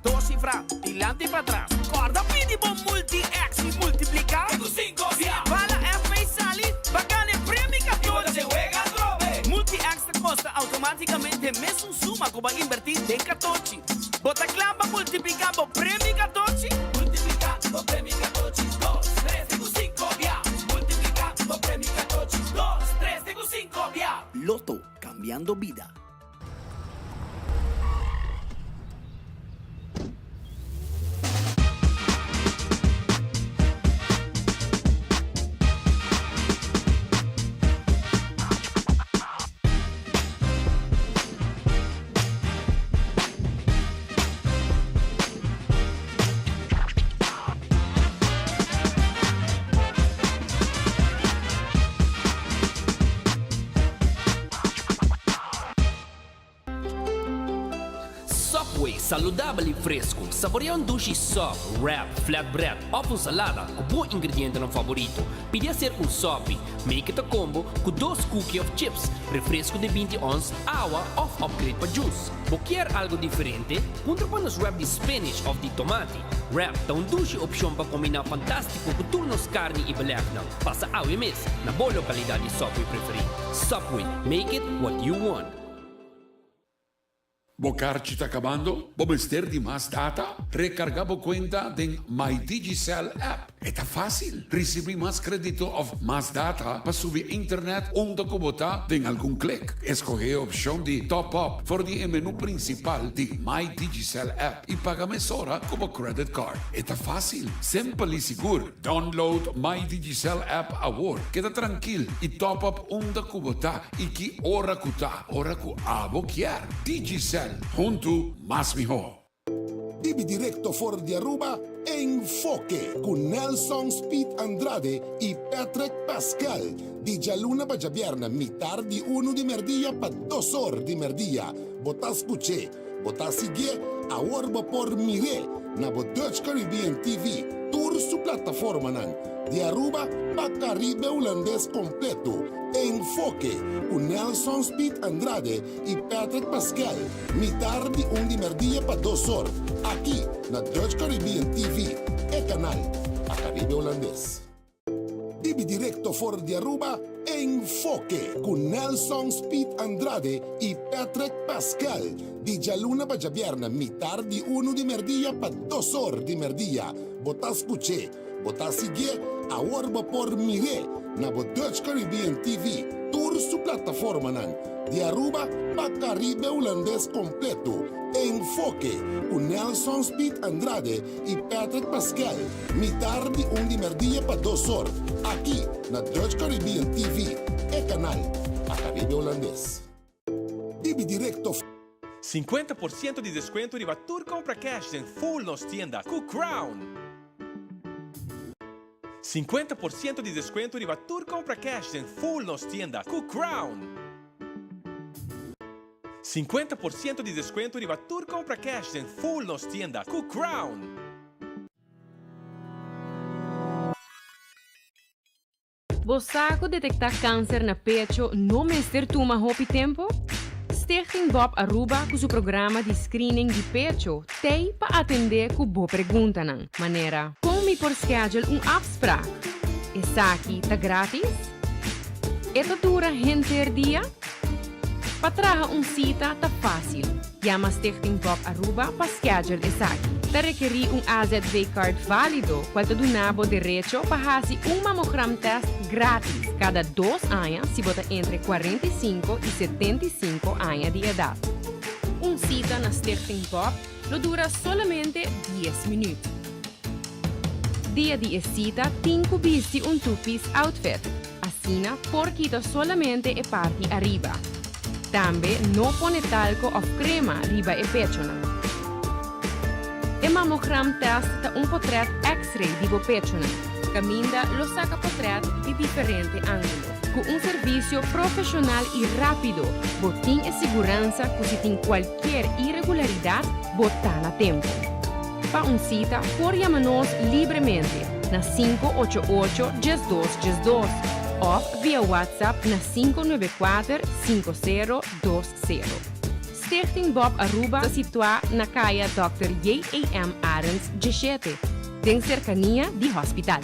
Dos sifra, dilanti i patras. Kòrda pidi bo Multi-X i multipliká. Si e bala FB sali, bo a gana e premi 14. Multi-X ta kosta outomátikamente mesun suma ku bo a inbertí den katochi. Bo ta kla pa multipliká bo premi katochi? Multipliká bo premi katochi dos, tres te ku sinko bia. Multipliká bo premi katochi dos, tres te ku sinko bia. Lotto, kambiando bida. Subway, saludabel y fresco. Saborea un dushi sub, wrap, flatbread of un salada cu bo ingredientenan favorito. Pidi hacer un sopi. Make it a combo cu dos cookie of chips, refresco di 20 ons, awa of upgrade pa juice. Bo kier algo diferente? Puntra pa nos wrap di spinach of di tomati. Wrap ta un dushi opcion pa combina fantastico cu tur nos carni y belegnan. Pasa awe mes na bo localidad di Subway preferi. Subway, make it what you want. Bo karchi ta kabando? Bo mester di mas data? Rekargá bo kuenta den My Digicel app. E ta fásil! Risibí mas krédito òf mas data pa subi internet unda ku bo ta den algun klik. Eskohé e opshon di Top Up for di e menú prinsipal di My Digicel app i paga mesora ku bo credit card. E ta fásil, simpel i sigur. Download My Digicel app awor. Keda trankil i top up unda ku bo ta i ki ora ku ta, ora ku abo kier. Digicel, huntu mas mihó. Bibi directo for di Aruba, Enfoke cu Nelson Speed Andrade y Patrick Pascal, di djaluna pa djabièrnè mitar di unu di merdia pa dos or di merdia. Bo ta scuch'é, Bo ta siguié? Awor bo por mir'é na bo Dutch Caribbean TV, tur su plataformanan, di Aruba pa Caribe Hulandes completo. Enfoke, cu Nelson Speed Andrade y Patrick Pascal, mitar di un di merdia pa dos or, aki na Dutch Caribbean TV, e canal pa Caribe Hulandes. Bibi directo for di Aruba, Enfoke cu Nelson Speed Andrade y Patrick Pascal, di djaluna pa djabièrnè mitar di unu di merdia pa dos or di merdia. Bo ta scuch'é, bo ta siguié, awor bo por mir'é na bo Dutch Caribbean TV, tur su plataformanan, di Aruba pa Caribe Hulandes completo. Enfoke cu Nelson Speed Andrade y Patrick Pascal, Mitar di un di merdia pa dos or, aki na Dutch Caribbean TV, e kanal pa Caribe Hulandes. Bibi directo. 50% di descuento riba tur compra cash den full nos tienda cu Crown! 50% di descuento riba tur compra cash den full nos tienda cu Crown! 50% di descuento riba tur compra cash den full nos tienda cu Crown! Bo sa cu detecta cancer na pecho no mester tuma hopi tempo? Stichting Bob Aruba cu su programa di screening di pecho t'ey pa atende cu bo preguntanan, manera. Con mi por schedule un afspraak? Esaki ta gratis? E ta dura henter dia? Pa traha un sita ta fásil. Yama Stichting Bob Aruba pa schedule esaki. Ta rekerí un AZV card válido cual ta duna bo derecho pa hasi un mamogram test gratis cada dos aña si bo ta entre 45 y 75 aña di edad. Un sita na Stichting Bob lo dura solamente dies minuut. Dia di e sita tin cu bisti un two-piece outfit. Asina por kita solamente e parti ariba. Tambe no pone talco of crema riba e pechonan. E mammogram test ta un potret x-ray di bo pechonan, caminda lo saca potret di diferente angulo. Cu un servicio profesional y rapido, bo tin e siguransa cu si tin cualkier irregularidad, bo ta na tempo. Pa un cita por yama nos libremente na 588 12 12 of via WhatsApp na 594 5020. Stichting Bob Aruba ta situa na Caya Dòkter J.A.M. Arends 17, den cercania di hospital.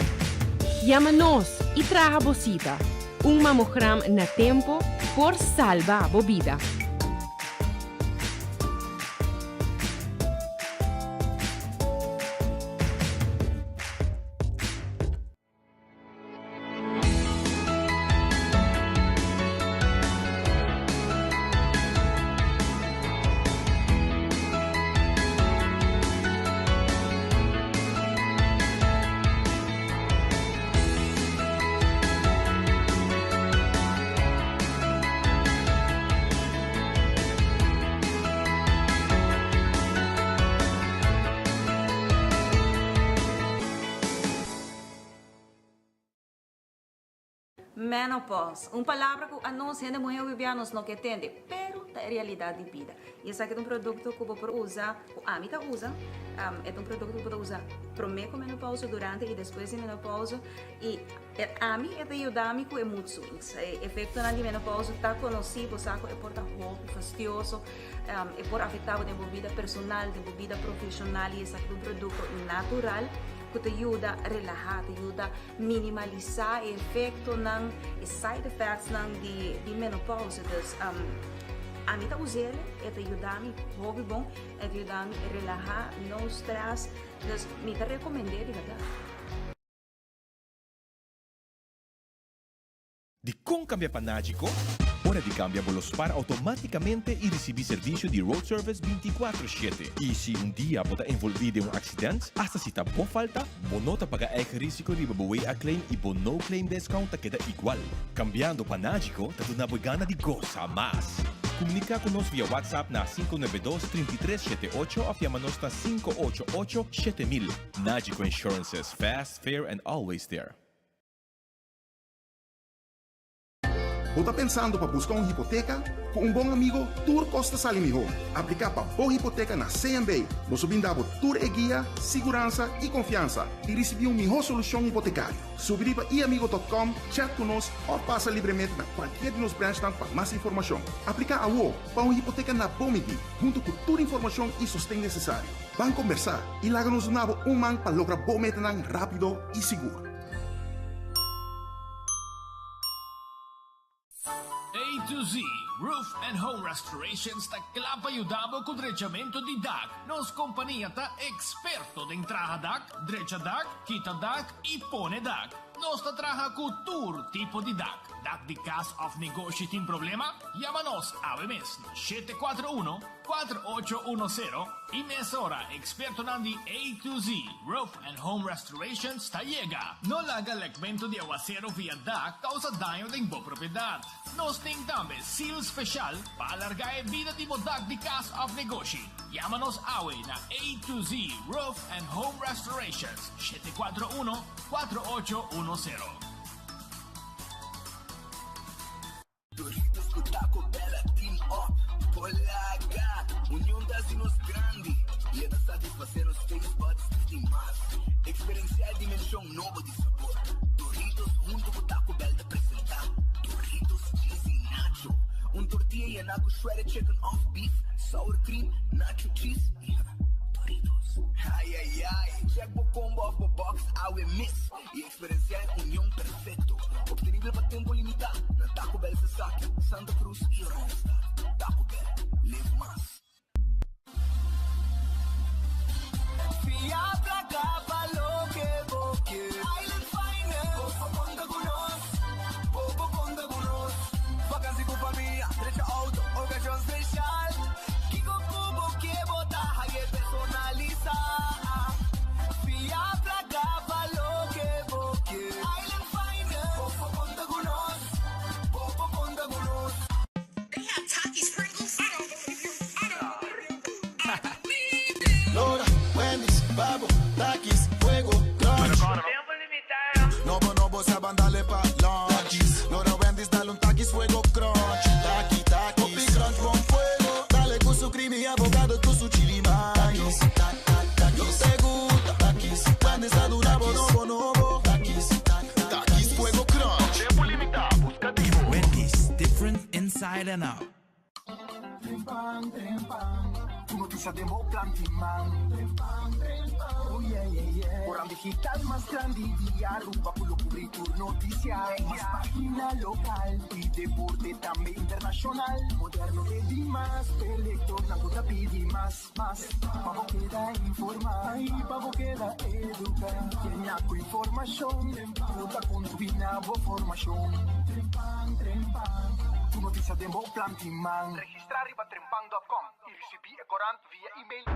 Yama nos y traha bo cita. Un mamogram na tempo por salba bo bida. Menopause, un palabra ku anos hende muhé hopi nos no ke tende, pero ta e realidat di bida. I esaki ta un produkto ku bo por usa, ku ami ta usa, e ta un produkto ku bo ta usa promé ku menopause, durante i despues di menopause, i ami e ta yuda mi ku e mood swings. E efektonan di menopause ta konosí, bo sa ku e por ta hopi fastioso, e por afektá bo den bo bida personal, den bo bida profeshonal i esaki ta un produkto natural ku ta yuda relahá, ta yuda minimalisá e efektonan, e side effectsnan di menopause. Dus ami ta us'el, e ta yuda mi hopi bon, e ta yuda mi relahá, no stress, dus mi ta rekomend'é di bèrdat. Dikon kambia pa Nagico? Ora di kambia bo lo spar outomátikamente i risibí servisio di road service 24 shete. I si un dia bo ta envolví den un aksident, asta si ta bo falta, bo no ta paga eigen risiko riba bo WA claim i bo no claim discount ta keda igual. Kambiando pa Nagico ta duna bo e gana di gosa mas. Komuniká ku nos via WhatsApp na 592 33 78 òf yama nos na 588 7000. Nagico Insurances, fast, fair and always there. Bo ta pensando pa buska un hipoteka? Ku un bon amigo tur kos ta sali mihó. Apliká pa bo hipoteka na CMB. Nos lo bin da bo tur e guia, siguransa i konfiansa i risibí un mihó solushon hipotekario. Subi riba iamigo.com, chat ku nos òf pasa libremente na kualkier di nos branchnan pa mas informashon. Apliká awo pa un hipoteka na bo midí, huntu ku tur informashon i sosten nesesario. Ban kombersá i laga nos duna bo un man pa logra bo metanan rápido i sigur. A to Z Roof and Home Restorations ta kla pa yuda bo ku drechamentu di dak. Nos kompania ta eksperto den traha dak, drecha dak, kita dak i pone dak. Nos ta traha ku tur tipo di dak. Dak di kas òf negoshi tin problema? Yama nos awe mes na 741 4810 i mesora ekspertonan di A to Z Roof and Home Restorations ta yega. No laga lekmentu di awasero via dak kousa daño den bo propiedat. Nos tin tambe seal speshal pa alargá e bida di bo dak di kas òf negoshi. Yama nos awe na A to Z Roof and Home Restorations, 741 4810. Doritos ku Taco Bell a team up por laga. Union ta hasi nos grandi i e ta satisfasé nos taste buds di mas. Eksperensiá e dimenshon nobo di sabor. Doritos huntu ku Taco Bell ta presentá Doritos Cheesy Nacho, un tortilla yená ku shredded chicken òf beef, sour cream, nacho cheese i Doritos. Ai ai ai! Check bo combo òf bo box awe mes i Eksperensiá e union perfekto, optenibel pa tempu limitá na Taco Bell Sasaki, Santa Cruz i Oranjestad. Taco Bell, live mas. Fia placa pa loke bo ke. Island Finance. Bo por conta cu nos. Bo por conta cu nos. Vakantie cu famia, drecha auto, ocasion special. Kico cu bo ke bo ta haye personalisa. Fia placa pa loke bo ke. Island Finance. Bo por conta cu nos. Bo por conta cu nos. Lora, Wendy's, Babo, Takis, Fuego, Crunch. Nobo, nobo, saban dale pa lunch. Lora, Wendy's, dale un Takis, Fuego, Crunch. Taki, Takis. Hopi crunch con fuego. Dale cu su creamy avocado, cu su chili mais. Yo te gusta. Takis, Wendy's, ta duna bo nobo, nobo. Takis, Takis, Fuego, Crunch. Wendy's, different inside and out. Noticia den bo plan di man. Trempan, trempan, oh yeah, yeah, yeah. Corant digital mas grandi di Aruba cu lo cubri tur noticia. Mas pagina local y deporte tambe internacional. Moderno te di mas, e lectornan cu ta pidi mas, mas. Pa bo keda informa y pa bo keda educa. Yena cu informacion cu ta contribui na bo formacion. Trempan, trempan, tur noticia den bo plan di man. Registra riba trempan dot com y ricibi e corant via email.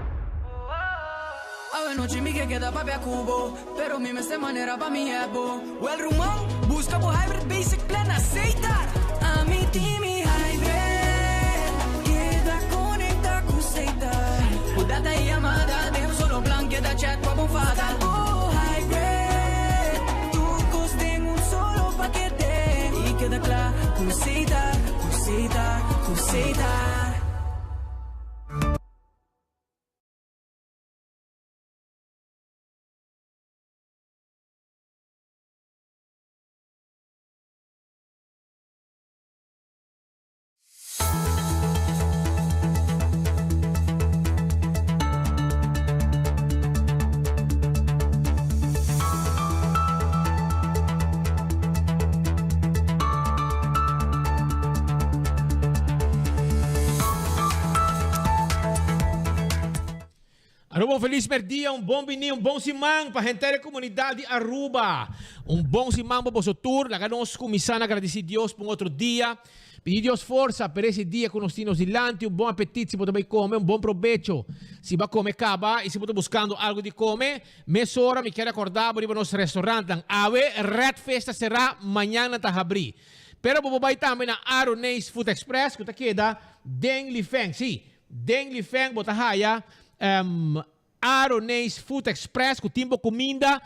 Awe nochi mi ke keda papia ku bo, pero mi mester manera pa mi hep bo. Wel ruman, buska bo Hybrid Basic Plan na Setar! Ami tin mi Hybrid, keda konekta ku Setar. Ku data i yamada den un solo plan, keda chat pa bo fada. Bo Hybrid, tur kos den un solo pakete. I keda kla ku Setar, ku Setar, ku Setar. Aruba un feliz merdia, un bon bini, un bon siman pa henter e comunidad di Aruba. Un bon siman pa boso tur. Laga nos cuminsa na agradeci Dios pa un otro dia. Pidi Dios forsa pa ese dia cu nos tin nos dilanti. Un bon apetit si bo ta bay come, un bon probecho si bo a come caba y si bo ta buscando algo di come. Mesora mi kier acorda bo riba nos restaurantnan. Awe Red Fish ta cera, mañan nan ta habri. Pero bo por bai tambe na Aroneis Food Express ku ta keda den Lifeng. Sí, den Lifeng bo ta haya Aroneis Food Express ku tin bo kuminda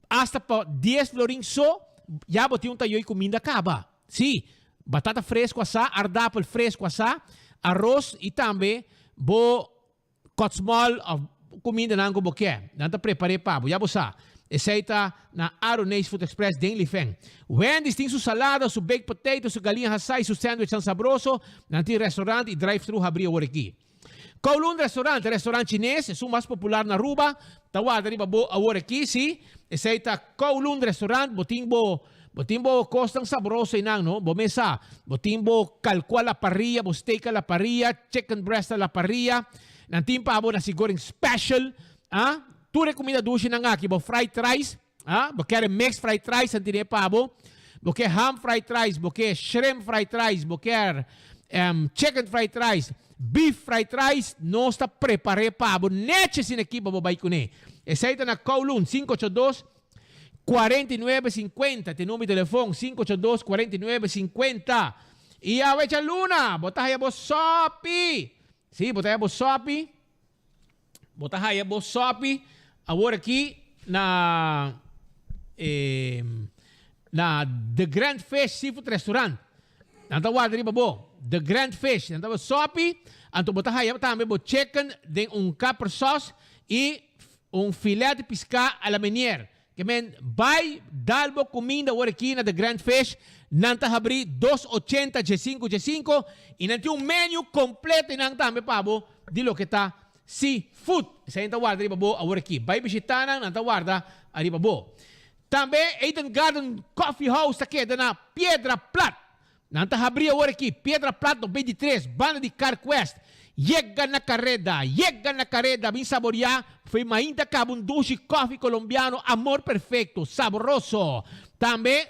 hasta pa dies florin so ya bo tin un tayoy kuminda kaba. Sí, batata fresku asá, ardapel fresku asá, aros i tambe bo Kotsmol of kumindanan ku bo ke. Nan ta prepar'é pa bo. Ya bo sa. Esei ta na Aroneis Food Express den Lifeng. Wendy's tin su salada, su baked potato, su galiña hasá i su sandwichnan sabroso. Nan tin restaurant i drive-thru habrí awor aki. Kowloon Restaurant, e restaurant chines, esun mas popular na Aruba, ta warda riba bo awor aki, sí. Esei ta Kowloon Restaurant. Bo tin bo Bo tin bo kosnan sabroso einan, no? Bo mes sa. Bo tin bo kalku a la parrilla, bo steak a la parrilla, chicken breast a la parrilla. Nan tin pa bo nasi goreng special, ah. Tur e kumida dushinan aki, bo fried rice, ah. Bo kere mixed fried rice, nan tin e pa bo. Bo ke ham fried rice, bo ke shrimp fried rice, bo ker chicken fried rice, beef fried rice, nos ta prepar'é pa bo nechi asina aki pa bo bai kuné. Esei ta na Kowloon, 582. 49 50 te number di telefon 582 49 50 y awe djaluna bo ta haya bo sopi si bo ta haya bo sopi bo ta haya bo sopi awor aki na eh, na The Grand Fish Seafood Restaurant nan ta warda riba bo The Grand Fish nan ta bo sopi anto bo ta haya tambe bo chicken den un kapper sauce y Un filet di piská a la menier. Ke men bai dal bo kuminda awor aki na The Grand Fish. Nan ta habrí dos ochenta dje sinku dje sinku i nan tin un menu kompleto einan tambe pa bo di loke ta seafood. Esei nan ta warda riba bo awor aki. Bai bishitá nan, nan ta warda ariba bo. Tambe Eden Garden Coffee House ta keda na Piedra Plat. Nan ta habrí awor aki, Piedra Plat 93, banda di Carquest. Yega na kareda, yega na kareda, bin saboriá, fo'i mainta kaba un dushi kòfi kolombiano Amor Perfecto, sabroso. Tambe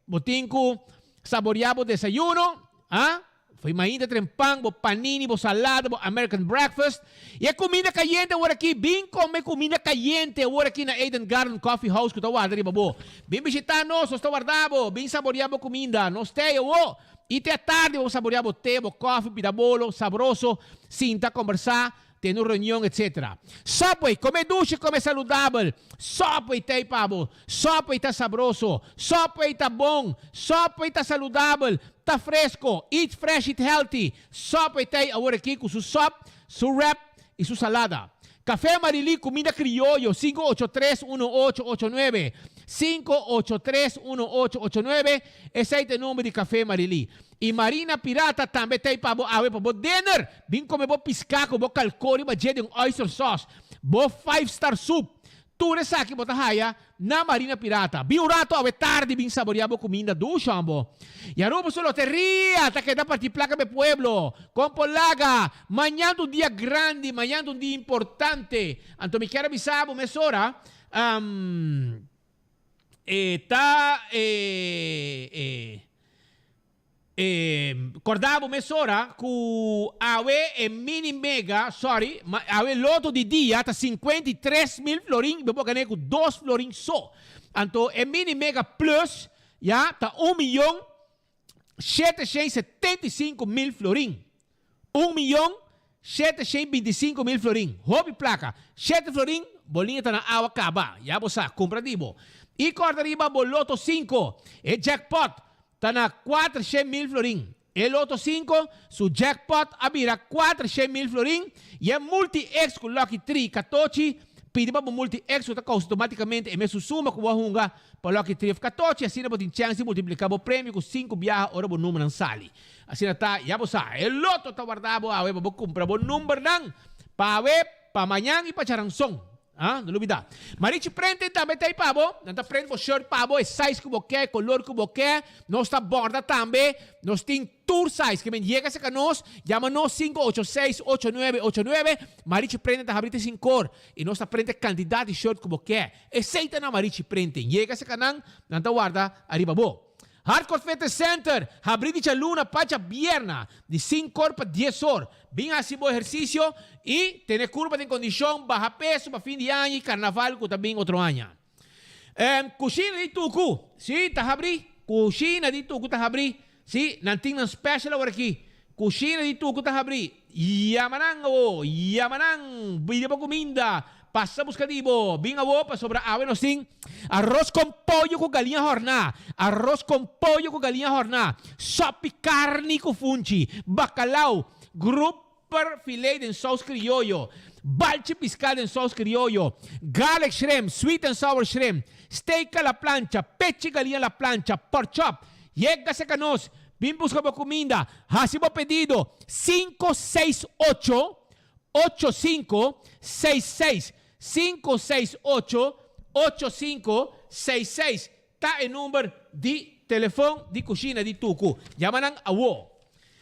bo tin ku saboriá bo desayuno, ah, fo'i mainta tren pan, bo panini, bo salada, bo American breakfast. I e kuminda kayente awor aki, bin kome kuminda kayente awor aki na Eden Garden Coffee House ku ta warda riba bo. Bin bishitá nos, nos ta warda bo. Bin saboriá bo kuminda. Nos tei awor. I te atardi bo saboriá bo te, bo kòfi, pida bolo sabroso, sinta, kombersá, tene un reunion, etc. Subway, kome dushi, kome saludabel. Subway tei pa bo. Subway ta sabroso. Subway ta bon. Subway ta saludabel. Ta fresko. Eat fresh, eat healthy. Subway tei awor aki ku su sub, su wrap i su salada. Café Marilí, kuminda krioyo, 583 1889. 583 1889, esei ta e number di Café Marily. Y Marina Pirata tambe ta ei pa bo awe pa bo dinner. Bin come bo pisca cu bo calco riba dje den oyster sauce, bo five star soup. Tur esaki bo ta haya na Marina Pirata. Bin un rato awe tardi bin saborea bo cuminda dushi hombo. Y Aruba su loteria ta keda parti placa p'e pueblo. Con por laga? Mañan ta un dia grandi, mañan ta un dia importante. Anto mi kier a bisa bo mesora, e ta e e. E corda bo mesora cu awe e mini mega, sorry, ma awe loto di dia ta 53,000 florin, bo por gane cu dos florin so. Anto e mini mega plus ya ta un miyon 775,000 florin. Un miyon 725,000 florin. Hopi placa. Shete florin, bo liña ta na awa caba. Ya bo sa, cumpra di bo. Y corda riba bo loto cinco. E jackpot ta na 400,000 florin. E loto cinco, su jackpot a bira 400,000 florin. Y e multi X cu Lucky Tree catochi, pidi pa bo multi X cu ta causa automaticamente e mesun suma cu bo a hunga pa Lucky Tree of catochi. Asina bo tin chance di multiplica bo premio cu cinco biaha ora bo numernan sali. Asina ta, ya bo sa, e loto ta warda bo awe pa bo cumpra bo numbernan pa awe, pa mañan y pa charanson. Ah, no lubida. Marichi Printing tambe ta ei pa bo. Nan ta print bo shirt pa bo, e size cu bo ke, e color cu bo ke. Nos ta borda tambe. Nos tin tur size. Ke men yega cerca nos, yama nos 586 8989. Marichi Printing ta habri te sincor. Y nos ta print e cantidad di shirt cu bo ke. Esey ta na Marichi Printing. Yega cerca nan, nan ta warda ariba bo. Hardcore Fitness Center, habrí di djaluna pa djabierna, di sinkor pa dies or. Bin hasi bo ehersisio i tene kurpa den kondishon, baha peso pa fin di aña i karnaval ku ta bin otro aña. Kushina di Tuku, si, ta habrí. Kushina di Tuku ta habrí. Si, nan tin nan special aworakí. Kushina di Tuku ta habrí. Yama nan awo, yama nan, bidi bo kuminda, pasa buska di bo, bin awo pasobra awe nos tin aros kon pollo ku galiña hòrná, aros kon pollo ku galiña hòrná, sòpi karni ku funchi, bakalau, grouper filé den sous krioyo, balchi piská den sous krioyo, garlic shrimp, sweet and sour shrimp, steak a la plancha, pechi galiña a la plancha, pork chop. Yega serka nos, bin buska bo kuminda, hasi bo pedido, 568 8566, 568 8566 ta e number di telefon di Kushina di Tuku. Yama nan awo.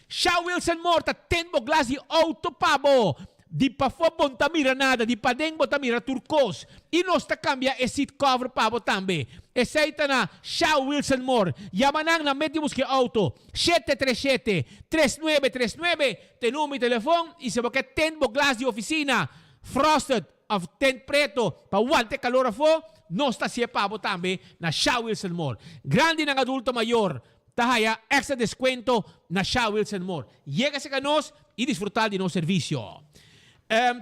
Sha Wilson Moore ta ten bo glas di auto pa bo. Di pafó bo no ta mira nada, di paden bo ta mira tur kos. I nos ta kambia e seat cover pa bo tambe. Esei ta na Sha Wilson Moore. Yama nan na met di buska e auto, 737 3939 ta e number di telefon i si bo ke tint bo glas di ofisina frosted of tint preto pa wanta e kalor afó, nos ta hasié pa bo tambe na Sha Wilson Moore. Grandinan adulto mayor ta haya extra descuento na Sha Wilson Moore. Yega cerca nos y disfruta di nos servicio.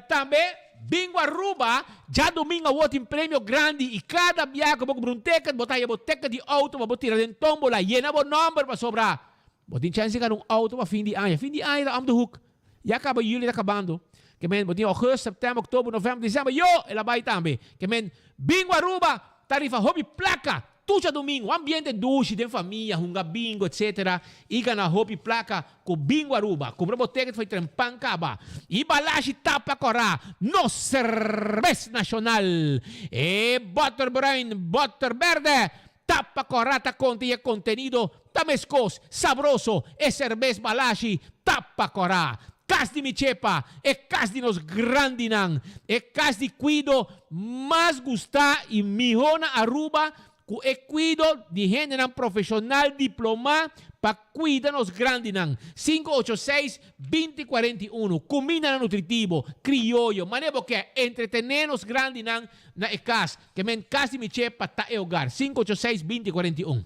Tambe Bingo Aruba djadomingo awor tin premio grandi y cada biaha cu bo cumpra un ticket bo ta haya bo ticket di auto pa bo tira den tombola. Yena bo nomber pasobra bo tin chance di gana un auto pa fin di aña. Fin di aña ta om de hoek. Ya caba juli ta cabando. Ke men bo tin august, september, october, november, december. Yo! El a bay tambe. Ke men Bingo Aruba ta rifa hopi placa Tur djadumingu, ambiente dushi den famia, hunga bingo etc. I gana hopi plaka ku Bingo Aruba. Kumpra bo ticket for tren pan kaba. I balashi tapa kòrá nos serbes nashonal. E bòter bruin, bòter bèrdè, tapa kòrá ta konta i e kontenido ta meskos, sabroso, e serbes balashi tapa kòrá. Kas di mi chepa, e kas di nos grandinan, e kas di kuido mas gustá i mihó na Aruba ku e kuido di hendenan profeshonal diplomá pa kuida nos grandinan. 586, 2041, Kumindanan nutritivo, krioyo, manera bo ke entretené nos grandinan na e kas, ke men kas di mi chepa ta e hogar. 586, 2041.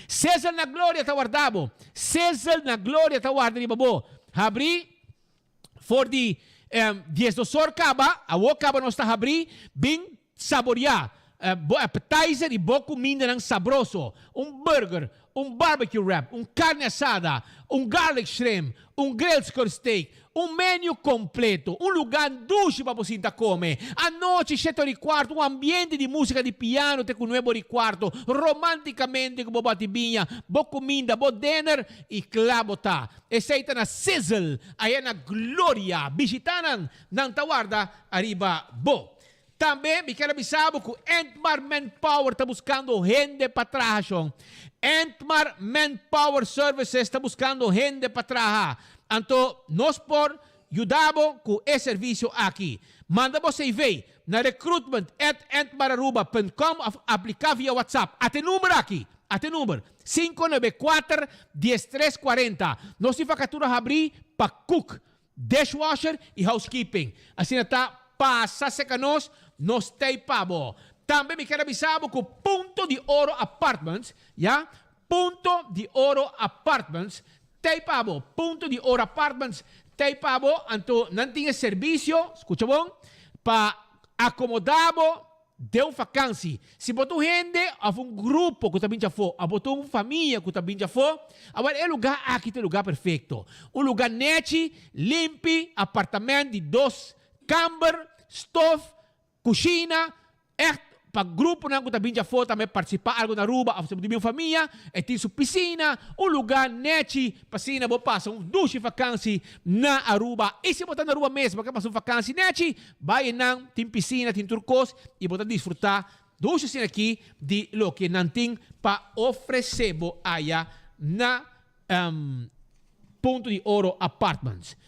Sizzle na Gloria ta warda bo. Sizzle na Gloria ta warda riba bo. Habrí For di diesdos or kaba, awor kaba nos ta habrí, bin saboriá. Bo appetizer y bo cumindanan sabroso, un burger, un barbecue wrap, un carne asada, un garlic shrimp, un grilled skirt steak, un menu completo, un lugar dushi pa bo sinta come. Anochi shete ora y cuarto, un ambiente di musica di piano te cu nuebe ora y cuarto, romanticamente cu bo bati biña, bo cuminda, bo dinner y cla bo ta. Esey ta na Sizzle, aya na Gloria. Bishita nan, nan ta warda ariba bo. Tambe mi kier a bisa bo ku Entmar Manpower ta buskando hende pa traha shon. Entmar Manpower Services ta buskando hende pa traha. Anto nos por yuda bo ku e servisio aki. Manda bo CV na recruitment at entmararuba punt com of aplika via WhatsApp. Ata e number aki. Ata e number, 594 13 40. Nos tin vakatura habrí pa kuk. Dishwasher y housekeeping. Asina ta pasa seca nos, nos tey pa bo. Tambe mi kier a bisa bo cu Punto di Oro Apartments, ya, Punto di Oro Apartments tey pa bo. Punto di Oro Apartments tey pa bo, anto nan tin e servicio, scucha bon, pa acomoda bo Den un fakansi, si bo ta un hende òf un grupo ku ta bin djafó òf bo ta un famia ku ta bin djafó, awor e lugá aki ta e lugá perfekto. Un lugá nechi, limpi, apartamènt di dos kamber, stof, kushina, ègt pa gruponan ku ta bin djafó tambe partisipá algu na Aruba òf si bo ta bin un famia, e tin su pisina, un lugá nechi pa asina bo pasa un dushi fakansi na Aruba. I si bo ta na Aruba mes bo ke pasa un fakansi nechi, Bai einan, tin pisina, tin tur kos i bo ta disfrutá dushi asina aki di loke nan tin pa ofresé bo aya na Punto di Oro Apartments.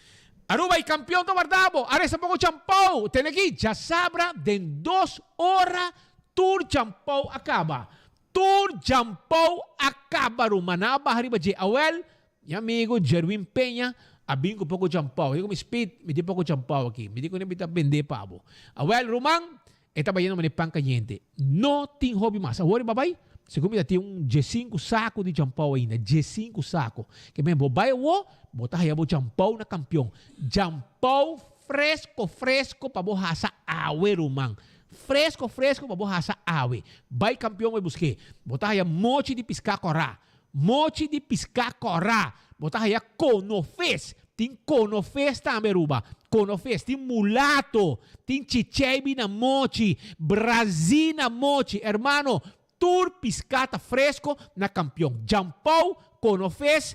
Aruba i kampion ta warda bo! A resta poko champou! Tene aki djasabra den dos ora tur champou a kaba. Tur champou a kaba ruman. Nan a baha riba dje. Awel, Mi amigo Jerwin Peña a bin ku poko champao. E di ku mi, Speed, mi tin poko champao aki. Mi di ku mi ta bendé pa bo. Awel, ruman, e ta bayendo manera pan kayente. No tin hopi mas. Awor e babai, segun mi ta tin un diesinku saku di champao ainda. Diesinku saku. Ke men bo bai awo, bo ta haya bo champao na kampion. Champao fresko fresko pa bo hasa awe, ruman. Fresko fresko pa bo hasa awe. Bai kampion bai busk'é. Bo ta haya mochi di piská kòrá. Mochi di piská kòrá. Bo ta haya konofes. Tin konofes tambe Aruba. Konofes. Tin mulato. Tin chicheibi na mochi. Brazí na mochi. Hermano, tur piská ta fresko na Kampion. Djampou, konofes,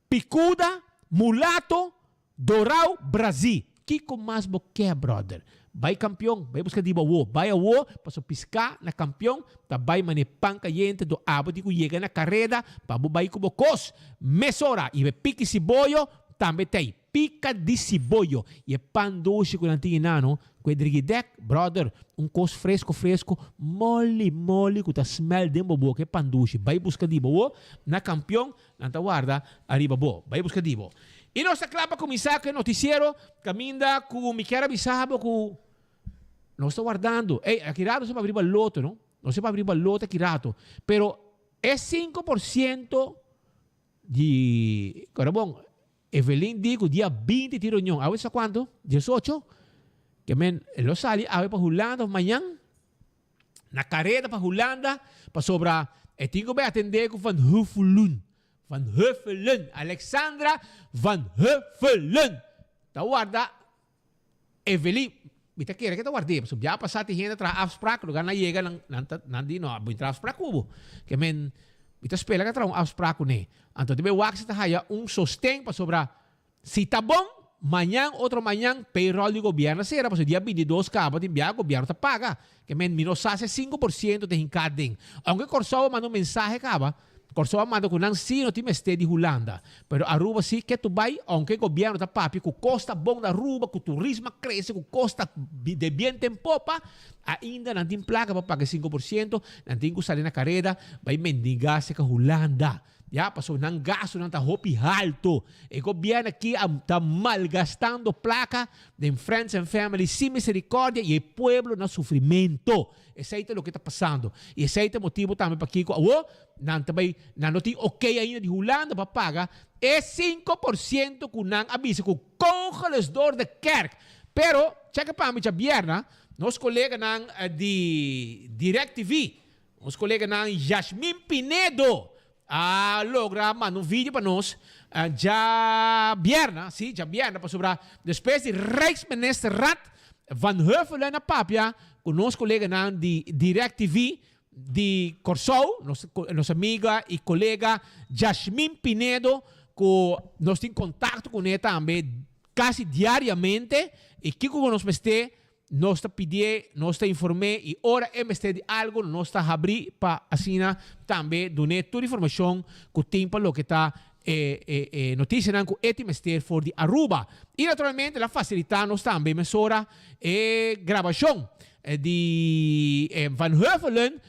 pikuda, mulato, Dorau, Brazil. Kiko mas bo ke, brother? Bai kampion, bai buska di bo awo. Bai awo, paso piská na kampion ta bai mane pan kayente do abo di ku yega na kareda pa bo bai ku bo kos mesora. I e piki siboyo tambe t'ei. Pika di siboyo i e pan dushi ku nan tin inano ku e drigidek, brother, un kos fresko fresko, moli moli ku ta smell den bo boka e pan dushi. Bai buska di bo awo na kampion. Nan ta warda ariba bo. Bai buska di bo. I nos ta kla pa kuminsá ku e notisiero kaminda ku mi kier a bisa bo ku nos ta wardando. Ey, aki rato nos a papia riba loto, no? Nos a papia riba loto aki rato. Pero e 5% di, kora bon, Evelyn di ku dia 20 tin reunion. Awe sa kuantu? 18? Ke men lo sali awe pa Hulanda of mañan? Na kareda pa Hulanda pasobra e tin ku bai atendé ku Van Huffelen. Van Huffelen, Alexandra Van Huffelen ta warda Evelyn. Mi ta kere ke ta ward'é pasobra bia pasá tin hende a traha afsprak, lugar nan yega nan nan ta nan di no bo in traha afsprak ku bo. Ke men mi ta spera ke a traha un afsprak kuné. Anto ta bai wak si ta haya un sosten pasobra Si ta bon, mañan otro mañan payroll di gobierno a sera pasobra dia 22 caba tin biaha gobierno ta paga. Ke men mi no sa si e 5% ta hinca aden. Aunke Corsou a manda un mensahe caba, Corsou a manda cu nan si no tin mester di Hulanda. Pero Aruba si ke tu bay, aunke gobierno ta papia cu cos ta bon na Aruba, cu turismo a crece, cu cos ta de biento en popa, ainda nan tin placa pa paga e 5%, nan tin cu sali na careda bay mendiga cerca Hulanda. Ya, pasobra nan gastunan ta hopi halto. E gobierno aki a ta malgastando placa den friends and family sin misericordia y e pueblo na sufrimento. Esey ta loke ta pasando. Y esey ta e motibo tambe pakico awo nan ta bay, nan no tin ok ainda di Hulanda pa paga e 5% cu nan a bisa cu congeles door de kerk. Pero, cheke pa mi djabierna. Nos koleganan di Direct TV, nos koleganan Yashmin Pinedo a logra manda un video pa nos djabierna, si, djabierna, pasobra despues di Rijksministerraad Van Huffelen a papia ku nos koleganan di Direct TV di Kòrsou, nos nos amiga i kolega Yashmin Pinedo ku nos tin kontakto kuné tambe kasi diariamente i kiko ku nos mester nos ta pidié, nos ta inform'é i ora e mester di algu nos ta habrí pa asina tambe dun'é tur informashon ku tin pa loke ta e e e notisianan ku e tin mester for di Aruba. I naturalmente el a fasilitá nos tambe mesora e grabashon di Van Huffelen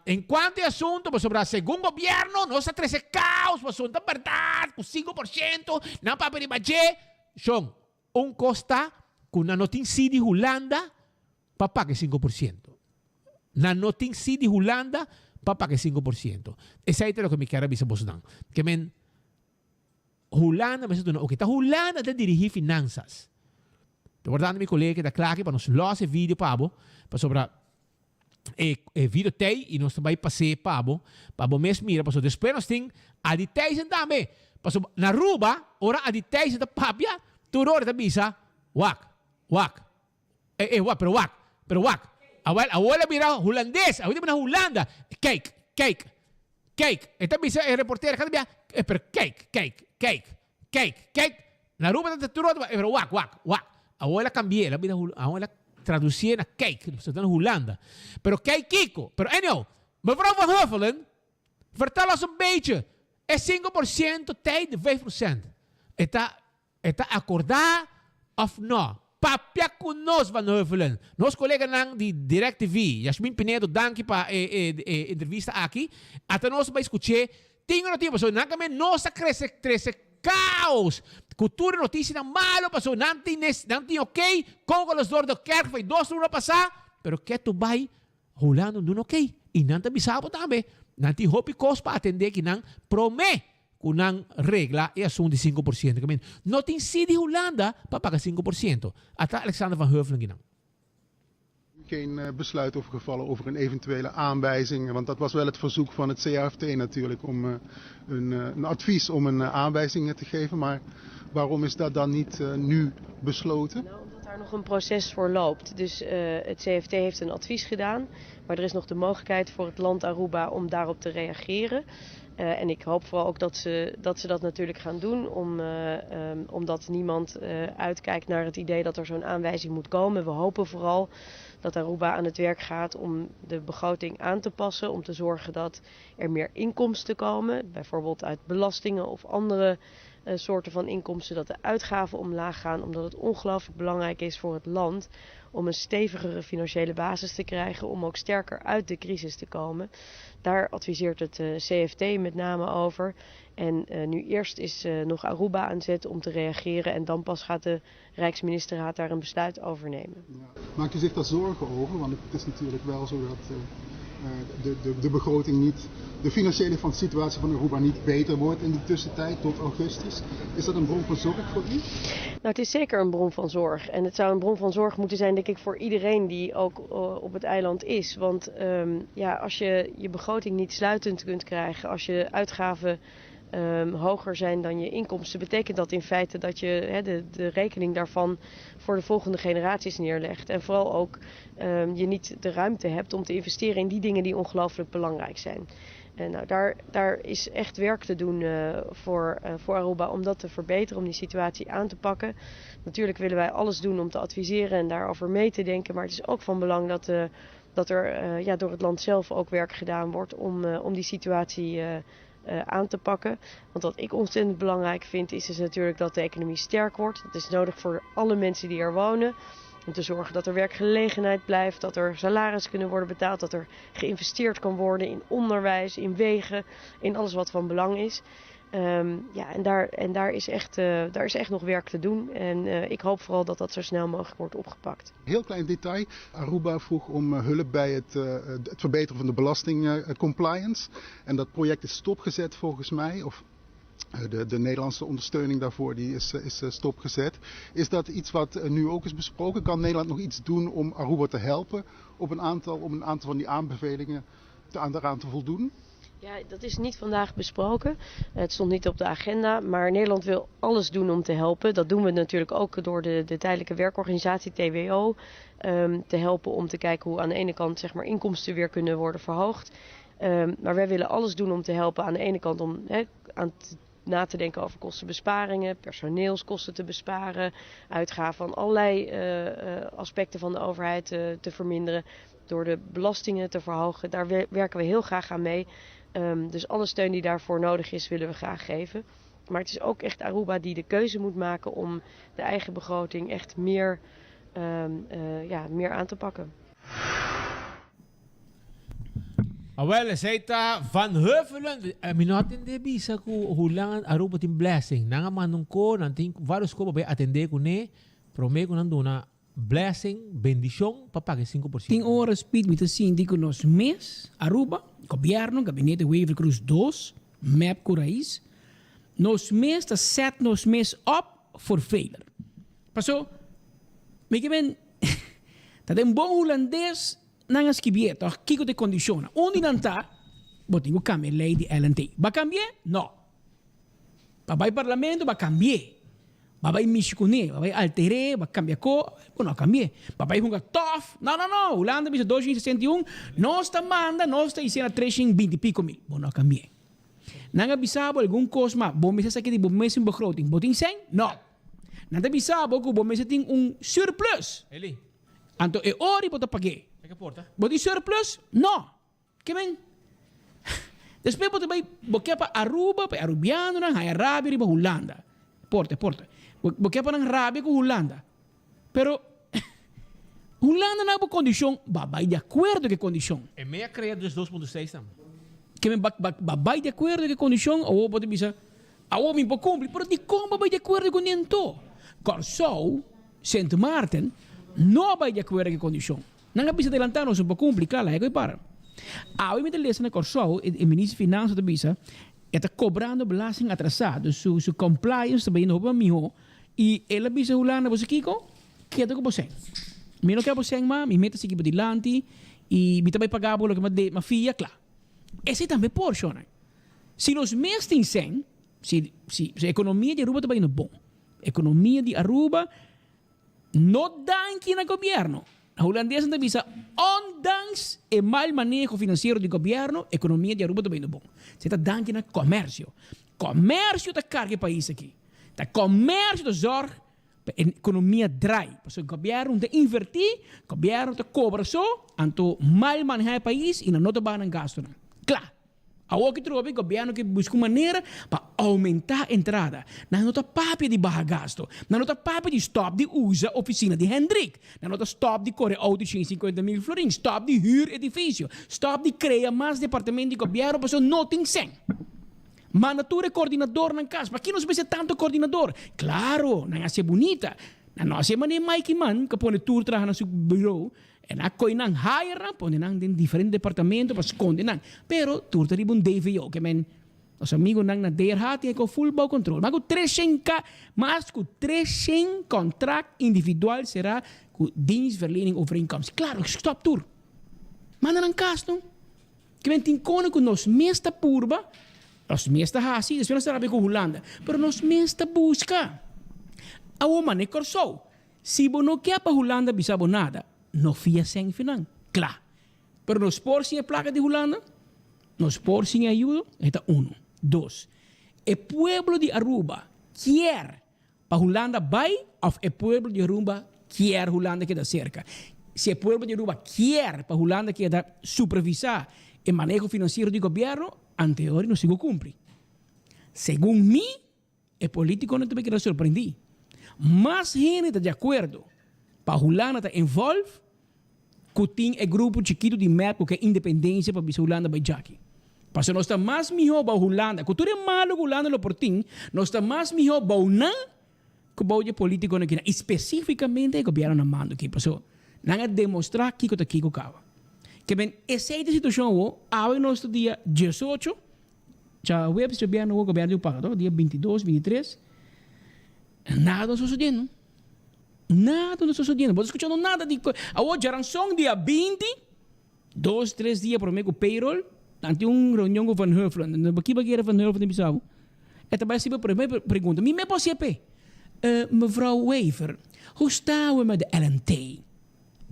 en cuanto e asunto pasobra segun gobierno nos a trece caos pasobra ta berdad cu 5% nan papia riba dje. Shon, un cos ta cu nan no tin si di Hulanda pa paga e 5%. Nan no tin si di Hulanda pa paga e 5%. Esey ta loke mi kier a bisa bosonan. Ke men Hulanda mester duna oke. Ta Hulanda ta dirigi finansas. Ta wordando mi kolega keda kla aki pa nos los e video pa bo, pasobra e e video tei i nos ta bai pas'é pa bo, pa bo mes mira, pasobra despues nos tin Adi Thijssen tambe. Pasobra na Aruba, ora Adi Thijssen ta papia, tur ora e ta bisa, wak, wak, e e wak, pero wak, pero wak. Awel, awor el a bira hulandes, awor el ta bira na Hulanda. Kijk, kijk, kijk. E ta bisa e reportero kada bia, pero kijk, kijk, kijk. Kijk, kijk, na Aruba ta tur otro, pero wak, wak, wak. Awor el a cambi'é, el a bira, awor el a traducié na kijk, pasobra ta na Hulanda. Pero kijk kiko? Pero anyhow, mevrouw Van Huffelen, vertel ons een beetje, e 5% tei de 5%, e ta, e ta acordá of no? Papia cu nos, Van Huffelen. Nos coleganan di Direct TV, Yashmin Pinedo, danki pa e, e, e entrevista aki. Ata nos bai scuché Tin un noticia pasobra nan tambe no sa crece trece caos cu tur e noticianan malo pasobra nan tin nes nan tin ok kogelos door de kerk fai dos luna pasa pero ketu bay Hulanda no duna ok y nan ta bisa bo tambe nan tin hopi cos pa atende ki nan prome cu nan regla e asunto di 5% no tin si di Hulanda pa paga 5% ata Alexander van Huffelen ki nan. Geen eh, besluit over gevallen over een eventuele aanwijzing. Want dat was wel het verzoek van het CAFT natuurlijk om eh, een, eh, een advies om een aanwijzing te geven. Maar waarom is dat dan niet nu besloten? Nou, omdat daar nog een proces voor loopt. Dus het CFT heeft een advies gedaan. Maar er is nog de mogelijkheid voor het land Aruba om daarop te reageren. Uh, en ik hoop vooral ook dat ze dat, ze dat natuurlijk gaan doen, om, uh, um, omdat niemand uh, uitkijkt naar het idee dat er zo'n aanwijzing moet komen. We hopen vooral dat Aruba aan het werk gaat om de begroting aan te passen, om te zorgen dat er meer inkomsten komen, bijvoorbeeld uit belastingen of andere uh, soorten van inkomsten, dat de uitgaven omlaag gaan, omdat het ongelooflijk belangrijk is voor het land om een stevigere financiële basis te krijgen, om ook sterker uit de crisis te komen. Daar adviseert het uh, CFT met name over. En uh, nu eerst is uh, nog Aruba aan zet om te reageren en dan pas gaat de Rijksministerraad daar een besluit over nemen. Ja. Maakt u zich daar zorgen over? Want het is natuurlijk wel zo dat de, de, de begroting niet, de financiële van situatie van Aruba niet beter wordt in de tussentijd tot augustus. Is dat een bron van zorg voor u? Nou, het is zeker een bron van zorg. En het zou een bron van zorg moeten zijn, denk ik, voor iedereen die ook uh, op het eiland is. Want um, ja, als je je begroting niet sluitend kunt krijgen, als je uitgaven um, hoger zijn dan je inkomsten, betekent dat in feite dat je he, de, de rekening daarvan voor de volgende generaties neerlegt. En vooral ook um, je niet de ruimte hebt om te investeren in die dingen die ongelooflijk belangrijk zijn. En nou, daar, daar is echt werk te doen uh, voor, uh, voor Aruba om dat te verbeteren, om die situatie aan te pakken. Natuurlijk willen wij alles doen om te adviseren en daarover mee te denken. Maar het is ook van belang dat, uh, dat er uh, ja, door het land zelf ook werk gedaan wordt om, uh, om die situatie uh, uh, aan te pakken. Want wat ik ontzettend belangrijk vind is, is natuurlijk dat de economie sterk wordt. Dat is nodig voor alle mensen die er wonen. Om te zorgen dat er werkgelegenheid blijft, dat er salarissen kunnen worden betaald, dat er geïnvesteerd kan worden in onderwijs, in wegen, in alles wat van belang is. Um, ja, en daar, en daar, is echt, uh, daar is echt nog werk te doen. En uh, ik hoop vooral dat dat zo snel mogelijk wordt opgepakt. Heel klein detail. Aruba vroeg om eh, hulp bij het, uh, het verbeteren van de belastingcompliance. En dat project is stopgezet volgens mij. Of De, de Nederlandse ondersteuning daarvoor die is, is stopgezet. Is dat iets wat nu ook is besproken? Kan Nederland nog iets doen om Aruba te helpen op een aantal, om een aantal van die aanbevelingen te, aan, daaraan te voldoen? Ja, dat is niet vandaag besproken. Het stond niet op de agenda. Maar Nederland wil alles doen om te helpen. Dat doen we natuurlijk ook door de, de tijdelijke werkorganisatie TWO te helpen om te kijken hoe aan de ene kant zeg maar, inkomsten weer kunnen worden verhoogd. Maar wij willen alles doen om te helpen aan de ene kant om he, aan te, na te denken over kostenbesparingen, personeelskosten te besparen, uitgaven van allerlei aspecten van de overheid te verminderen, door de belastingen te verhogen. Daar werken we heel graag aan mee. Dus alle steun die daarvoor nodig is, willen we graag geven. Maar het is ook echt Aruba die de keuze moet maken om de eigen begroting echt meer, ja, meer aan te pakken. Awel, esei ta Van Huffelen. Mi no a tende bisa ku Hulanda Aruba tin blessing. Nan a manda un ko, nan tin varios ko pa bay atende kuné promé ku nan duna blessing, bendishon, pa paga e 5%. Tin ora Speed mi ta sinti ku nos mes, Aruba, Gobierno, Gabinete Wever Croes dos, mep ku Raiz, nos mes ta set nos mes op for failure. Paso, mi ke men ta den bon Hulandes Nan a skibié tòg kiko ta e kondishonnan. Un di nan ta, bo tin ku kambia e lei di LNT. Bo a kambi'é? No. Bo a bai parlamento, bo a kambi'é. Bo a bai mishi kuné, bo a bai alter'é, bo a kambia ko, bo no a kambi'é. Bo a bai hunga tòf? No, no, no. Hulanda bisa 261, nos ta manda, nos ta hisié na 320 i piko mil. Bo no a kambi'é. Nan a bisa bo algun kos, ma bo mester sa ki di bo mesun begroting. Bo tin sèn? No. Nan ta bisa bo ku bo mester tin un surplus. Anto e ori bo ta pag'é. Bo tin surplus? No. Ke men? Despues bo ta bai, bo ke pa Aruba, pa e Arubianonan haña rabia riba Hulanda. Porta, porta. Bo, bo ke pa nan rabia ku Hulanda. Pero, Hulanda na bo kondishon, ba bai di akuerdo ku e kondishon. E mei a krea 2.6 tambe. Ke men ba, ba, ba bai di akuerdo ku e kondishon, awor bo ta bisa, awor mi por kumpli. Pero dikon bo bai di akuerdo ku niento? Kòrsou Sint Maarten no a bai di akuerdo ku e kondishon. Nan a bisa delantá nos no por kumpli, kla laga e para. Awe mi ta lesa na Kòrsou e minister di finansa ta bisa e ta kobrando belasting atrasá, dus su su compliance ta bayendo hopi mas mihó i el a bisa Hulanda bo sa kiko? Keda ku bo sèn. Mi no ke bo sèn mas, mi meta sigui bo dilanti i mi ta bai paga bo loke mi a de mi a fia, kla. Esei tambe por, shonnan. Si nos mes tin sèn, si si si ekonomia di Aruba ta bayendo bon. Economia di Aruba no danki na gobierno. Na Hulandes nan ta bisa ondanks e mal maneho financiero di gobierno, economia di Aruba ta bayendo bon. Esei ta danki na comercio. Comercio ta carga e pais aki. Ta comercio ta zorg pa e economia draai. Pasobra gobierno no ta inverti, gobierno ta cobra so, anto mal maneha e pais y nan no ta baha nan gastonan. Cla! Awor ki trobe gobierno ke buska un manera pa aumenta entrada. Nan no ta papia di baha gasto. Nan no ta papia di stop di usa oficina di Hendrik. Nan no ta stop di kore auto 150 mil florin. Stop di huur edificio. Stop di crea mas departamento di gobierno pasobra no tin cen. Manda tur e coordinadornan cas. Paki nos mester tanto coordinador? Claro, nan hacia bunita. Nan no hacia manera Mike Eman ke pone tur traha na su bureau. E na koe nan hire nan, pone nan den diferente departamento pa skonde nan. Pero tur ta riba un DVO, ke men nos amigonan na DRH tin e ko full bou kontrol. Mas ku 300 ka, mas ku 300 kontrakt individual será ku dienstverlening overeenkomst. Klaro, stop tur. Manda nan kas no. Ke men tin kone ku nos mes ta purba, nos mes ta hasi, despues nos ta rabia ku Hulanda. Pero nos mes ta buska. Awor mane Kòrsou. Si bo no ke pa Hulanda bisa bo nada, no fia sèn fi nan. Kla. Pero nos por sin e plaka di Hulanda? Nos por sin e ayudo? E ta unu. Dos, e pueblo di Aruba kier pa Hulanda bai of e pueblo di Aruba kier Hulanda keda serka? Si e pueblo di Aruba kier pa Hulanda keda supervisa e maneho finansiero di gobierno, anteori nos sigu kumpli. Segun mi, E politiconan ta keda sorprendí. Mas hende ta di akuerdo pa Hulanda ta involve ku tin e grupo chikitu di mep ku ke independensia pa bisa Hulanda bai djaki. Pasobra nos ta mas mihó bou Hulanda, ku tur e malu ku Hulanda lo por tin, nos ta mas mihó bou nan ku bou di e politiconan kinan i spesifikamente e gobierno na mando aki. Pasobra nan a demostrá kiko ta kiko kaba. Ke men esei ta e situashon awor, awe nos ta dia 18. Djaweps, djabièrnè awor gobièrnu tin paga, dia bintidos, bintitres. Nada no sosodiendo. Nada no sosodiendo. Bo ta skuchando nada di. Awor djaranson dia 20, dos, tres dia promé ku payroll, nan tin un reunion ku Van Huffelen. Nan bo kiba kere Van Huffelen bisa bo? E ta bai hasi bo promé pregunta. Mi me por hasié p'e. Mevrouw Wever, hoe staan we met de LNT?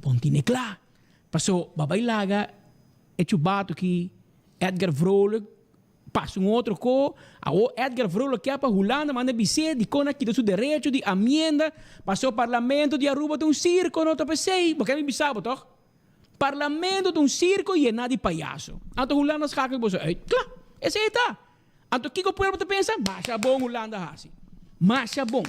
Bon tine kla. Paso bo a bai laga e chubato ki Edgar Vrolijk Pasa un otro ko, awor Edgar Vrolijk kia pa Hulanda manda bis'é dikon a kita su derecho di amienda paso parlamento di Aruba ta un sirko no ta p'esei, bo ke mi bisa bo tog? Parlamento ta un sirko yená di payaso. Anto Hulanda schakel boso uit. Kla! Esei e ta. Anto kiko pueblo ta pensa? Masha bon Hulanda hasi. Masha bon.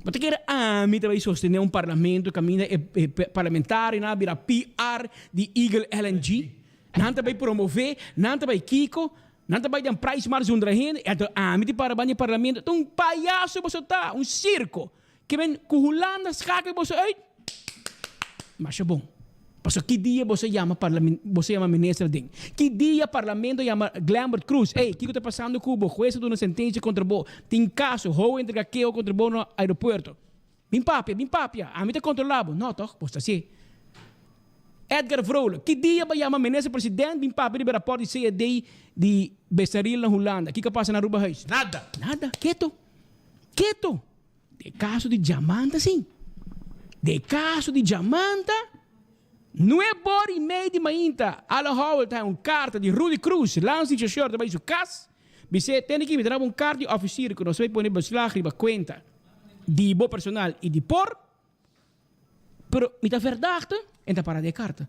Bo ta kere ami ta bai sostené un parlamento kaminda e parlamentarionan a bira PR di Eagle LNG? Nan ta bai promové, nan ta bai kiko, nan ta bai den prijsmarkt zundra hende, anto ami di para banda di parlamento, ta un payaso boso ta, un sirko. Ke men ku Hulanda schakel boso uit? Masha bon. Pasobra ki dia boso yama parlamen, boso yama minister aden? Ki dia parlamento yama Glenbert Croes, ey, kiko ta pasando ku bo, hues a duna sentensia kontra bo, tin kaso, hou a entrega keho kontra bo na aeropuerto. Bin papia, bin papia, ami ta kontrolá bo. No toch, bo ta hasié. Edgar Vrolijk, ki dia bo yama minister president bin papia riba e raport di CAD di Besaril na Hulanda? Kiko a pasa na Aruba Huis? Nada. Nada. Keto. Keto. De kaso di Djamanta sin. De kaso di Djamanta, nuebor i mei di mainta, Alan Howell ta haña un karta di Rudy Croes, landsdienstchauffeur ta bai su kas, bis'é, Tende aki mi ta daba un karta di officier ku nos bai pone beslag riba kuenta. Di bo personal y di por, pero mi ta verdachte en ta para den e carta.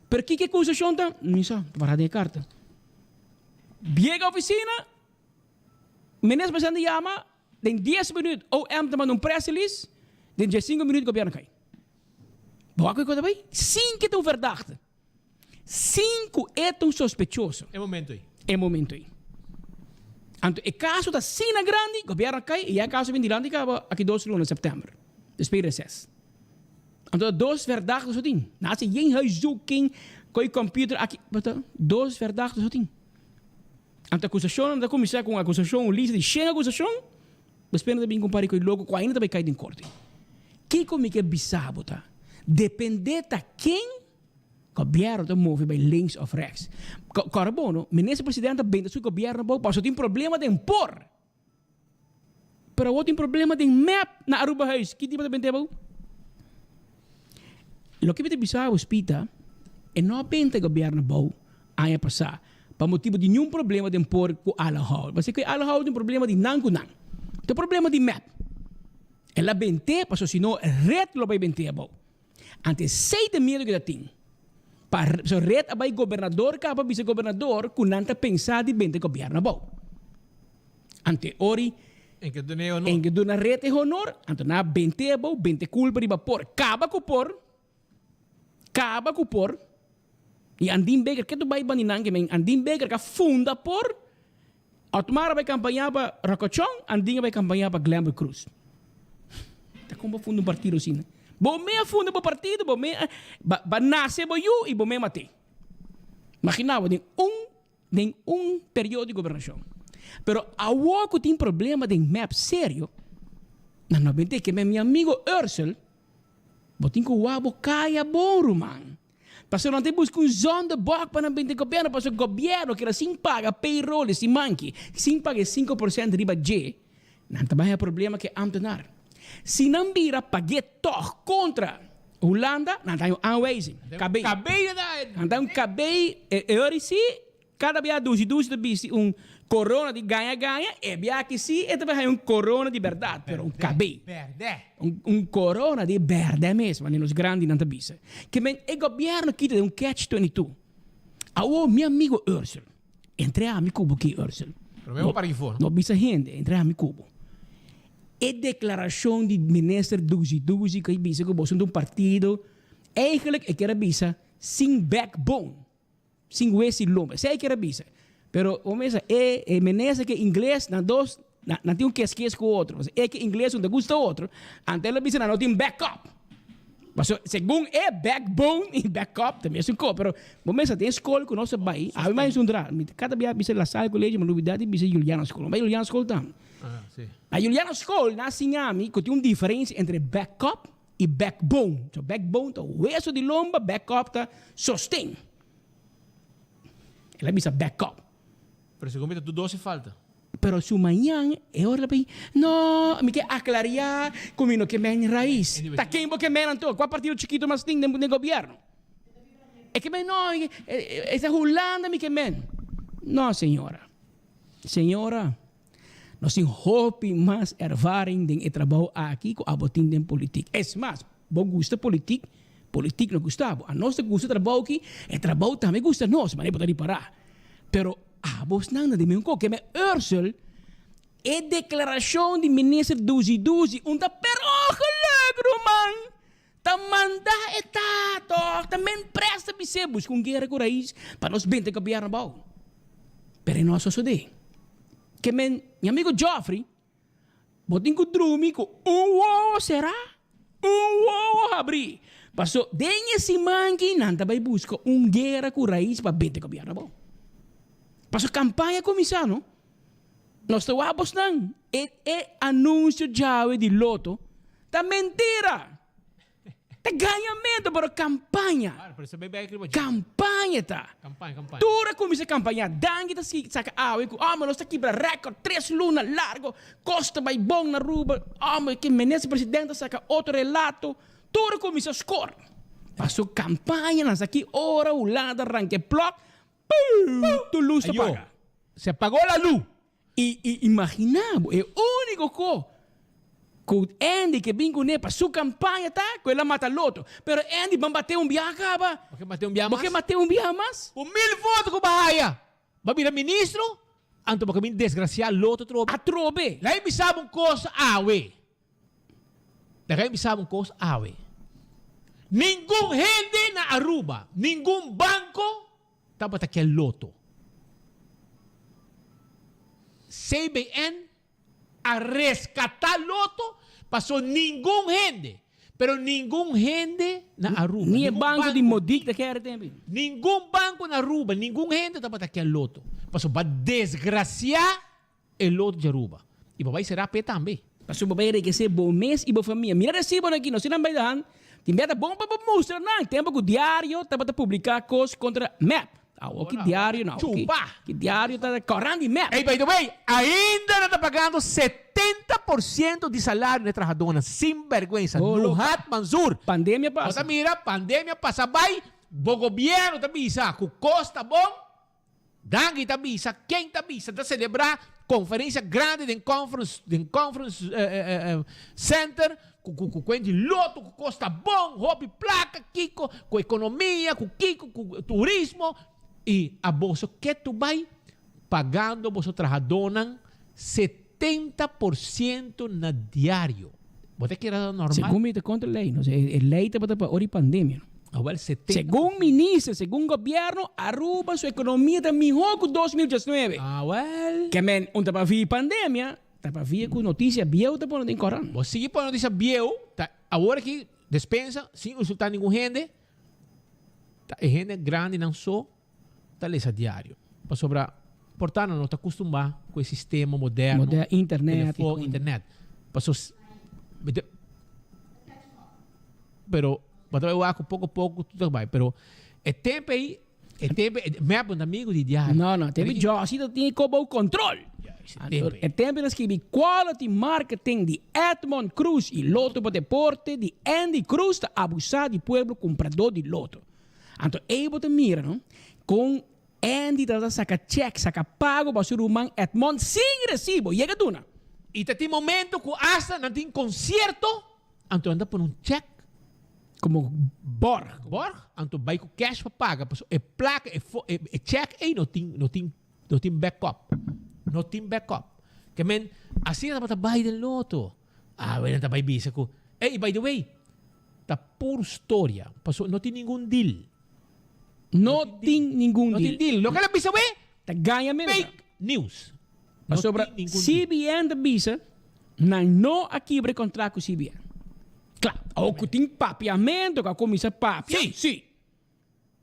Pero kiko e acusacion ta? Mi sa, ta para den e carta. Biega oficina, minister presidente yama, den dies minuut OM ta manda un press release, den diescinco minuut gobierno cay. Bo wak cu e ta bay? Sin cu e ta un verdachte. Sin cu e ta un sospechoso. E momento ey. E momento ey. Anto e caso ta asina grandi, gobierno a cay y ya e caso bin dilanti caba aki dos luna, september. Despues reces. Anto ta dos verdachten so tin. Nan haci yen huiszoeking, coy computer aki, pero ta dos verdachten so tin. Anto acusacionnan ta cuminsa cu un acusacion, un lista di shen acusacion, despues nan ta bin cu un par di coy loco cu ainda ta bay cay den corte. Kico mi ke bisa bo ta, depende ta ken Gobierno ta move bay links of rechts. Kòrda bon no, minister president ta benta su gobierno abou pasobra tin problema den por. Pero awor tin problema den mep na Aruba Huis. Ki tipo ta benta abou? Loke mi ta bisa bo Spita, e no a benta e gobierno abou aña pasá pa motibo di niun problema den por ku Alan Howell. Pasobra ku Alan Howell tin problema di nan ku nan. Ta problema di mep. El a bent'é pasobra si no red lo bay bent'é abou. Ante esey ta miedo ku ta tin. Pa so red a bay gobernador kaba bisa gobernador ku nan ta pensa di benta gobierno abou. Ante ori En ke duna e honor. En ke duna red e honor, anto nan a bente abou, bente kulpa riba por. Kaba ku por, kaba ku por. I Andin Baker, ke tu bay bandi nan ke men Andin Baker ka funda por, Otmar a bay campaña pa Rocochon, Andin a bay campaña pa Glenbrook Cruz. Ta con bo funda un partido asina? Bo me a funda bo partido, bo me a ba, ba nace bo yu y bo me mate. Imagina bo den un den un periodo di gobernacion. Pero awor cu tin problema den mep serio, nan no bente ke men mi amigo Ursel, bo tin cu wak bo caya bon ruman. Pasobra nan ta buska un zondebok pa nan bini den gobierno, pasobra gobierno keda sin paga payroll e simanki, sin paga e 5% riba dje, nan ta bai haña problema ku e ambtenaar. Si nan bira pag'é tòg kontra Hulanda, nan ta haña un aanwijzing. Kabei. Nan ta haña un kabei, e ora si Kada bia dushi dushi ta bisti un corona di gaña gaña, e bia aki si e ta bay haña un corona di berdad, pero un cabey. Un un corona di berde mes, manera nos grandinan ta bisa. Ke men e gobierno kita den un catch 22. Awor mi amigo Ursel, entre ami ku bo ki Ursel. Prome bo para ifo, no? No bisa hende, entre ami ku bo. E declaracion di minister Dushi Dushi ku a bisa ku boso ta un partido, eigenlijk e kier a bisa sin backbone. Sin wes sin lomba. Esei kier a bisa. Pero bo mesa e e menesa ke ingles nan dos nan nan tin un kes kes ku otro. Pasobra e ke ingles no ta gusta otro. Anto el a bisa nan no tin backup. Paso segun e backbone y backup ta mesun ko, pero bo mester den skol ku nos a bai, abi mai esun dra, mi kada bia bisa La Salle College, mi lubida di bisa Juliana School, mi bai Juliana School tambe. Na Juliana School nan a siña mi ku tin un diferensia entre backup y backbone. So backbone ta weso di lomba, backup ta sosten. El a bisa backup. Pero segun mi ta tur dos e falta. Pero su mañan e ora bay, no, mi ke aclaria cu mi no ke men rais. Ta ken bo ke men anto? Cua partido chikito mas tin den gobierno? E ke men, no, e ta Hulanda mi ke men. No, señora. Señora, nos tin hopi mas ervaring den e trabou aki cu abo tin den politik. Es mas, bo gusta politik, politik no gusta bo. Anos ta gusta trabou aki, e trabou tambe gusta nos, manera bo ta ripara. Pero abosnan na di mi un koke me Ursel e deklarashon di minister Duzi Duzi un ta per ongeluk ruman ta manda e ta tòg ta men presta bis'é buska un guera ku rais pa nos benta gobièrnu abou pero e no a sosodé ke men mi amigo Geoffrey Bo tin ku drumi ku un wowo será, un wowo habrí. Paso den e siman ki nan ta bai buska un guera ku rais pa bete gobièrnu abou. Paso kampaña kuminsá no. Nos ta wak bosnan e e anunsio djawe di loto ta mentira. Ta gañamento pero campaña. Campaña ta. Tur a cuminsa campaña. Dangui ta saca awe cu ome nos ta kibra record tres luna largo. Cos ta bay bon na Aruba. Ome ke minister president ta saca otro relato. Tur a cuminsa score. Paso campaña nan sa ki ora Hulanda ranca e plok. Puu! Tur luz ta paga. Se apagó la luz. I i imagina bo, e unico co cu Andy ke bin cune pa su campaña ta cu el a mata Lotto. Pero Andy ban bate un biaha caba. Bo ke mate un biaha mas? Bo ke mate un biaha mas? Cu mil voto cu bo a haya, bo a bira ministro, anto bo ke bin desgracia Lotto atrobe. Atrobe. Laga mi bisa bo un cos awe. Laga mi bisa bo un cos awe. Ningun hende na Aruba, ningun banco tabata ke loto. CBN a rescata loto paso ningun hende, pero ningun hende na Aruba, Ni e ningun banco di banco, Modic ta kere tempo. ningun banco na Aruba, ningun hende tabata ke loto. Paso ba desgracia e loto di Aruba. Y bo bay sera p'e tambe. Pasobra bo bay enrikesé bo mes i bo famia. Mira resibonan aki, nos tin nan bay dan. Tin bia ta bon pa bo mustra nan. Tempu ku diario tabata publiká kos kontra mep. Awor ki diario no. Chupa! Ki diario ta koran di mep. Ey, by the way, ainda nan ta pagando 70% di salario na e trahadónan. Sin bèrgwensa. Nuhat Mansour. Pandemia pasa. Bo ta mira, pandemia pasa bay, bo gobièrnu ta bisa ku kos ta bon. Dangui ta bisa, ken ta bisa ta celebra conferencia grandi den conference den conference center cu cu cu cuenti loto cu cos ta bon, hopi placa, kico, cu economia, cu kico, cu turismo y a boso ketu bay pagando boso trahadonan 70% na diario. Bo ta kere ta normal? Segun mi ta kontra lei. No, e lei tabata pa ora di pandemia. Awel 70. Segun minister, segun gobierno, Aruba su economia ta miho cu 2019. Awel. Ke men un ta pa via pandemia, ta pa via cu noticia bieu ta pone den koran. Bo sigui pone noticia bieu, ta awor aki despensa sin insulta ningun hende, ta e hende grandinan so ta lesa diario. Pasobra por ta nan no ta kustumá ku e sistema moderno, Moder, internet, telefon, internet. Paso, pero bo ta bai wak ku poko poko tur ta bai. Pero e tempu ei, e tempu ei, mep no ta amigu di diario. No, no, tempu Josie ta tin e kos bou kontrol. E tempu nan skibi Quality Marketing di Edmond Croes i Loto pa Deporte di Andy Croes ta abusá di pueblo kumpradó di loto. Anto ei bo ta mira no, kon Andy tabata saka chèk, saka pago pa su ruman Edmond sin resibo, yega duna. I ta tin momento ku asta nan tin konsierto, anto nan ta pone un chèk. Komo bòrg. Bòrg, anto bai ku kèsh pa paga, pasobra e plaka, e fo, e chèk ei no tin, no tin, no tin backup. No tin backup. Ke men, asina tabata bai den loto. Awe nan ta bai bisa ku, ey, by the way, ta puru storia, pasobra no tin ningun deal. No tin ningun No deal. tin deal. Loke el a bisa we? Ta gaña mester. Fake news. No Pasobra tin ningun deal. CBN ta bisa nan no a kibra e kontrakt ku CBN. Kla, awor ku tin papiamentu ku a kuminsá papia, sí.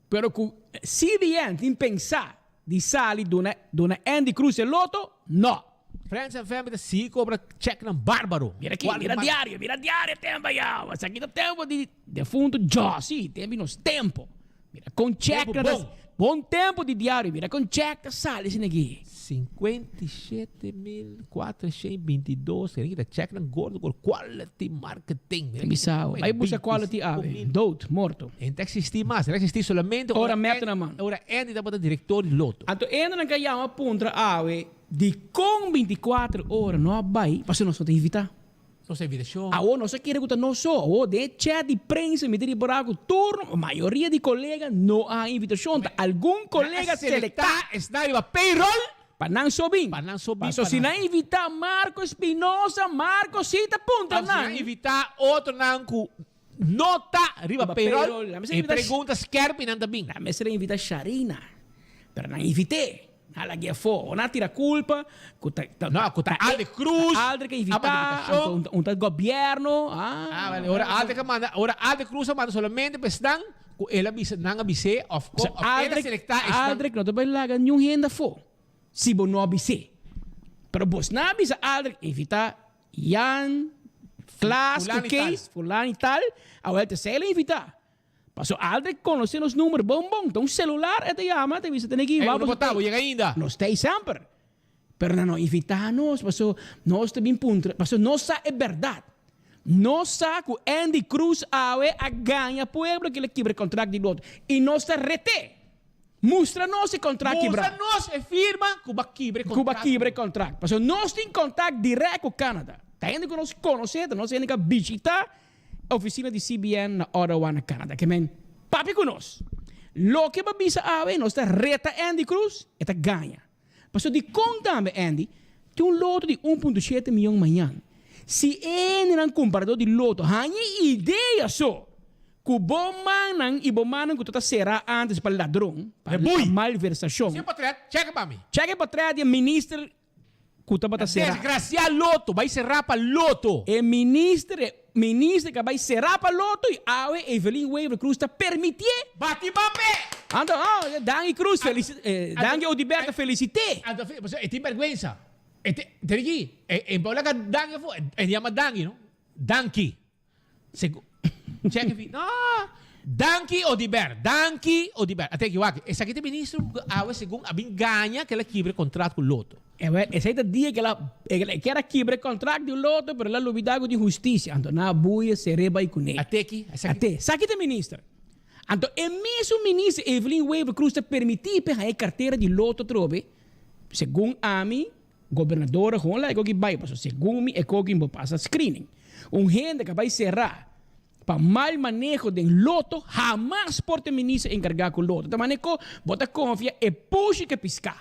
Pero ku CBN tin pensá di sali duna duna Andy Cruz e loto, no. Friends and family ta sigui kobra chèknan bárbaro. Mira aki, mira diario, mira diario tempo ya. Esaki ta tempo di defunto Jossy, tempo di nos tempo. Mira kon chèknan ta. Bon tempo di diario, mira kon chèk ta sali esina aki. 57,422, kere kita chèknan gordo gordo, quality marketing. Mira Bisa, bai buska quality awe, dood, morto. E no ta existi mas, e ta existi solamente ora Ora mep ta na man. Ora Andy tabata director di Lotto. Anto Andy nan ka yama puntra awe dikon 24 ora no a bai pasobra nos no ta invita. Nos invitacion. Awor nos a kere cu ta nos so. Awor den e chat di prensa mi ta ripara cu tur, mayoria di colega no a haña invitacion. Ta algun colega selecta. Esnan riba payroll. Pa nan so bin. Pa nan so bin. Paso si nan invita Marco Espinosa, Marco si ta puntra nan. Si nan invita otronan cu no ta riba payroll, e pregunta skerp y nan ta bin. Nan mester a invita Sharina, pero nan invit'é. Nan lag'é afó. O nan a tira culpa cu ta. No, cu ta Aldrich Cruz. Aldrich a invita, anto un ta gobierno. Ah, bale. Ora Aldrich a manda, ora Aldrich Cruz a manda solamente pa esnan cu el a bisa, nan a bis'é of con, of el a selecta esnan. Aldrich no ta bay laga niun hende afó si bo no a bis'é. Pero bosnan a bisa Aldrich invita Jan, Klaas cu Kees, fulano y tal, awel ta esei el a invita. Paso Aldrich conoce nos numero bon bon, ta un celular e ta yama, ta bisa tene aki, Ey, unda bo ta? Bo yega ainda? Nos ta ei semper. Pero nan no invita nos, paso nos ta bin puntra, paso nos sa e berdad. Nos sa cu Andy Cruz awe a gaña pueblo cu el a kibra e contract di loto y nos ta rete. Mustra nos e contract kibra. Mustra nos e firma cu bo a kibra e contract. Cu bo a kibra e contract. Pasobra nos tin contact direct cu Canada. Ta hende cu nos conoce, ta nos hende cu a bishita oficina di CBN na Ottawa na Canada. Ke men papia cu nos. Loke bo a bisa awe, nos ta reta Andy Cruz, e ta gaña. Pasobra dicon tambe Andy tin un loto di un punto shete miyon mañan? Si e hendenan cumprador di loto haña e idea so cu bo mannan y bo mannan cu ta ta cera antes pa ladron, pa malversacion. Sin potret, check pa mi. Check e potret di e minister cu tabata cera. Desgracia loto, bay cera pa loto. E minister, e minister cu a bay cera pa loto y awe Evelyn Wever Croes ta permitié. Bati mape! Anto, oh, Dangui Croes, Dangui Oduber ta felicité. Anto, pasobra e tin berguensa. E tin, te diki, e por laga Dangui afo, e yama Dangui, no? Danki. Segun, check fi, no! Danki Oduber, danki Oduber. Ate aki wak, esaki ta e ministro cu awe segun a bin gaña cu el a kibra e contract cu Lotto. E wel, esey ta dia cu el a, el kier a kibra e contract di Lotto, pero el a lubida cu tin husticia. Anto nan a buya ser'e bay cune. Ate aki, esaki. Ate, esaki ta e minister. Anto e mesun minister Evelyn Wever Croes ta permiti p'e haña e cartera di Lotto atrobe, segun ami, Gobernador a gewoon laga e koki bai pasobra segun mi e koki bo pasa screening. Un hende ka bai sera pa mal maneho den loto hamas por ta minister encarga cu loto. Ta maneko bo ta confia e pushi ke pisca.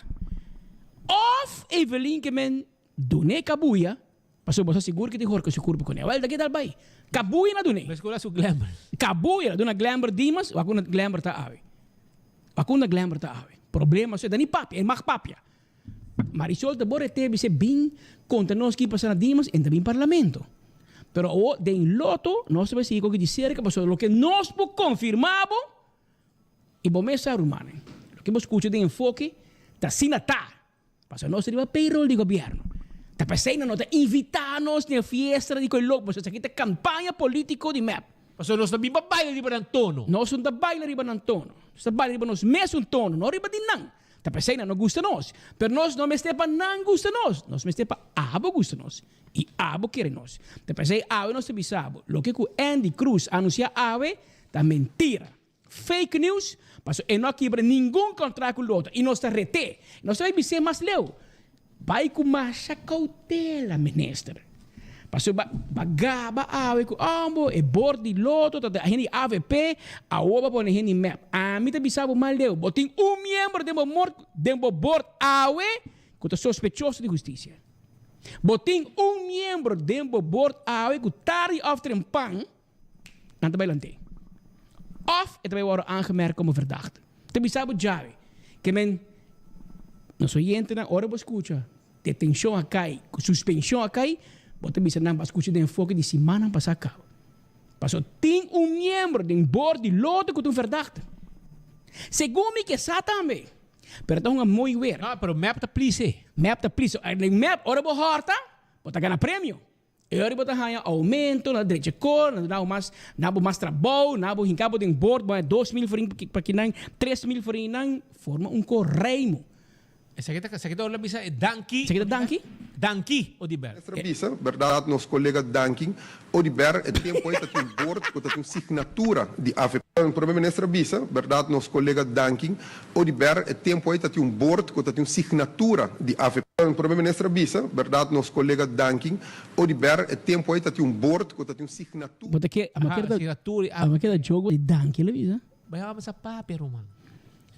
Of Evelyn ke men dune kabuya pasobra bo sa sigur ke tin horka su curpa cune. Awel ta ke tal bai. Kabuya na dune. Mescura su Glenber. Kabuya na duna Glenber Dimas wak unda Glenber ta awe. Wak unda Glenber ta awe. Problema su e ta ni papia e mag papia. Marisol ta bore te bis'é bin konta nos ki pasa na Dimas en ta bin parlamento. Pero awor den loto nos ta bai sigui koki di serka pasobra loke nos por konfirmá bo i bo mes sa rumannan loke bo skucha den enfoke ta asina ta pasobra nos ta riba payroll di gobièrnu. Ta p'esei nan no ta invitá nos den e fiesta di koe loko pasobra esaki ta kampaña polítiko di mep. Pasobra nos ta bin pa baila riba nan tono. Nos no ta baila riba nan tono. Nos ta baila riba nos mesun tono, no riba di nan. Ta p'esei nan no gusta nos. Pero nos no mester pa nan gusta nos, nos mester pa abo gusta nos i abo kere nos. Ta p'esei awe nos ta bisa bo, loke ku Andy Cruz a anunsiá awe ta mentira, fake news, pasobra e no a kibra ningun kontrakt ku Lotto i nos ta ret'é. Nos ta bai bis'é mas leu, Bai ku masha koutela, minister. Pasobra ba gaba awe ku ambo e bord di loto ta hende di avp, awor bo a pone hende di mep. Ami ta bisa bo mal deu, bo tin un miembro den bo mord den bo bord awe ku ta sospechoso di hustisia. Bo tin un miembro den bo bord awe ku tardi òf trempan nan ta bai lant'é. Òf e ta bai wòrdu aangemerkt komo verdachte. Ta bisa bo djawe ke men nos oyentenan ora bo skucha. Detenshon a kai, ku suspenshon a kai, bo ta bisa nan bo a skucha den enfoke di simannan pasá kaba. Paso tin un miembro den board di Lotto ku ta un verdachte. Segun mi ke sa tambe. Pero ta hunga mooi weer. No, pero mep ta plise. Mep ta plise. Den mep ora bo horta, bo ta gana premio. E ora bo ta haña aumento, nan ta drecha kor, nan ta duna bo mas, na bo mas trabou, na bo hinka bo den board, bo haña 2000 florin pa kinan, 3000 florin nan, forma un kor reimo. Esaki ta esaki ta ora bisa e danki. Esaki ta danki? Danki Odiber. Minister bisa, berdad nos colega Danki Odiber e tempo ey ta tin un bord cu ta tin un signatura di avp. Prome Minister a bisa, berdad nos colega Danki Odiber e tempo ey ta tin un bord cu ta tin un signatura di avp. Prome Minister a bisa, berdad nos colega Danki Odiber e tempo ey ta tin un bord cu ta tin un signatura. Bo ta ke, ama keda jogo di Danki lo bisa. Bai a bisa papia ruman.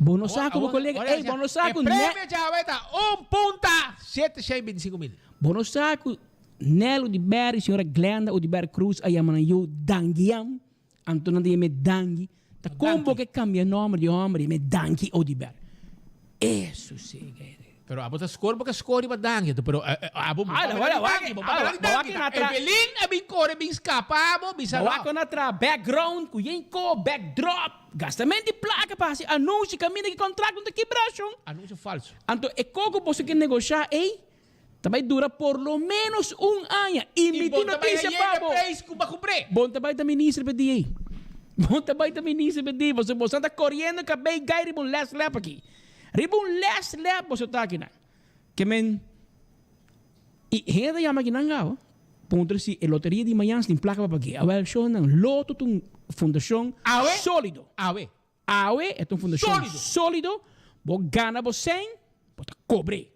Bo no sa ku bo kolega, ey bo no sa ku E premio djawe ta un punta shete shei bintisinko mil. Bo no sa ku Nel Oduber y señora Glenda Oduber Cruz a yama nan yu Dangiam, anto nan ta yam'e Dangi. Ta kon bo ke kambia nomber di homber yam'e Dangi Oduber? Eso si. Pero abo ta score bo ke score riba Dangi anto pero abo bo papia di Dangi bo papia di Dangi ta Evelyn a bin core bin scapa abo bisa no. Bo wak na tra background cu yen co backdrop gastamento di placa pa haci anuncio caminda ki contract no ta kibra shon. Anuncio falso. Anto e co cu boso ke negosha ey ta bay dura por lo menos un aña y mi tin noticia pa bo. Bon ta bay ta minister pe di ey. Bon ta bay ta minister pe di boso boso ta coriendo cabey gay riba un les lep aki. Riba un les lep boso ta akinan. Ke men i hende ta yama akinan gao puntra si e loteria di mañan si tin plaka pa pag'é. Awel shownan loto ta un fundashon solido. Awe. Awe e ta un fundashon solido. Bo gana bo sèn, bo ta kobr'é.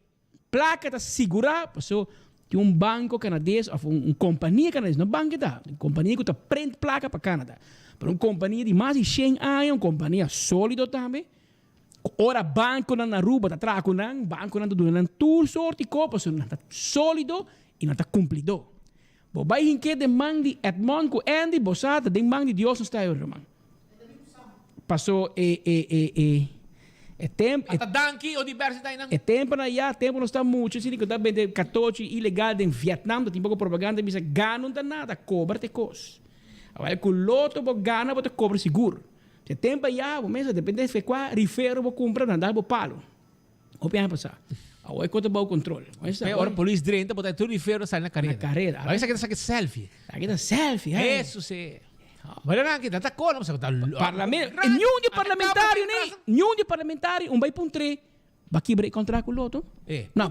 Plaka ta sigurá paso tin un banko kanades òf un kompania kanades, no banko ta, un kompania ku ta print plaka pa Kanada. Pero un kompania di mas di shen aña, un kompania solido tambe. Ora banconan na Aruba ta traha cu nan, banconan ta duna nan tur soort di cos pasobra nan ta solido y nan ta cumplidor. Bo bay hinke den man di Edmond cu Andy, bo sa ta den man di Dios nos ta awe ruman. Paso e e e e e temp Ata danki o diversi ta einan. E temponan ya, tempo nos ta mucha asina cu ta bende catochi ilegal den Vietnam, ta tin poco propaganda bisa gana no ta nada, cobra ta e cos. Awel cu loto bo gana bo ta cobra sigur. Te tempo ya bo mester depende fe kua rifero bo kumpra nan dal bo palo. Hopi aña pasá. Awor e kos ta bou kontrol. Pe ora polis drenta bo ta tur rifero sali na kareda. Na kareda. Awor esaki ta saki selfie. Esaki ta selfie he. Eso si. Bueno nan aki ta kono bo sa ta Parlamento niun di parlamentario ni niun di parlamentario un bai puntr'é ba kibra e kontrakt ku loto. No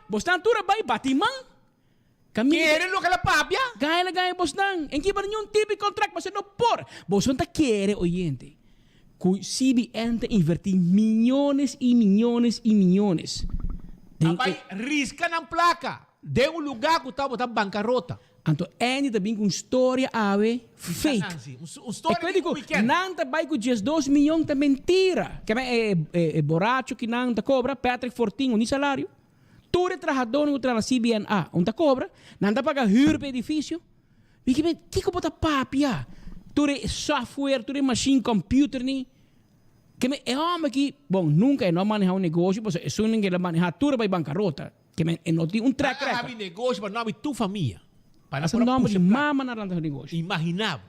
bo stan tur a bai bati man. Kere loke el a papia? Gaña la gaña bosnan. En kiba niun tipo di contract pasobra no por. Boso no ta kere, oyente, ku CBN ta inverti miyones i miyones i miyones den e. A bai riska nan plaka den un luga ku tabata bankarota. Anto Andy ta bin ku un storia awe fake. Un storia di un weekend. Nan ta bai ku 12 miyon ta mentira. Keme e boracho ki nan ta kobra, Patrick Fortin, un di salario. Tur e trahadónan ku traha na CBNA un ta kobra, nan ta paga hür pa e edifisio. Mi ke men, kiko bo ta papia? Tur e software, tur e machine, computer ni. Ke men, e hòmber aki, bon, nunka e no a manehá un negoshi, pasobra esun ku el a manehá tur a bai bankarota. Ke men, e no tin un track Nan a record. habri negoshi pa nòmber di tur famia. Pa nan Hasta por a nòmber pusha di plaka. mama nan a lanta su negoshi. Imaginá bo.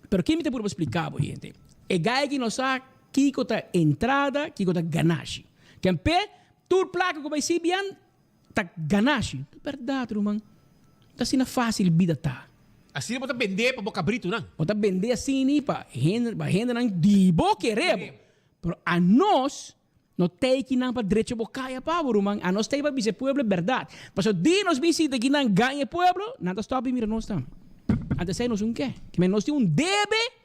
Pero ke mi ta purba splika bo, hende? E gai aki no sa kiko ta entrada, kiko ta ganashi. Ken p'e, tur plaka ku bai CBN ta ganashi. Ta bèrdat, ruman. Ta asina fásil bida ta. Asina bo ta bendé pa bo kabritunan. Bo ta bendé asina pa hende, pa hendenan di bo kere bo. Pero anos no ta ekinan pa drecha bo kaya pa bo, ruman. Anos ta ei pa bisa e pueblo e bèrdat. Pasobra di nos bin sinta ekinan gaña e pueblo, nan ta stòp di mira nos tambe. Anto esei nos un ke. Kimen nos tin un debe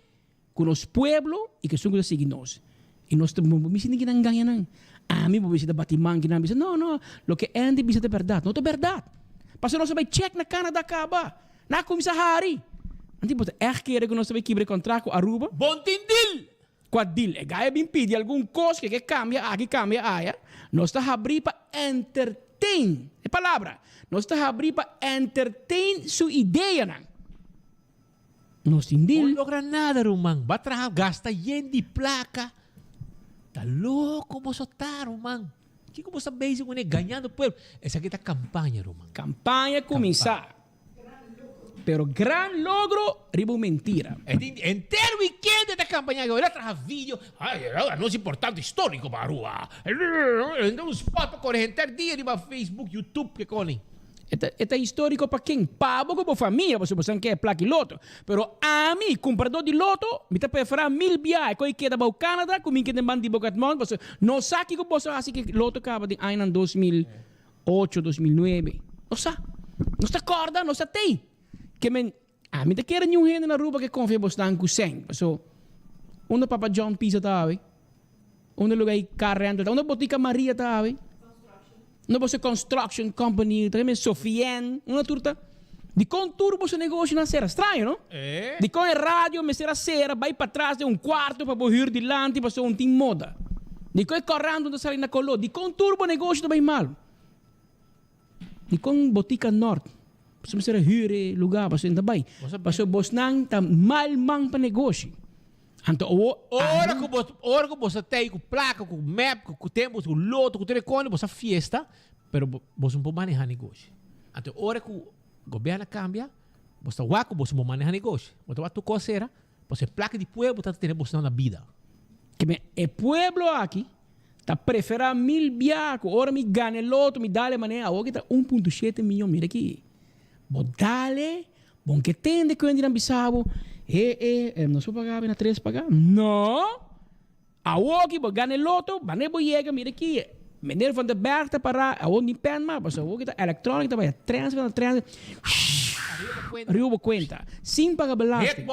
Ku nos pueblo i ku esun ku ta sigui nos. I nos ta, bo mester tin kinan gaña nan. Ami bo mester ta bati man kinan bisa, no, no, loke Andy bisa ta bèrdat. No ta bèrdat. Pasobra nos a bai chèk na Canada kaba. Nan a kuminsá hari. Anto bo ta ègt kere ku nos ta bai kibra e kontrakt ku Aruba? Bon tin deal! Kua deal? E gaya bin pidi algun kos ke ke kambia aki, kambia aya. Nos ta habrí pa entertain. E palabra. Nos ta habrí pa entertain su ideanan. Nos tin deal. Bo logra nada ruman. Ba traha gasta yen di placa. Ta loco boso ta ruman. Kico bo sta bezig cune gañando pueblo. Esaki ta campaña ruman. Campaña cuminsa. Pero gran logro riba un mentira. E tin henter weekend e ta campaña cu el a traha video, ay, anuncio importante historico pa Aruba. Un spot pa core henter dia riba Facebook, YouTube, ke coni. E ta historico pa ken? Pa bo cu bo famia, pasobra bo san ke e plaki loto. Pero ami, cumprador di loto, mi ta prefera mil biaha cu e keda bao Canada cu mi keda den banda di Bogatmont, pasobra no sa kico boso a haci cu e loto caba den añanan 2008, 2009. No sa. Nos ta corda, nos ta tey. Ke men, ami ta kere niun hende na Aruba ke confia bosnan cu sèn. Paso, unda Papa John Pizza ta awe? Unda lugar y car rental ta? Unda Botica Maria ta awe? Unda boso construction company ta? Men Sofien, unda tur ta? Dikon tur boso negoshonan sera? Straño, no? Dikon e radio mester a sera bai patras den un cuarto pa bo huur dilanti pasobra un tin moda? Dikon e corant no ta sali na color? Dikon tur bo negosho ta bai malo? Dikon Botica Nort boso mester a huur e lugar pasobra e no ta bai? Pasobra bosnan ta mal man pa negoshi. Anto awo Ora ku bo ora ku bo sa tei ku plaka ku mep ku tempo ku loto ku tur e kos bo sa fiesta pero bo boso no por maneha negoshi. Anto ora ku gobierno a kambia bo ta wak ku boso por maneha negoshi. Bo ta wak tur kos sera pasobra e plaka di pueblo ta tene boso na bida. Kimen e pueblo aki Ta prefera mil bia cu ora mi gana e loto mi dale manera awor ki ta un punto shete miyon mira aki bo dale bon ke tende cu hende nan bisa bo e e nos por paga na tres paga no awor ki bo gana e loto manera bo yega mira aki meneer van der Berg ta para awor ni pen mas pasobra awor ki ta electronic ta bay transfer na transfer riba bo cuenta sin paga belasting.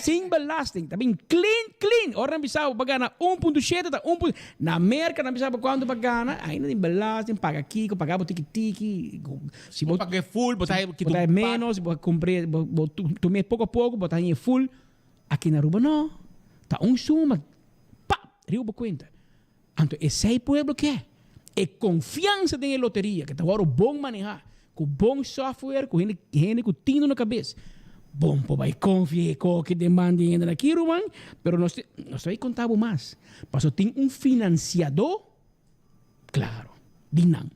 Sin belasting ta bin clean clean. Ora nan bisa bo pa gana un punto shete ta un punto. Na Merca nan bisa bo cuanto pa gana ainda tin belasting paga kico paga bo tiki tiki. Si bo paga e full bo ta kita un menos bo cumpre bo tuma poco a poco bo ta haña e full. Aki na Aruba no ta un suma pap riba bo cuenta. Anto esei pueblo ke. E confiansa den e loteria ke ta wòrdu bon manehá, ku bon software, ku hende hende ku tino na kabes. Bon por bai konfia e koki den man di hende aki ruman, pero nos nos ta bai konta bo mas. Pasobra tin un finansiadó, klaro, di nan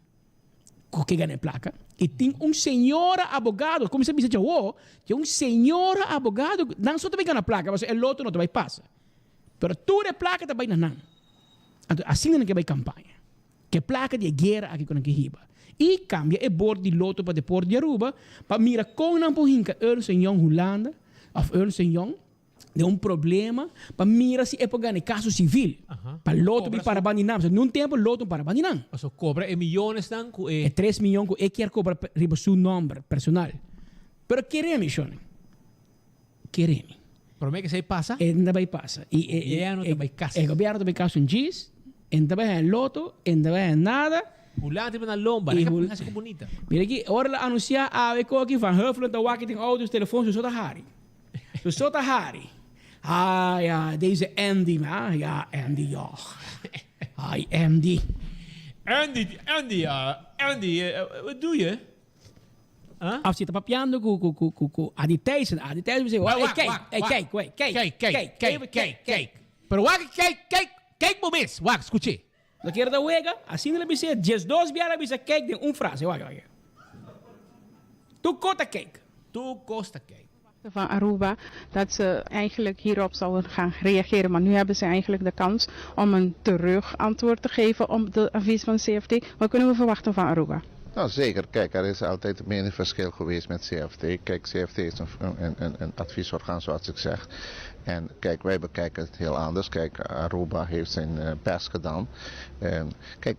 ku ke gana e plaka i tin un señora abogado, kuminsá bisa djawo, tin un señora abogado, nan so ta bai gana plaka pasobra e loto no ta bai pasa. Pero tur e plaka ta bai na nan. Anto asina nan ke bai kampaña. Ke plaka di e guera aki ku nan ke hiba. I kambia e bord di loto pa deport di Aruba pa mira kon nan por hinka Ernst en Young Hulanda of Ernst en Young den un problema pa mira si e por gana e kaso sivil pa loto bin para banda di nan. Pasobra nun tempu loto para banda di nan. Pasobra kobra e miyonesnan ku e. E tres miyon ku e kier kobra riba su nomber personal. Pero kere mi shon. Kere mi. Prome ke esei pasa? E no ta bai pasa. I e Gobierno ta bai kas. E gobierno ta bai kas un djis, e no ta bai haña loto, e no ta bai haña nada. Hulanda riba nan lomba, I nan Hul hasi ku bunita. Mira aki, ora el a anunsiá awe ku aki Van Huffelen ta wak den outo su telefon, su so ta hari. Su so ta hari. Ai, ai, deze Andy, ma, ja, Andy, ja. Ai, Andy. Andy, Andy, Andy, wat doe je? Of si ta papiando ku ku ku ku ku Adi Thijssen. Adi Thijssen bisa, Wak, hey, wak, kijk, wak, hey, wak. kijk, wait, kijk, Kijk, kijk, kijk, kijk, even kijk, kijk. Pero wak, kijk, kijk, kijk bo mes. Wak, skuch'é. No kier ta wega, asina el a bis'é, 12 biaha el a bisa kijk den un frase. Wak, wak. Tur kos ta kijk. Tur kos ta kijk. Van Aruba dat ze eigenlijk hierop zouden gaan reageren. Maar nu hebben ze eigenlijk de kans om een terugantwoord te geven op de advies van CFT. Wat kunnen we verwachten van Aruba? Nou zeker, kijk, er is altijd een meningsverschil geweest met CFT. Kijk, CFT is een, een, een, een adviesorgaan zoals ik zeg. En kijk, wij bekijken het heel anders. Kijk, Aruba heeft zijn eh, best gedaan. En kijk,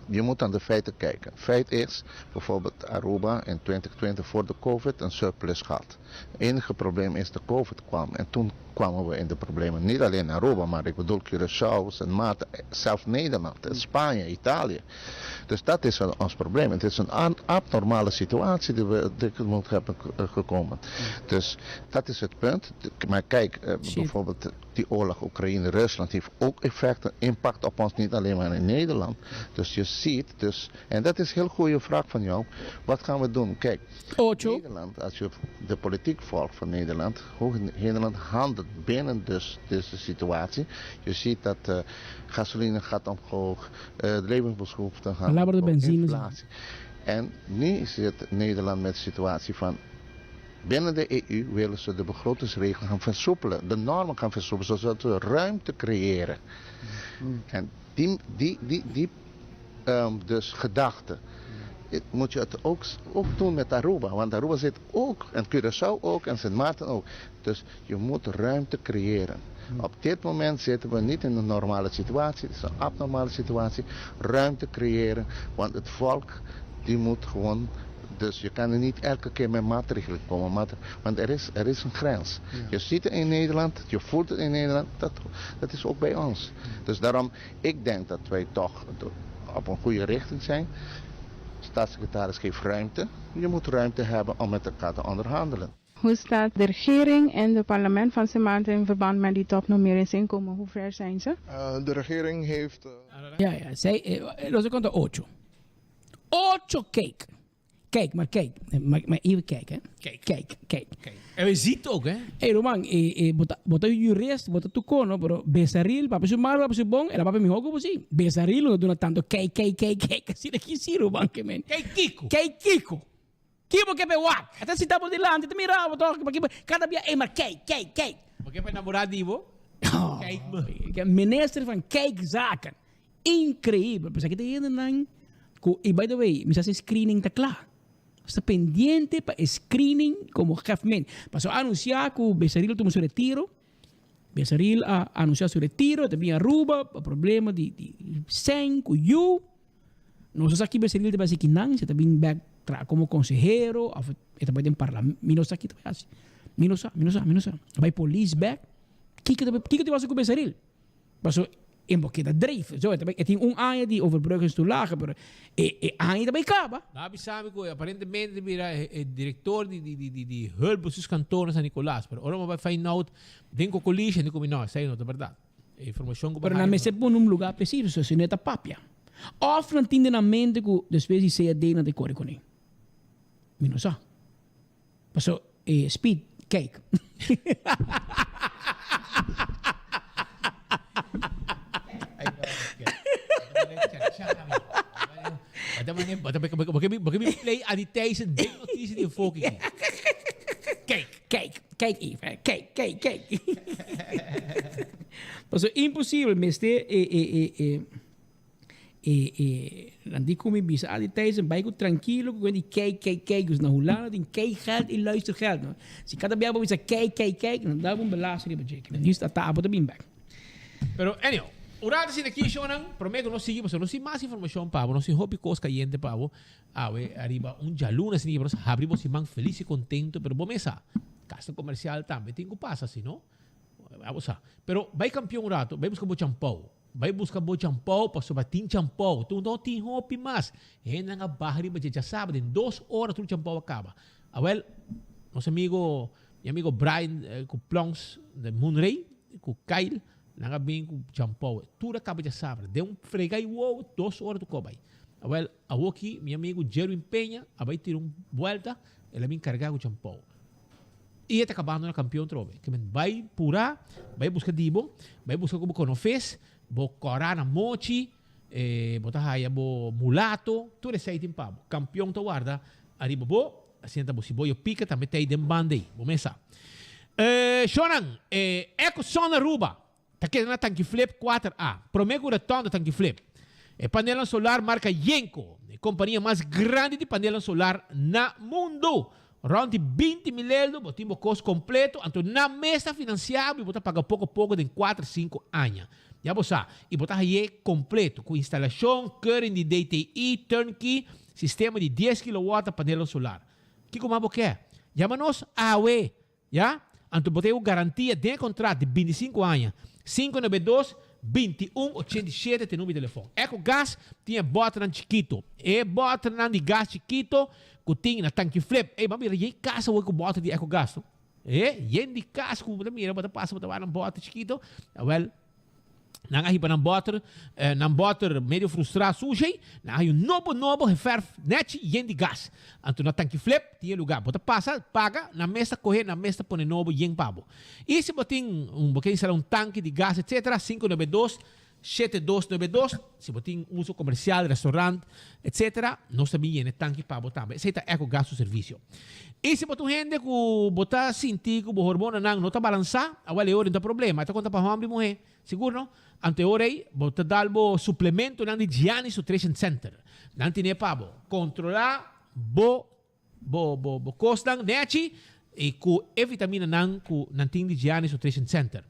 je moet aan de feiten kijken. Feit is, bijvoorbeeld Aruba in 2020 voor de COVID een surplus gehad. Het enige probleem is de COVID kwam en toen kwamen we in de problemen. Niet alleen Aruba, maar ik bedoel Curaçao, Sint Maarten, zelfs Nederland, Spanje, Italië. Dus dat is ons probleem. Het is een abnormale situatie die we die moet hebben gekomen. Dus dat is het punt. Maar kijk, eh, bijvoorbeeld die oorlog Oekraïne-Rusland heeft ook effect, een impact op ons, niet alleen maar in Nederland. Dus je ziet, dus, en dat is een heel goede vraag van jou, wat gaan we doen? Kijk, Ocho. Nederland, als je de politiek volgt van Nederland, hoe Nederland handelt binnen dus deze situatie. Je ziet dat uh, gasoline gaat omhoog, uh, de levensbehoeften gaan omhoog, inflatie. En nu zit Nederland met de situatie van Binnen de EU willen ze de begrotingsregel gaan versoepelen, de normen gaan versoepelen, zodat we ruimte creëren. En die, die, die, die dus gedachte moet je het ook, ook doen met Aruba. Want Aruba zit ook, en Curaçao ook, en Sint Maarten ook. Dus je moet ruimte creëren. Op dit moment zitten we niet in een normale situatie, het is een abnormale situatie. Ruimte creëren, want het volk die moet gewoon. Dus je kan er niet elke keer met maatregelen komen, want er is een grens. Je ziet het in Nederland, je voelt het in Nederland, dat is ook bij ons. Dus daarom, ik denk dat wij toch op een goede richting zijn. Staatssecretaris geeft ruimte. Je moet ruimte hebben om met elkaar te onderhandelen. Hoe staat de regering en het parlement van Sint Maarten in verband met die topnormeringsinkomen? Hoe ver zijn ze? De regering heeft. Ja, zij, los komt er ocho. Ocho, kijk. Kijk, maar kijk. Maar even kijken. Hè. Kijk. Kijk, kijk. En we zien het ook, hè? Hey, Roman, bo ta jurist, bo ta tukono, pero Besaril, papia su malo, papia su bon, el a papia miho ku si. Besaril no duna tanto kijk, kijk, kijk, kijk, asina ki si, Roman, ke men. Kijk Kiko. Kijk Kiko. Kibo ke pe wak. Ata sita bo dilanti, ta mira bo toch, pa kibo, kada bia, ey, maar kijk, kijk, kijk. Bo ke pa enamora di bo? Kijk me. Ke minister van kijkzaken. Increíbel. Pues aki ta hendenan ku, y by the way, mi sa si screening ta kla. Nos ta pendiente pa e screening como gevment. Paso a anuncia cu Besaril a tuma su retiro. Besaril a anuncia su retiro, e ta bin Aruba pa problema di di sèn cu yu. Nos no sa ki Besaril ta bai haci kinan, si e ta bin bek traha como consehero of e ta bai den parlamento. Mi no sa ki ta bai haci. Mi no sa, mi no sa, mi no sa. A bai polis bek. Kiko ta bai, kiko ta bai haci cu Besaril? Paso e bo keda dreef. So, e tin un aña di overbruggingstoelage, pero e e aña ta bay caba. Nan a bisa mi cu aparentemente mira e director di di di di hulpbestuurskantoor na San Nicolas, pero ora mi a bay find out den Cocolisha, di cu mi no, esey no ta berdad. E informacion cu bo Pero haya nan no. mester pone un lugar preciso, so si no e ta papia. Of nan tin den nan mente cu despues di CAD nan ta core cune. Mi no sa. Paso e speed, kijk. Bo ke mi play a di Thijssen den noticia di enfoke aki. Kijk. Kijk, kijk even. Kijk, kijk, kijk. Paso imposibel mester e e e e E e nan di ku mi bisa al di Thijssen bai ku trankilo ku di kijk kijk kijk dus na Hulanda tin kijk geld i luister geld no. Si kada bia bo bisa kijk kijk kijk nan da bo un belasting riba dje. Nan dis ata abo ta bin bek. Pero anyhow, un rato asina aki shownan, prome ku nos sigui pasobra nos tin mas informashon pa bo, nos tin hopi kos kayente pa bo awe ariba un djaluna asina ki pa nos habri bo siman felis i kontento pero bo mesa kasa komersial tambe tin ku pasa si no abo sa pero bai kampion un rato bai buska bo champou. Bai buska bo champou pasobra tin champou. Tur no tin hopi mas. Hendenan a baha riba dje djasabra den dos ora tur champou a kaba. Awel, nos amigo, mi amigo Brian ku Plongs de Moonray ku Kyle nan a bin ku champou. Tur a kaba djasabra. Den un frega i wowo dos ora tur kos bai. Awel, awoki mi amigo Jerwin Peña a bai tira un buelta, el a bin karga ku champou. I e ta kabando na kampion trobe. Ke men bai purá, bai buska di bo, bai buska ku bo konofes, bo kòrá na mochi, bo ta haya bo mulato, tur esei tin pa bo. Kampion ta warda ariba bo, asina ta bo si boyo pika tambe ta ei den banda ei, bo mes sa. Shonnan, e Ecoson Aruba ta keda na Tanki Flip kuater A, promé ku rotonda Tanki Flip. E panelnan solar marka Yenko, e kompania mas grandi di panelnan solar na mundu. Rond di 20 mil euro bo tin bo kos kompleto, anto nan mes ta finansiá bo i bo ta paga poko poko den kuater sinku aña. Ya bo sa, i bo ta haye kompleto ku instalashon, keuring di DTI, turnkey, sistema di dies kilowatt panelnan solar. Kiko mas bo ke? Yama nos awe! Ya? Anto bo ta e garantia den e contrat di 25 aña. 592 21 87 ta e numero di telefon. Ecogas tin e bòternan chikito. E bòternan di gas chikito ku tin na tanki flip. Ey, bo a mira yen kas awor ku bòter di Ecogas no. E, yen di kas ku bo ta mira, bo ta pasa bo ta wak nan bòter chikito. Awèl. Nan a hiba nan bòter, nan bòter medio frustrá sushi, nan a haña un nobo nobo geverf nèchi yen di gas. Anto na Tanki Flip tin e lugá. Bo ta pasa, paga, nan mes ta kohe, nan mes ta pone nobo yen pa bo. I si bo tin un, bo ke instalá un tanki di gas etsetera, 592. 7292. Si bo tin uso comercial, restaurant, etc. Nos ta bin yena e tanki pa bo tambe. Esey ta Ecogas su servicio. Y si bo ta un hende cu bo ta sinti cu bo hormonanan no ta balansa, awel e ora no ta problema. E ta conta pa homber y muher. Sigur no? Anto e ora ey bo ta dal bo suplementonan di Giannis Nutrition Center. Nan tine pa bo controla bo bo bo bo kosnan nechi i ku e vitaminanan ku nan tin di Giannis Nutrition Center.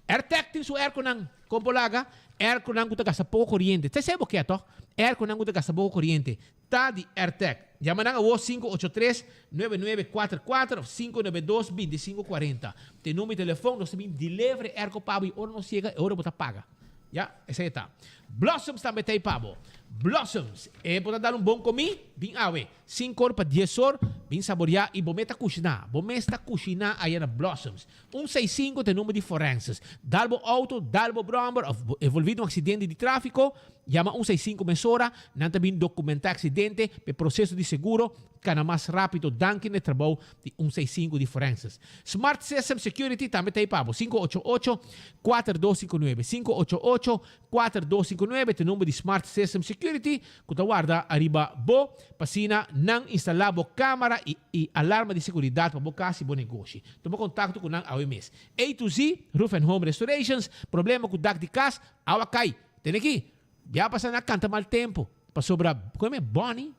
Airtec tin su airconan kon por laga, airconan ku ta gasta poko koriente. Ta esei bo ke tòg? Airconan ku ta gasta poko koriente ta di Airtec. Yama nan awor 583 9944 òf 592 2540. Te number di telefòn nos ta bin deliver e airco pa bo i ora nos yega e ora bo ta paga. Ya, esei e ta. Blossoms tambe ta ei pa bo. Blossoms, e bo ta dal un bon komí? Bin awe. Sinku or pa dies or, bin saboriá i bo mes ta kushiná. Bo mes ta kushiná aya na Blossoms. Un seis sinku ta e number di forenses. Dal bo outo, dal bo bròmber òf bo envolví den un aksidente di tráfiko, yama un seis sinku mesora. Nan ta bin dokumentá e aksidente pa e proseso di seguro kana mas rápido danki na e trabou di un seis sinku di forenses. Smart System Security tambe ta ei pa bo. 588 4259, 588 4259 ta e number di Smart System Security ku ta warda ariba bo pa asina nan instalá bo kámara i i alarma di seguridat pa bo kas i bo negoshi. Tuma kontakto ku nan awe mes. A to Z Roof and Home Restorations, Problema ku dak di kas, awa kai. Tene ki, bia pasa nan a kanta mal tempu pasobra, kon e Bonnie?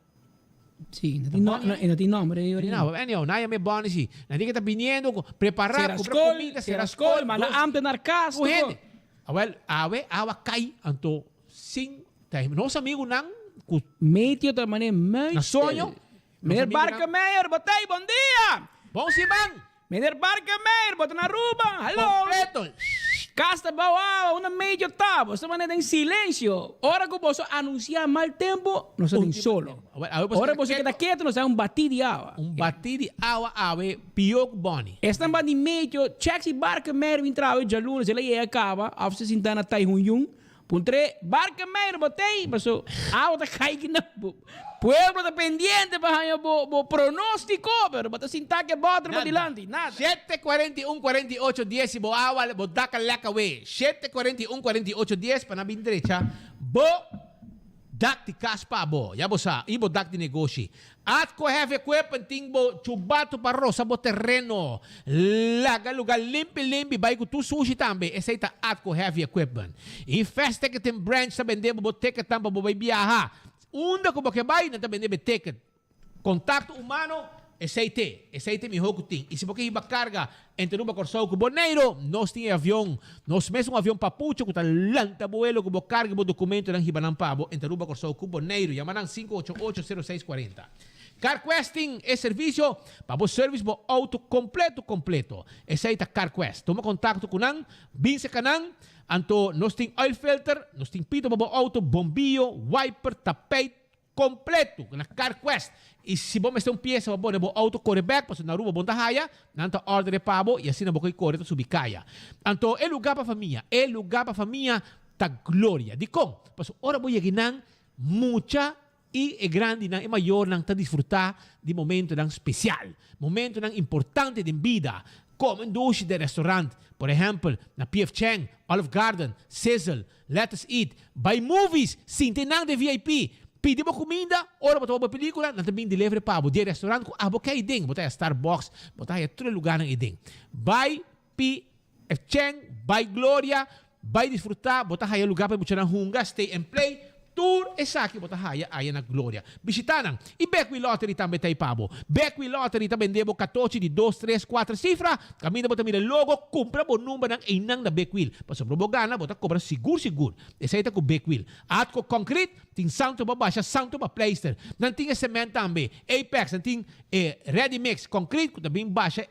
Sí, no tin no, no tin nombre de origen. No, anyhow, na yam'é Bonnie sí. Nan tin ke ta biniendo, prepará, Sera kumpra skol, kumida, sera sera skol, skol, manda ambtenaar kas, Ku tur. hende. Awel, awe awa kai, anto sin ta nos amigunan ku. Meteo ta manera Na soño, muistel. nos Meneer amigunan. Barkemeyer, bo ta ei, bon dia! Bon siman! Meneer Barkemeyer, bo ta na Aruba? Hallo! Completo! Kas ta bou awa, unda medio ta? Boso ta manera den silencio. Ora ku boso anunsia mal tempo, nos ta den solo. Ora boso keda ketu, nos ta un batí di awa. Un batí di awa awe pió ku Bonnie. Esnan ban di medio, check si Barkemeyer bin traha awe djalunes, el a yega kaba, òf se sinta na Taihun Yun. Puntr'é, Barkemeyer, bo t'ei? Paso awa ta kai ki nan. Pueblo ta pendiente pa haña bo bo pronóstiko, pero bo ta sintá ku e bòter bo dilanti. Nada. 7:41 48 dies si bo awa bo daka lek awe. 7:41 48 dies pa nan bin drecha bo dak di kas pa bo. Ya bo sa, i bo dak di negoshi. Atco Heavy Equipment tin bo chubato pa rosa bo tereno. Laga luga limpi limpi bai ku tur sushi tambe. Esei ta Atco Heavy Equipment. I Fast Ticketing Branch ta bende bo bo ticketnan pa bo bai biaha. Unda ku bo ke bai, nan ta bende bo e ticket. Kontakto humano, esei te. Esei te mihó ku tin. I si bo ke hiba karga entre Aruba, Kòrsou ku Boneiru, nos tin e avion. Nos mes un avion papucho ku ta lanta buelo ku bo karga i bo dokumentonan hiba nan pa bo entre Aruba, Kòrsou ku Boneiru. Yama nan 588 06 40. CarQuest tin e servisio pa bo service bo outo kompleto kompleto. Esei ta CarQuest. Tuma kontakto ku nan, bin seka nan. Anto nos tin oil filter, nos tin pito pa bo auto, bombillo, wiper, tapijt, completo na CarQuest. Y si bo mester un pieza pa pone bo auto core bek, pasobra na Aruba bo no ta haya, nan ta order e pa bo y asina bo koy core ta subi caya. Anto e lugar pa famia, e lugar pa famia ta Gloria. Dicon? Pasobra ora bo yega eynan, mucha y e grandinan, e mayornan ta disfruta di momentonan special, momentonan importante den bida. Come un dushi den restaurant, por ehempel na PF Chang, Olive Garden, Sizzle, Let Us Eat, bay movies, sinti nan den VIP, pidi bo cuminda, ora bo ta wak bo pelicula, nan ta bin delivery pa bo di e restaurant cu abo ke aiden, bo ta haya Starbucks, bo ta haya tur e lugarnan aiden. Bay PF Chang, bay Gloria, Bai disfrutá, bo ta haya lugá pa e muchanan hunga, stay and play, tur esaki bo ta haya aya na Gloria. Bishitá nan! I Bekwee Lottery tambe ta ei pa bo. Bekwee Lottery ta bende bo katochi di dos, tres, kuater sifra, kaminda bo ta mira e logo, kumpra bo numbernan einan na Bekwee. Pasobra bo gana, bo ta kobra sigur sigur. Esei ta ku Bekwee. Atco Concrete tin santo pa basha, santo pa pleister. Nan tin e cement tambe, Apex, nan tin e ready mix concrete ku ta bin basha.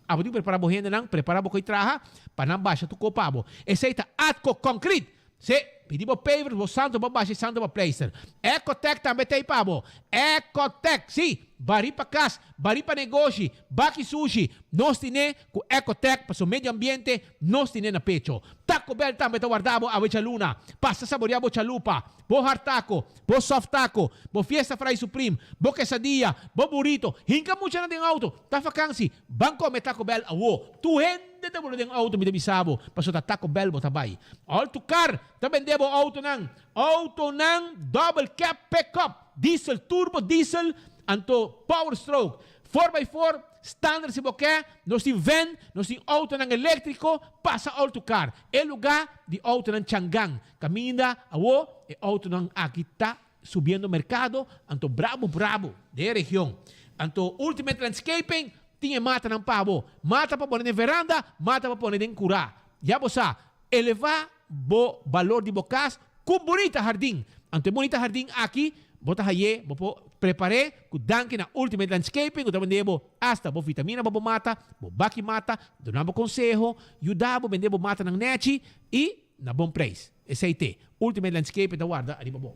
Abo tin prepara bo hendenan, prepara bo koe traha, pa nan basha tur ko pa bo. Esei ta Atco Concrete! Se, pidi bo pavers, bo santo pa basha i santo pa pleister. Ecotec tambe ta ei pa bo. Ecotec! Si! Bari pa kas, bari pa negoshi, baki sushi, nos tine ku Ecotec paso medio ambiente nos tine na pecho. Taco Bell tambe ta warda bo awe djaluna. Pasa saborea bo chalupa, bo hard taco, bo soft taco, bo fiesta fry supreme, bo quesadilla, bo burrito. Hinka muchanan den auto, ta vakansi, ban come Taco Bell awo. Tur hende ta bula den auto mi ta bisa bo, paso ta Taco Bell bo ta bai. All to car ta bende bo autonan, autonan double cab pickup. Diesel, turbo diesel, anto power stroke. Four by four, standard si bo ke, nos tin van, nos tin autonan electrico, pasa all to car. E luga di autonan changan. Caminda awo e autonan aki ta subiendo mercado, anto brabo brabo den e region. Anto Ultimate Landscaping tin e matanan pa bo. Mata pa pone den veranda, mata pa pone den cura. Ya bo sa, eleva bo balor di bo cas Ku bunita hardin. Anto e bunita hardin aki bo ta haye, bo por prepar'é ku danki na Ultimate Landscaping ku ta bende bo asta bo vitamina pa bo mata, bo baki mata, duna bo konseho, yuda bo bende bo matanan nèchi i na bon preis. Esei t'e. Ultimate Landscaping ta warda ariba bo.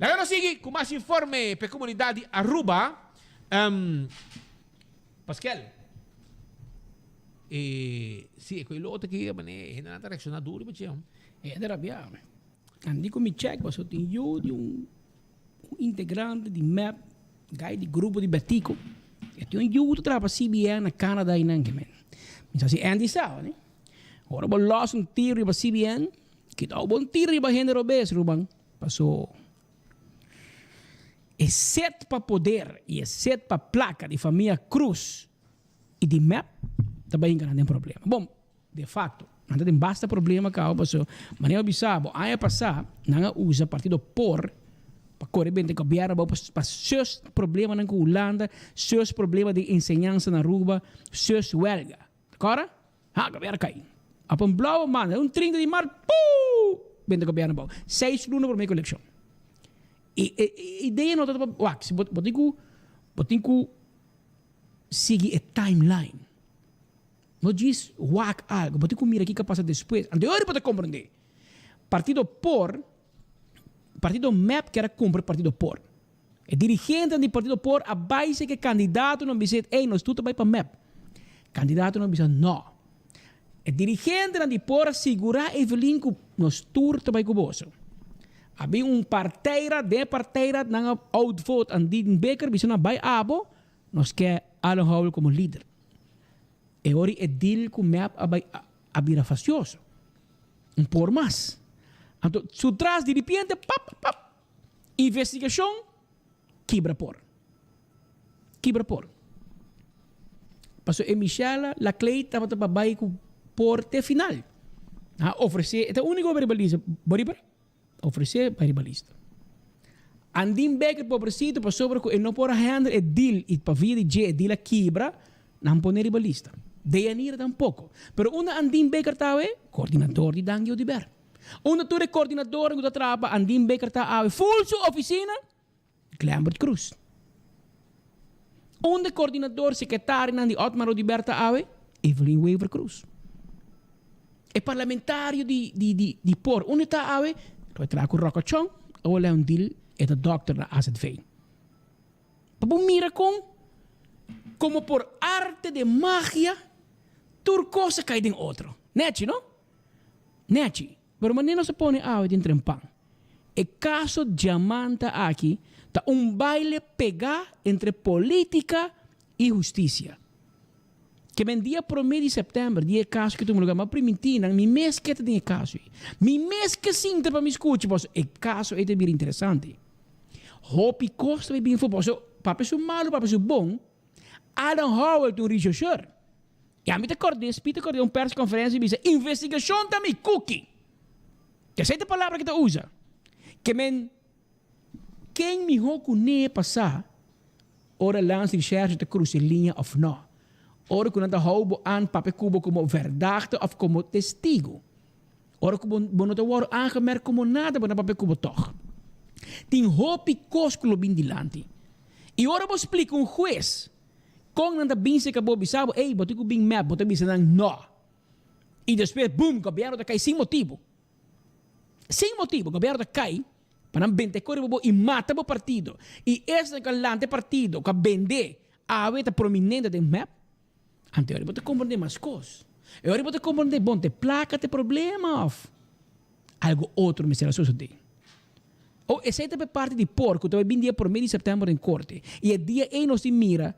Laga nos sigui ku mas informe p'e komunidat di Aruba. Paskel. E si e ku e lote ki mane hendenan ta reakshoná duru riba dje. Hende rabiá. Nan di ku mi chèk pasobra tin yu di un integrante di mep, gai di grupo di Betico. E tin un yu ta traha pa CBN na Canada einan ke men. Mi sa si Andy sa, ne? Ora bo lòs un tiro riba CBN, kita bo un tiro riba hende robes, ruman. Paso e set pa poder i e set pa plaka di famia Cruz i di mep ta bai hinka nan den problema. Bon, de facto, nan ta den basta problema caba pasobra manera bo bisa bo aña pasa nan a usa partido por pa core bente gobierno abao pa sus problemanan cu Hulanda, sus problema den enseñansa na Aruba, sus welga. Ta cora? Ha, gobierno cay. Op un blauwe maandag, un 30 di maart, puu! Bente gobierno abao. Seis luna prome cu eleccion. E idea no ta pa, wak, si bo tin cu, bo tin cu sigui e timeline. No djis wak algo, bo tin ku mira kiko a pasa despues. Anto e ora bo ta komprendé. Partido por, partido mep kier a kumpra partido por. E dirigentenan di partido por a bai seki e kandidatonan bisa ey nos tur ta bai pa mep. Kandidatonan bisa no. E dirigentenan di por a sigurá Evelyn ku nos tur ta bai ku boso. A bin un partijraad, den e partijraad nan a outvote Andien Bikker bisa nan bai abo, Nos ke Alan Howell komo lider. E ora e deal ku mep a bai a bira fastioso. Un por mas. Anto su tras diripiente pap pap pap investigashon kibra por. Kibra por. Pasobra e Michelle Laclay tabata pa bai ku por te final. A ofresé, e ta úniko verbalista. Bo ripara? Ofresé pa riba lista. Andin Becker pobrecito pasobra cu e no por a handle e deal y pa via di dje e deal a kibra, nan pone riba lista. Deyanira tampoco. Pero unda Andin Becker ta awe? Coordinador di Dangui Oduber. Unda tur e coordinadornan cu ta traha pa Andin Becker ta awe? Full su oficina? Glembert Cruz. Unda e coordinador secretarionan di Otmar Oduber ta awe? Evelyn Wever Croes. E parlamentario di di di di por unda e ta awe? Lo e traha cu Rocco Chong, awo Leon Deal e ta dokter na AZV. Pa bo mira con como por arte de magia tur cos a cay den otro. Nechi no? Nechi. Pero manera nos a pone awe den trempan. E kaso Diamanta aki ta un baile pegá entre polítika i hustisia. Ke men dia promé di sèptèmber di e kaso ki tuma lugá, mi a primintí nan mi mes ke ta den e kaso ei. Mi mes ke sinta pa mi skucha pasobra e kaso ei ta bira interesante. Hopi kos ta bai bin for pasobra papia su malu papia su bon, Alan Howell ta un rechercheur. I ami ta kòrd'é, Speed ta kòrd'é un perskonferensia i bisa, Investigashon ta mi kuki. Esei ta palabra ki ta usa. Ke men, ken mihó ku ne pa sa ora Landsrecherche ta krusa e liña òf nò? Ora ku nan ta hou bo an papia ku bo komo verdachte òf komo testigu? Ora ku bo bo no ta wòrdu aangemerkt komo nada, bo na papia ku bo tòg. Tin hopi kos ku lo bin dilanti. I ora bo splika un hues kon nan ta bin serka bo bisa bo, ey, bo tin ku bin mep, bo ta bisa nan nò. I despues, boom, gobierno ta kai sin motibu. Sin motibu, gobierno ta kai. Pa nan benta e kore bo bo i mata bo partido. I esnan ku a lanta e partido, ku a bend'é, awe ta prominente den mep. Anto e ora bo ta komprondé mas kos. E ora bo ta komprondé, bon, ta e plaka ta e problema òf algu otro mester a sosodé. O esei ta pa e parti di por ku ta bai bin dia promé di sèptèmber den korte. I e dia ei nos tin mira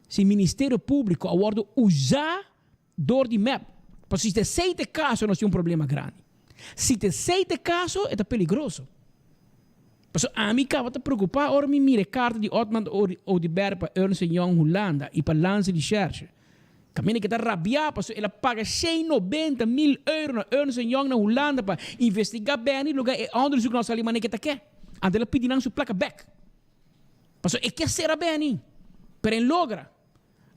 si Ministerio Públiko a wòrdu usá dor di mep. Pasobra si ta esei ta e kaso nos tin un problema grandi. Si ta esei ta e kaso e ta peligroso. Pasobra ami kaba ta preokupá ora mi mira e karta di Otmar Oduber pa Ernst en Young Hulanda i pa Lanse Recherche. Kaminda ke ta rabiá pasobra el a paga 190 mil euro na Ernst en Young na Hulanda pa investigá Benny loke e onderzoek no a sali manera ke ta ke. Anto el a pidi nan su plaka bèk. Pasobra e ke sera Benny, pero e logra.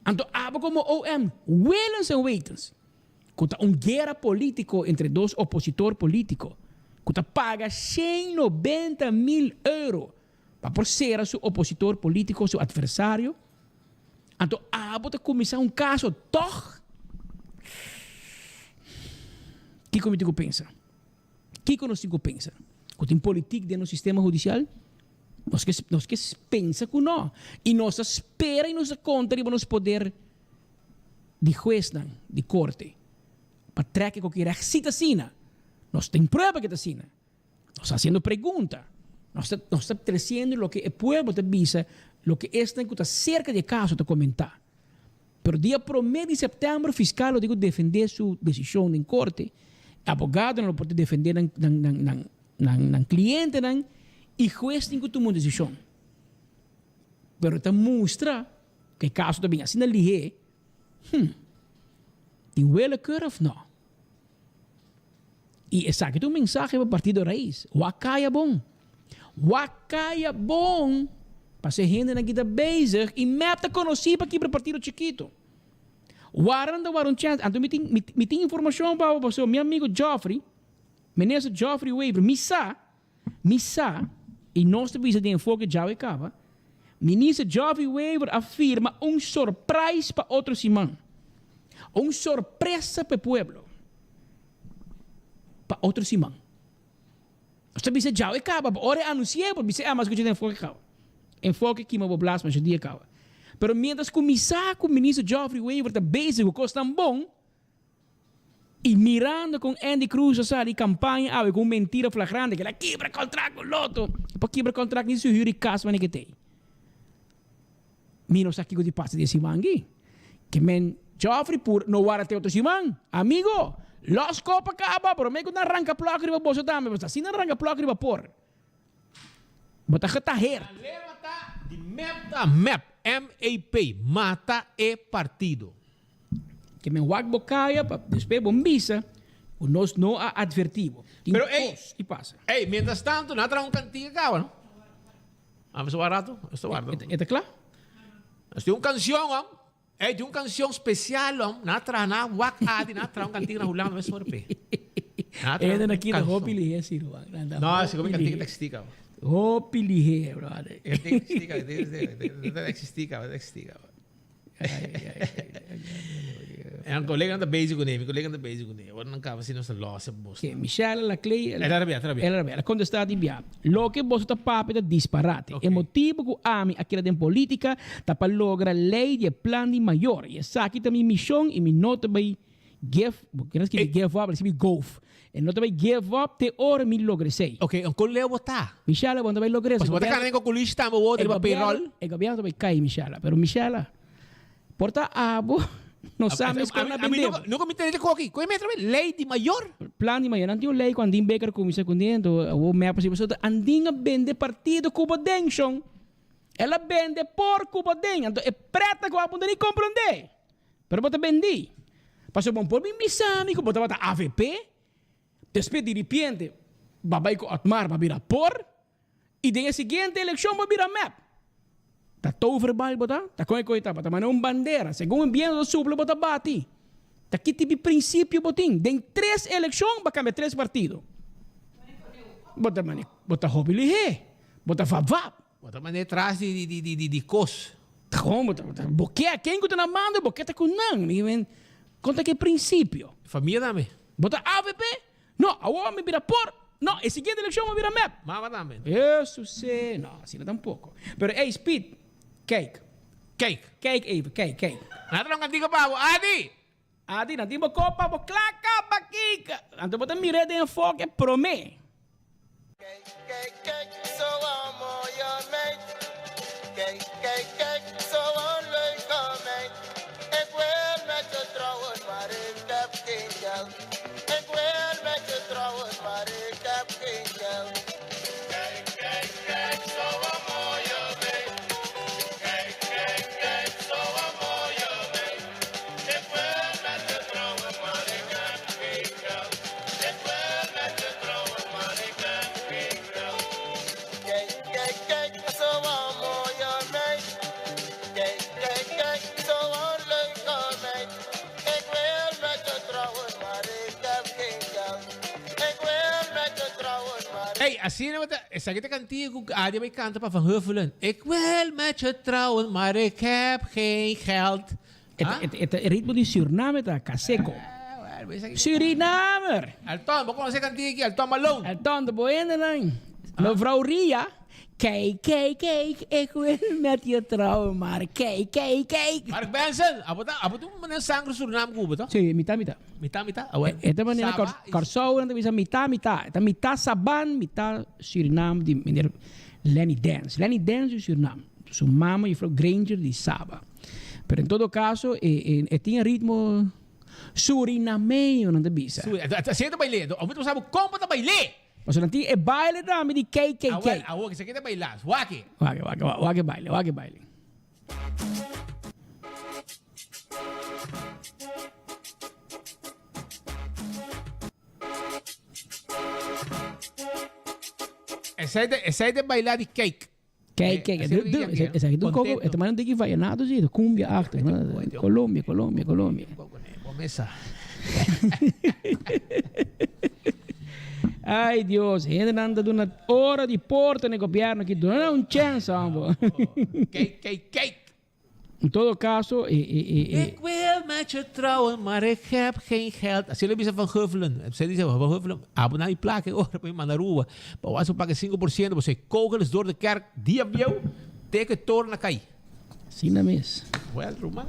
Anto abo komo OM, willens en wetens, ku ta un guera polítiko entre dos opositor polítiko, ku ta paga 190 mil euro pa por sera su opositor polítiko, su atversario, anto abo ta kuminsá un kaso tòg? Kiko mi tin ku pensa? Kiko nos tin ku pensa? Ku tin politik den nos sistema hudisial? Nos ke nos ke pensa ku no. I nos ta spera i nos ta konta riba nos poder di huesnan di korte pa trèk e koki règt. Si ta asina, nos tin prueba ke ta asina. Nos ta hasiendo pregunta. Nos ta nos ta tresiendo loke e pueblo ta bisa, loke esnan ku ta serka di e kaso ta komentá. Pero dia promé di sèptèmber fiskal lo tin ku defendé su desishon den korte, e abogadonan lo por ta defendé nan nan nan nan nan nan klientenan i hues tin ku tuma un desishon. Pero ta mustra ku e kaso ta bin asina lihé, hm, tin willekeur òf nò? I esaki ta un mensahe pa Partido Raiz, wak kaya bon. Wak kaya bon! Pasobra e hendenan aki ta bezig i mep ta konosí pa kibra partido chikito. Wara nan ta wara un chèns. Anto mi tin mi tin informashon pa bo pasobra mi amigo Geoffrey, Minister Geoffrey Wever, mi sa, mi sa, i nos ta bisa den enfoke djawe kaba, Minister Geoffrey Wever a firma un sorprais pa otro siman. Un sorpresa pa e pueblo. Pa otro siman. Nos ta bisa djawe kaba, pa ora e anunsi'é por bisa, ah, mas skucha den enfoke kaba. Enfoke kima bo blas masha dia kaba. Pero mientras ku mi sa ku Minister Geoffrey Wever ta bezig ku kosnan bon, i mirando kon Endy Croes a sali kampaña awe ku un mentira flagrante ku el a kibra kontrakt ku Lotto, e por kibra kontrakt ni su hür di kas manera ke t'ei. Mi no sa kiko di pasa di e siman aki. Ke men Geoffrey pur no wara te otro siman. Amigo, los kopa kaba, prome ku nan ranka plòk riba boso tambe, pasobra si nan ranka plòk riba por, bo ta getaheerd. Lema ta di mep ta mep, MAP, mata e partido. Ke men wak bo kaya pa despues bo bisa ku nos no a advertí bo. Tin Pero ey, kos ki pasa. ey, mientras tanto nan a traha un kantiga kaba no. A mi wak rato, mi warda. E ta kla? Nos tin un kanshon hom. Ey, tin un kanshon spesial hom. Nan a traha, nan a wak adi, nan a traha un kantiga na Hulanda mes for p'e. Nan a traha Ey, un aki ta hopi kanshon. lihé si ruman. Nan ta No, hopi si ku mi kantiga lihé. ta eksistí kaba. Hopi lihé, brother. E kantiga ta eksistí kaba, e ta eksistí kaba, e ta eksistí kaba. En colega ta bezig kuné, mi colega ta bezig kuné. Ora nan kaba si nos ta los e bos. Ke Michelle Laclay El a rabia, el a rabia. El a rabia. El a contesta di bia, Loke boso ta papia ta disparate. E motibo cu ami a keda den politica ta pa logra ley di e plan di mayor. Y esaki ta mi mision y mi no ta bay give, bo kier a skibi give up, el a skibi goof. E no ta bay give up te ora mi logra esey. Ok, en con leu bo ta? Michelle, bo no ta bay logra esey. Pasobra bo ta cana den coculishi tambe bo riba payroll. E gobierno ta bay cay, Michelle. Pero Michelle, por ta abo no sa mes con a bende bo. Nunca mi tende coki. Con e metra bay? Ley di mayor? Plan di mayor. Nan tin un ley cu Andin Baker cuminsa cu dentro. Awor mep a si pasobra Andin a bende partido cu bo den, shon. El a bende por cu bo den. Anto e preta cu abo no ta ni comprende. Pero bo ta bendí. Pasobra bo por bin bisa mi ku bo tabata avp, despues diripiente bo a bai ku Otmar bo a bira por, i den e siguiente elekshon bo a bira mep. Ta toverbal bo ta? Ta kon e koe ta? Bo ta manda un bandera, segun e biento ta supla bo ta bati. Ta ki tipo di prinsipio bo tin? Den tres elekshon bo a kambia tres partido. Bo ta mane, bo ta hopi lihé, bo ta vap vap. Bo ta manera tras di di di di kos. Kon bo ta bo ke ken ku ta na mando bo ke ta ku nan. Mi men kon ta ke prinsipio. Famia tambe. Bo ta avp? No, awor mi bira por. No, e siguiente eleccion bo bira mep. Mama tambe. Hesus se, no, asina tampoco. Pero ey Speed, kijk. Kijk. Kijk even, kijk, kijk. Nan ta un cantica pa bo, Adi! Adi, nan tin bo kopa, bo kla kaba kika. Anto bo ta mir'é den enfoke promé. Kijk, kijk, kijk, zo'n mooie meid. Kijk, kijk, kijk, zo'n leuke meid. Ik wil met je trouwen, maar ik heb geen geld. Ik wil met je trouwen, maar ik heb geen geld. Kijk, kijk, kijk, zo'n mooie meid. Kijk, kijk, kijk, zo'n mooie meid. Ik wil met je trouwen, maar ik heb geen geld. Ik wil met je trouwen, maar ik heb geen geld. Kijk, kijk, kijk, zo'n mooie meid. Kijk, kijk, kijk, zo'n leuke meid. Ik wil met je trouwen, maar ik heb geen geld. Ik wil met je trouwen, maar Hey, asina bo ta, esaki ta kantia ku Adi a bai kanta pa Van Huffelen. Ik wil met je trouwen, maar ik heb geen geld. E ta e ritmo di Suriname ta Kaseko. Surinamer! Alton, bo konoce kantia aki, Alton Malone. Alton, ta bo hendenan. Mevrouw Ria, kijk, kijk, kijk, ik wil met je trouwen, maar kijk, kijk, kijk. Mark Benson, abo ta, abo ta un manera sangre Suriname ku bo, toch? Sí, mitá, mitá. Mitá, mitá? Awel. E ta manera Saba is. Kòrsou nan ta bisa mitá, mitá. E ta mitá Saban, mitá Suriname di meneer Lenny Dance. Lenny Dance di Suriname. Su mama juffrouw Granger di Saba. Pero en todo caso e e tin e ritmo Surinameño nan ta bisa. Su, asina ta bail'é. Abo ta sabi kon bo ta bail'é. Pasobra nan tin e baile tambe di kei kei kei. Awel, awor esaki ta baila. Wak-e. Wak-e, wak-e, wak e baile, wak e baile. Esei ta, esei ta baila di cake. Kijk, kijk, esaki ta un koko, e ta manda un tiki vallenato si, cumbia achtig, Colombia, Colombia, Colombia. Ay Dios, hendenan ta duna ora di porta na e gobierno aki, duna nan un chance hombo. Kijk, kijk, kijk. En todo caso, e, e, e, e. Ik wil met je trouwen, maar ik heb geen geld. Asina lo bisa Van Huffelen. Esei dice Van Huffelen, abo na mi placa e ora pa mi manda Aruba. Pa wak su paga 5%, bo se kogel is door de kerk dia bieu, te ku e toren a kai. Asina mes. Wel, ruman.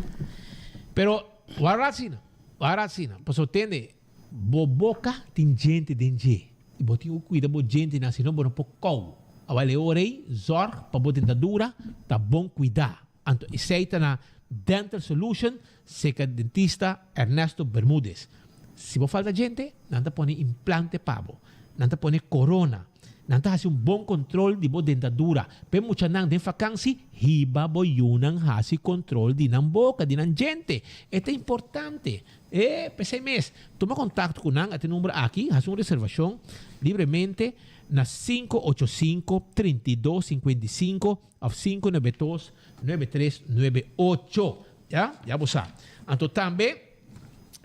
Pero, wak asina, wak asina. Pasobra tende, bo boca tin djente den dje. I bo tin ku kuida bo djentenan, sino bo no por kou. Awel e ora ei, zòrg pa bo dentadura ta bon kuidá. Anto esei ta na Dental Solution, serka dentista Ernesto Bermudez. Si bo falta djente, nan ta pone implante pa bo. Nan ta pone korona. Nan ta hasi un bon kontrol di bo dentadura. P'e muchanan den fakansi, hiba bo yunan hasi kontrol di nan boka, di nan djente. E ta importante. E p'esei mes, tuma kontakto ku nan at e number aki, hasi un reservashon libremente na 585 32 55 òf 592 9398. Ya, ya bo sa. Anto tambe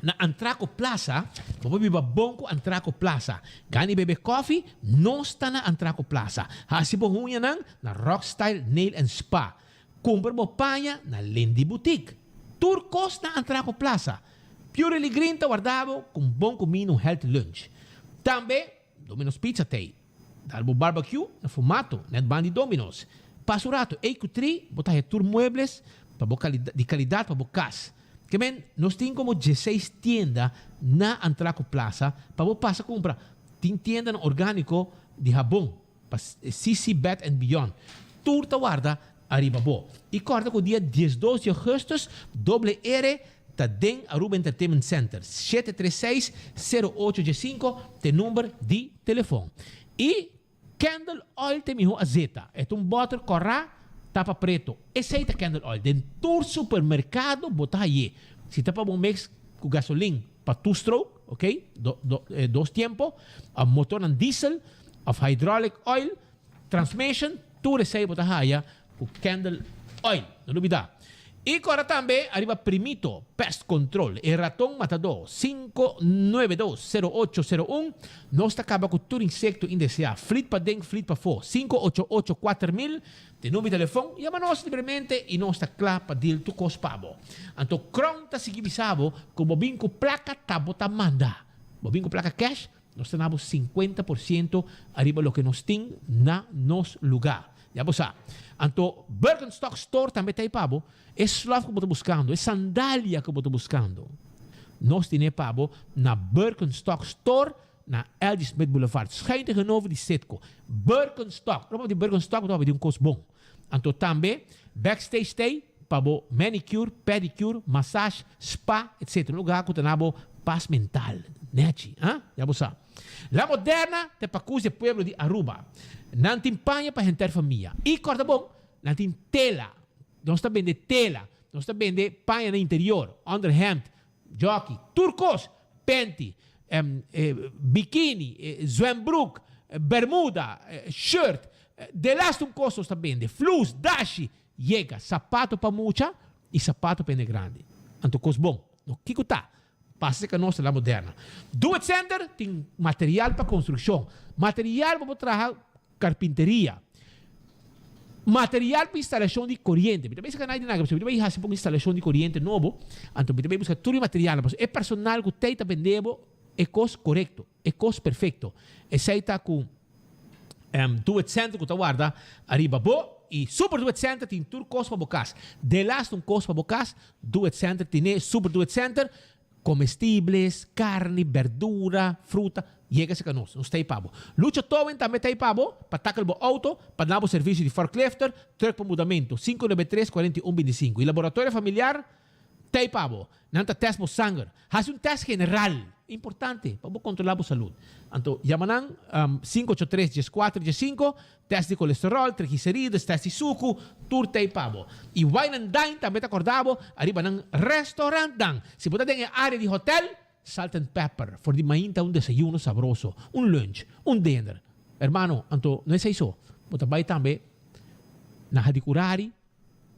na Antraco Plaza, bo por biba bon ku Antraco Plaza. Gana i bebe kòfi, nos ta na Antraco Plaza. Hasi bo huñanan na Rockstyle Nail and Spa. Kumpra bo paña na Lindy Boutique. Tur kos na Antraco Plaza. Purely Green ta warda bo ku un bon kuminda un healthy lunch. Tambe Domino's Pizza t'ei. Dal bo barbecue na formato net ban di Domino's. Pasa un rato ei ku tri bo ta haña tur muebles pa bo di kalidat pa bo kas. Ke men nos tin komo dieseis tienda na Antraco Plaza pa bo pasa kumpra. Tin tiendanan orgániko di habon. Pa CC Bed and Beyond tur ta warda ariba bo. I kòrda ku dia diesdos di augustus Doble R ta den Aruba Entertainment Center. 736 0815 t'e number di telefon. I Candle Oil t'e mihó azeta. E ta un bòter kòrá tapa preto. Esei ta Candle Oil. Den tur supermerkado bo ta hay'é. Si ta pa bo mix ku gasolin pa two stroke, ok, dos tiempo, òf motornan diesel, Of hydraulic oil, transmission, tur esei bo ta haya ku candle oil. No lubida. I kora tambe ariba Primito Pest Control, e raton matadó, 592 0801. Nos ta kaba ku tur insekto indeseá, flit paden, flit pafó, 588 4000, te number di telefon, yama nos libremente i nos ta kla pa deal tur kos pa bo. Anto Crown ta sigui bisa bo ku bo bin ku plaka ta bo ta manda. Bo bin ku plaka cash? Nos ta nabo 50% ariba loke nos tin na nos lugá. Ya bo sa. Anto Birkenstock Store tambe ta ei pa bo. E slof ku bo ta buskando, e sandalia ku bo ta buskando, nos tine pa bo na Birkenstock Store na LG Smith Boulevard, schuin tegenover di Citgo. Birkenstock. Ora bo papia di Birkenstock bo ta papia di un kos bon. Anto tambe Backstage ta ei pa bo manicure, pedicure, massage, spa, etc. Un lugar ku ta na bo pas mental. Nechi, ha? Ya bo sa. La Moderna ta e pakus di e pueblo di Aruba. Nan tin paña pa henter famia. I kòrda bon, nan tin tela. Nos ta bende tela. Nos ta bende paña na interior, onderhemd, jockey, tur kos, panty, bikini, zwembroek, bermuda, shirt, de laatste un kos nos ta bende, flus, dashi, yega, sapato pa mucha y sapato pa hende grandi. Anto kos bon. No kiko ta? Pasa cerca nos ta La Moderna. Do It Center tin material pa construccion, material pa bo traha Carpinteria. Material pa instalacion di coriente. Mi ta bay saca nai di naga pasobra mi ta bay haci un poco instalacion di coriente nobo. Anto mi ta bay busca tur e materialnan pasobra e personal cu tey ta bende bo e cos corecto, e cos perfecto. Esey ta cu Do It Center cu ta warda ariba bo y Super Do It Center tin tur cos pa bo cas. Delas un cos pa bo cas, Do It Center tine. Super Do It Center Comestibles, carni, berdura, fruta, yega cerca nos. Nos ta ei pa bo. Lucho Towing tambe ta ei pa bo, pa tackle bo auto, pa duna bo servicio di forklifter, truck pa mudamento, 593 41 25. Y Laboratorio Familiar ta ei pa bo. Nan ta test bo sanger. Haci un test general, importante, pa bo controla bo salud. Anto, yama nan, 583 14 15, Test di kolesterol, triglicerides, test di suku, tur ta ei pa bo. I Wine and Dine tambe ta korda bo ariba nan restaurantnan. Si bo ta den e área di hotel, Salt and Pepper, for di mainta un desayuno sabroso, un lunch, un dinner. Hermano, anto no esei so, bo ta bai tambe na Hadicurari,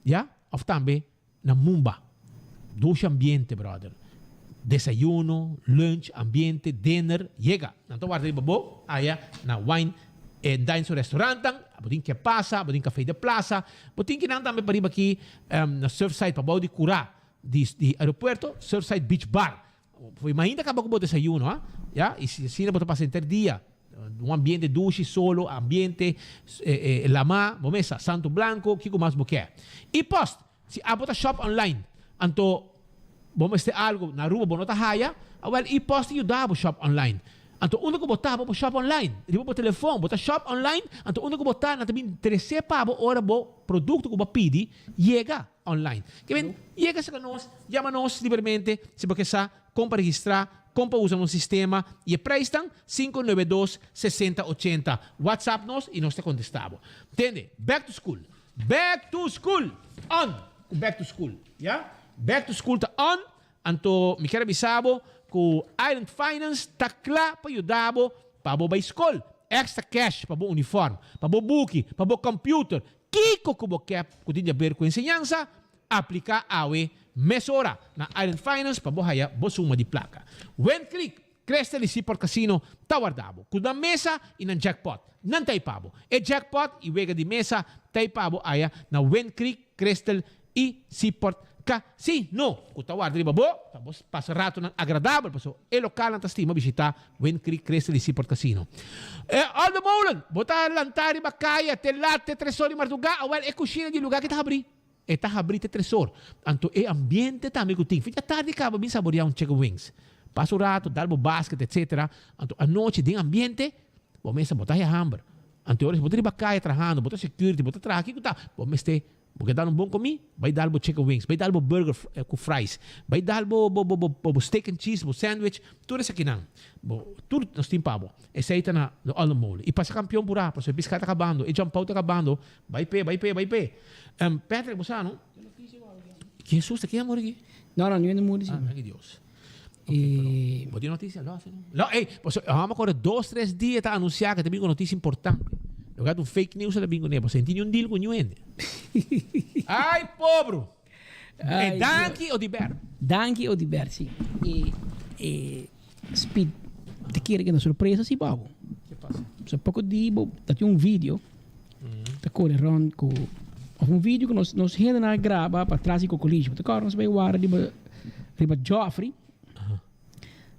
ya, of tambe Na Mumba. Dushi ambiente brother. Desayuno, lunch, ambiente, dinner, yega. Nan ta warda riba bo aya na Wine and Dine su restaurantan. Bo tin Ke Pasa, bo tin Café de Plaza. Bo tin kinan tambe pariba aki na Surfside pabou di cura di di aeropuerto, Surfside Beach Bar. Bo mainta caba cu bo desayuno ha. Ya, y si asina bo ta pasa henter dia. Un ambiente dushi, solo, ambiente, lama, bo mesa, santo blanco, kico mas bo kier. Y post, si abo ta shop online, anto bo mester algo na Aruba bo no ta haya, awel e post ta yuda bo shop online. Anto unda cu bo ta bo por shop online, riba bo telefon, bo ta shop online, anto unda cu bo ta nan ta bin trece pa bo ora bo producto cu bo a pidi yega. Online. Ke men yega serka nos, yama nos libermente si bo ke sa kon pa registrá, kon pa usa nos sistema i e preisnan, 592 60 80. WhatsApp nos i nos ta kontestá bo. Tende, back to school. Back to school! On! Ku back to school, ya? Back to school ta on, anto mi kier a bisa bo ku Island Finance ta kla pa yuda bo pa bo bai skol. Extra cash pa bo uniform, pa bo buki, pa bo computer, Kiko ku bo ke ku tin di aber ku enseñansa? Apliká awe mesora na Island Finance pa bo haya bo suma di plaka. Wind Creek, Crystal i Seaport Casino ta warda bo ku nan mesa i nan jackpot. Nan ta ei pa bo. E jackpot i wega di mesa ta ei pa bo aya na Wind Creek, Crystal i Seaport Casino ku ta warda riba bo pa bo pasa ratonan agradabel pasobra e lokalnan ta stima bishitá Wind Creek, Crystal i Seaport Casino. E Olde Molen, bo ta lantá riba kaya te lat te tresor di mardugá? Awel, e kushina di lugá ki ta habrí. E ta habrí te tresor. Anto e ambiente tambe ku tin. Fin di atardi kaba bin saboreá un chicken wings. Pasa un rato, dal bo basket, etcetera. Anto anochi den ambiente, bo mester bo ta haya hamber. Anto e ora si bo ta riba kaya trahando, bo ta security, bo ta traha, kiko ta? Bo mester Bo ke dal un bon komí? Bai dal bo chicken wings, bai dal bo burger ku fries, bai dal bo bo bo bo steak and cheese, bo sandwich, tur esakinan. Bo tur nos tin pa bo. Esei ta na de Olde Molen. I pasa kampion purá, pasobra e piská ta kabando, e John Paul ta kabando. Bai p'e, bai p'e, bai p'e. Patrick, bo sa no? Jesus ta ken a muri aki? No, no, niun a muri si. Ah, danki Dios. Ok, pero bo tin noticia? Lo hace no? Lo, ey, pasobra e hòmber kore dos, tres dia ta anunsiá ke ta bin ku noticia importante. Lo ke ta un fake news a ta bin kuné, pasobra e tin un deal ku niun hende. Ay, pobro! E danki Odibert. Danki Odibert, si. E, e Speed ta kere ke na sorpresa si pa bo. Ke pasa? So poko di bo ta tin un video ta kore rond ku of un video ku nos nos hendenan a graba pa tras di Cocolishi. Bo ta kòrda nos bai wara riba riba Joffrey.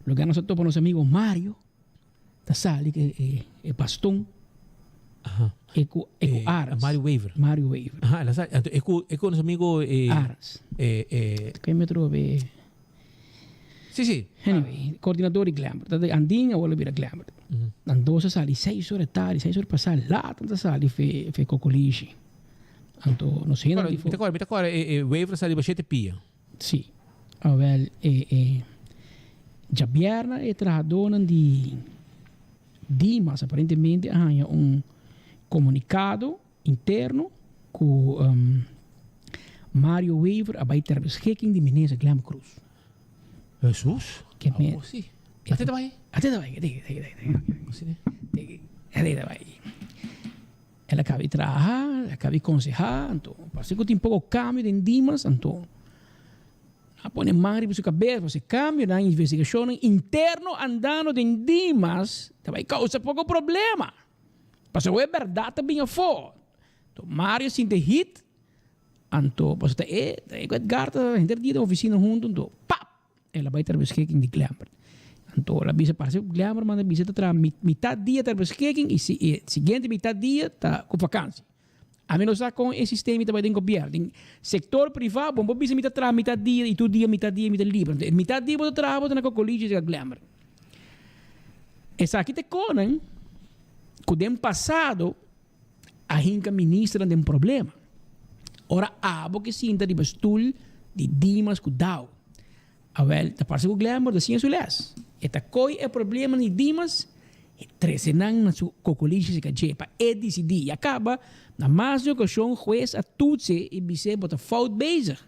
Lugar nos a topa nos amigo Mario. Ta sali ku e e baston e ku e ku Aras. Mario Wever. Mario Wever. Aha, el a sali. Anto e ku e ku nos amigo e Aras. E e Ken mi trobe? Si si. Anyway, coordinador di Glamour. Ta di Andin awor lo bira Glamour. Nan dos a sali seis ora tardi, seis ora pasá laat nan ta sali fe fe Cocolishi. Anto nos hende Mi di ta kòrda, mi ta kòrda e e Wever a sali riba shete pia. Sí. Awel e e djabièrnè e trahadónan di Dimas aparentemente a haña un komunikado interno ku Mario Wever a bai ter beschikking di minister Glenn Cruz. Hesus? Ke me Awo si. Ate ta bai? Ate ta bai, ate ta bai. Ate ta bai. El a caba di traha, el a caba di conseha, anto parse cu tin poco cambio den Dimas, anto a pone man riba su cabes, pasobra e cambionan, investigacionnan interno andando den Dimas ta bay causa poco problema, pasobra e berdad ta bin afo. Anto Mario sinti hit, anto pasobra ta e, ta e cu Edgar ta henter dia den oficina hunto, anto pap! El a bai ter beschikking di Glemmer. Anto el a bisa parse ku Glemmer manda bisa ta traha mitad dia ter beschikking i si e siguiente mitad dia ta ku vakansi. Ami no sa kon e sistema ta bai den gobièrnu. Den sektor privá bo no por bisa mi ta traha mitad dia i tur dia mitad dia mi ta liber. Anto e mitad dia bo ta traha bo ta na Cocolishi serka Glemmer. Esaki ta e konan ku den pasado a hinka ministernan den problema. Ora abo ke sinta riba stul di Dimas ku Dao. Awel, ta parse ku Glenmore ta siña su les. E ta koi e problemanan di Dimas i trese nan na su kokolishi serka dje pa e disidí. I a kaba, na mas di okashon hues a tutse i bis'é bo ta fout bezig.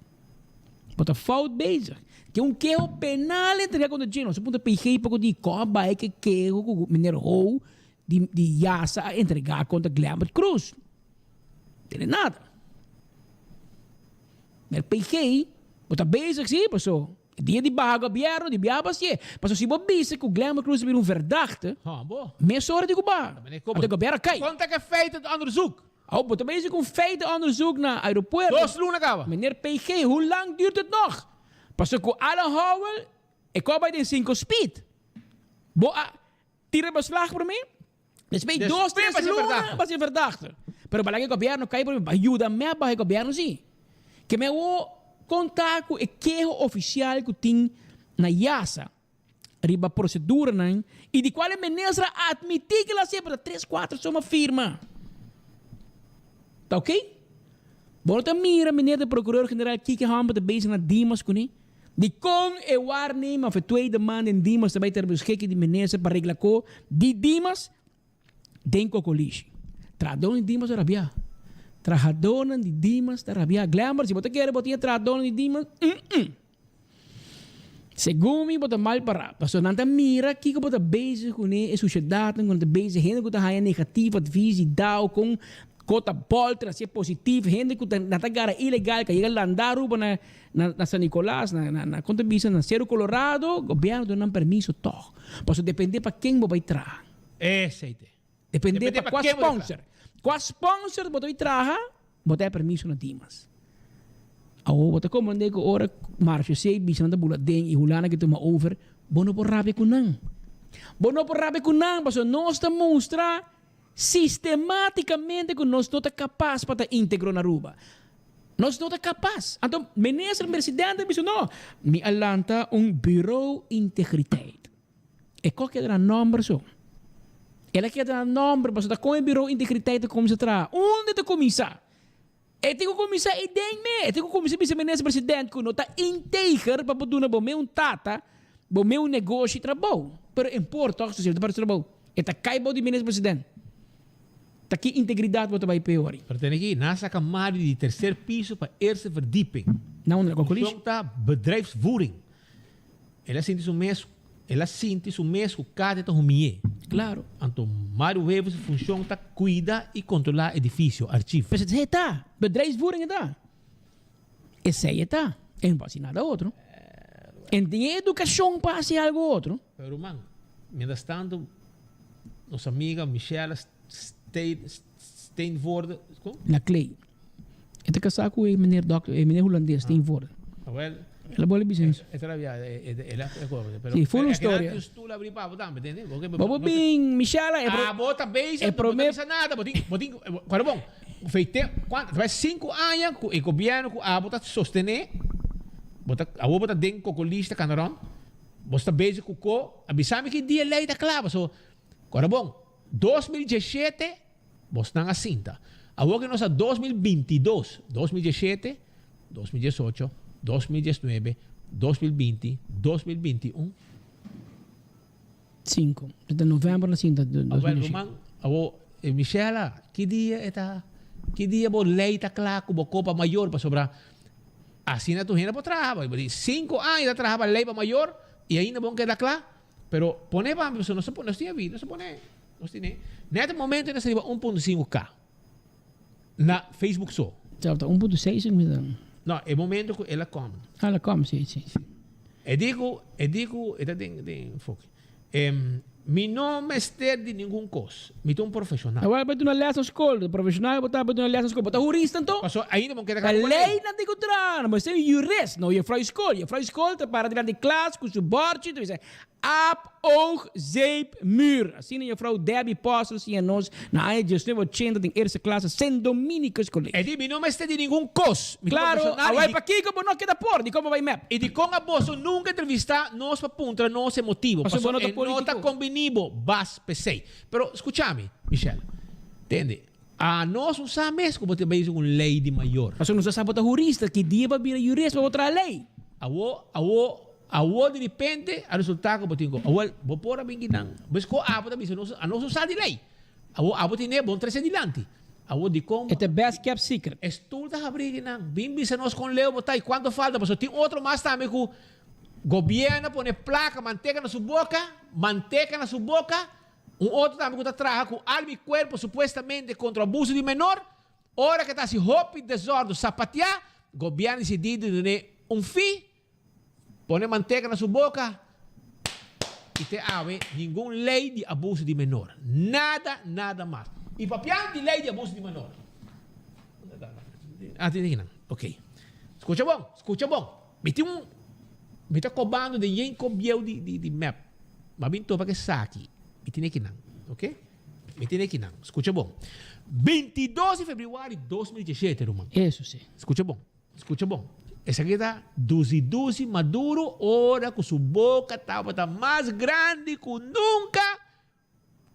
Bo ta fout bezig. Tin un keho penal entregá kontra dje. Nos a puntra PG poko di kon a bai ku e keho ku meneer Ho di di Yasa a entregá kontra Glenbert Cruz. Tene nada. Mer PG, bo ta bezig si, paso e dia di baha gobierno di bia basie. Paso si bo bisa ku Glenbert Cruz a bira un verdachte, mesora di ku baha. Anto e gobierno a kai. Konta ku e feitenonderzoek. Awo bo ta bezig ku un feitenonderzoek na aeropuerto. Dos luna kaba. Meneer PG, hoe lang duurt het nog? Paso ku Alan Howell e kò bai den cinco speed. Bo a Tira beslag promé, despues dos, tres luna pa ser verdachte. Pero bala ke gobierno kai promé, pa yuda mep baha e gobierno si. Ke me awo konta ku e keho ofisial ku tin na Yasa riba proseduranan i di kual e minister a atmití ke el a hasi pero ta tres kuater suma firma. Ta oke? Bo no ta mira meneer de procureur general Kiki Hamper ta bezig na Dimas kuné? Dikon e waarnemer of e tweede man den Dimas ta bai ter beschikking di minister pa regla ko di Dimas den Kokolishi? Trahadónan di Dimas ta rabiá. Trahadónan di Dimas ta rabiá. Glenbert, si bo ta kere bo tin e trahadónan di Dimas, mm-mm. Segun mi bo ta mal pará. Pasobra nan ta mira kiko bo ta bezig kuné, e sushedatnan ku nan ta bezig, hende ku ta haña negativo advis di dao kon Kota bolter hacié positivo, hende cu ta na ta gara ilegal ca yega landa Aruba na na San Nicolas, na na na con ta bisa na Cerro Colorado, gobierno duna nan permiso tog. Pasobra depende pa ken bo bay traha. Esey te. Depende Depende pa pa cua ken bo ta sponsor. Cua sponsor bo ta bay traha, bo ta haya permiso na Dimas. Awor bo ta comprende cu ora Marcio C bisa nan ta bula den y Hulanda ke tuma over, bo no por rabia cu nan. Bo no por rabia cu nan pasobra nos ta mustra Sistematicamente cu nos no ta capaz pa ta integro na Aruba. Nos no ta capaz. Anto minister presidente a bisa no, mi a lanta un bureau integriteit. E ko keda na nomber so. El a keda na nomber pasobra ta con e bureau integriteit ta cuminsa traha? Unda ta cuminsa? E tin cu cuminsa ey den me. E tin cu cuminsa bisa minister president cu no ta integer pa bo duna bo me un tata, bo me un negoshi trabou. Pero e por toch si ta parti trabou. E ta cay bou di minister president. Ta ki integridad bo ta bay peori? Pero tene aki, nan a saca Mario di tercer piso pa eerste verdieping. Na unda? Cu Funcion ta bedrijfsvoering. El a sinti su mes, el a sinti su mes ku Katia ta humi'é. Klaro. Anto Mario Wever su funshon ta kuida i kontrolá edifisio, archief. Pues esei e ta. Bedrijfsvoering e ta. Esei e ta. E no por hasi nada otro. E no tin e edukashon pa hasi algu otro. Pero ruman, mientras tanto nos amiga Michelle Steen, Steenvoorde, kon? Laclay. E ta kasá ku e meneer dokter, e meneer hulandes, Steenvoorde. Awel. El a bolbe bisa eso. E ta rabia, el a pero Sí, full un storia. Stoel abri pa bo tambe, tende? Bo bo bin, Michela, e pro. Abo ta bezig, e no prome. ta bisa nada, bo tin, bo tin, cuando bon, feite, cuanto, ta bai cinco aña cu e gobierno cu abo ta sostene, bo ta, abo bo ta den cocolista cana rond, bo sta bezig cu co, a bisa mi ki dia ley ta cla, paso, cuando bon, 2017, Bosnan a sinta. Awor ke nos a 2022, 2017, 2018, 2019, 2020, 2021. Sinku. Ta november na sinta dos mil Awel diesshete. ruman, awor Michela, ki dia e ta, ki dia bo lei ta kla ku bo kopa mayor pasobra asina tur hende por traha. Bo di sinku aña ta traha pa lei pa mayor i ainda bo no keda kla. Pero pone pa mi pasobra nos ta nos tin avi, nos ta pone. Nos tene net e momento nos ta riba 1.5 k na Facebook so. Tabata 1.6 mi ta. No, e momento ku el a kom. Ah, el a kom, si, si, si. E di ku, e di ku, e ta den, den foki. Mi no mester di ningun kos. Mi ta un profeshonal. Awor bo duna les na skol, profeshonal bo ta bo duna les na skol. Bo ta hurista anto? Paso ainda bo keda Ta kaba ku lei lei. nan tin ku traha, bo mester un jurist. No juffrouw skol. Juffrouw skol ta para dilanti klas ku su bòrchi ta bisa Aap, oog, zeep, muur. Asina juffrouw Debbie Postel siña nos na aña 1980 den eerste klas na Sint Dominicus College. E di, Mi no mester di ningun kos. Mi ta Claro, profesional y awor di. pakiko bo no keda por? Dikon bo bai mep? Y dikon a boso nunka entrevista nos pa puntra nos e motibo? Pasobra bo Paso no ta e no ta politico. kombini bo, bas p'esei. Pero skucha mi, Michelle. Tende, a nos no sa mes ku bo ta bezig un lei di mayor. Pasobra nos a sa bo ta hurista, ki dia bo a bira jurist pa bo traha lei? Awo, awo, Awor di ripente a resultá ku bo tin ku awor bo por a bin kinan. Bes ku abo ta bisa nos anos no sa di lei. Awor abo tine bon trese dilanti. Awor dikon E ta best kept secret. E stul ta habrí kinan. Bin bisa nos kon leu bo ta i kuantu falta pasobra tin otro mas tambe ku gobièrnu a pone plaka manteka na su boka, manteka na su boka. Un otro tambe ku ta traha ku alma i kuerpo supuestamente kontra abuso di menor. Ora ke ta hasi hopi desòrdu sapatiá, gobièrnu disidí di dun'é un fi. Pone manteka na su boka y te awe ningun ley di abuso di menor. Nada, nada mas. Y papiando di ley di abuso di menor. Ah, tin aki nan. Ok. Scucha bon, scucha bon. Mi tin un, mi ta cobando den yen cobieu di, di, di mep. Ma bin topa ke saki. Mi tin aki nan. Ok. Mi tin aki nan. Scucha bon. 22 di februari 2017, ruman. Eso si. Scucha bon. Scucha bon, esaki ta duzi duzi Maduro ora cu su boca tabata mas grandi cu nunca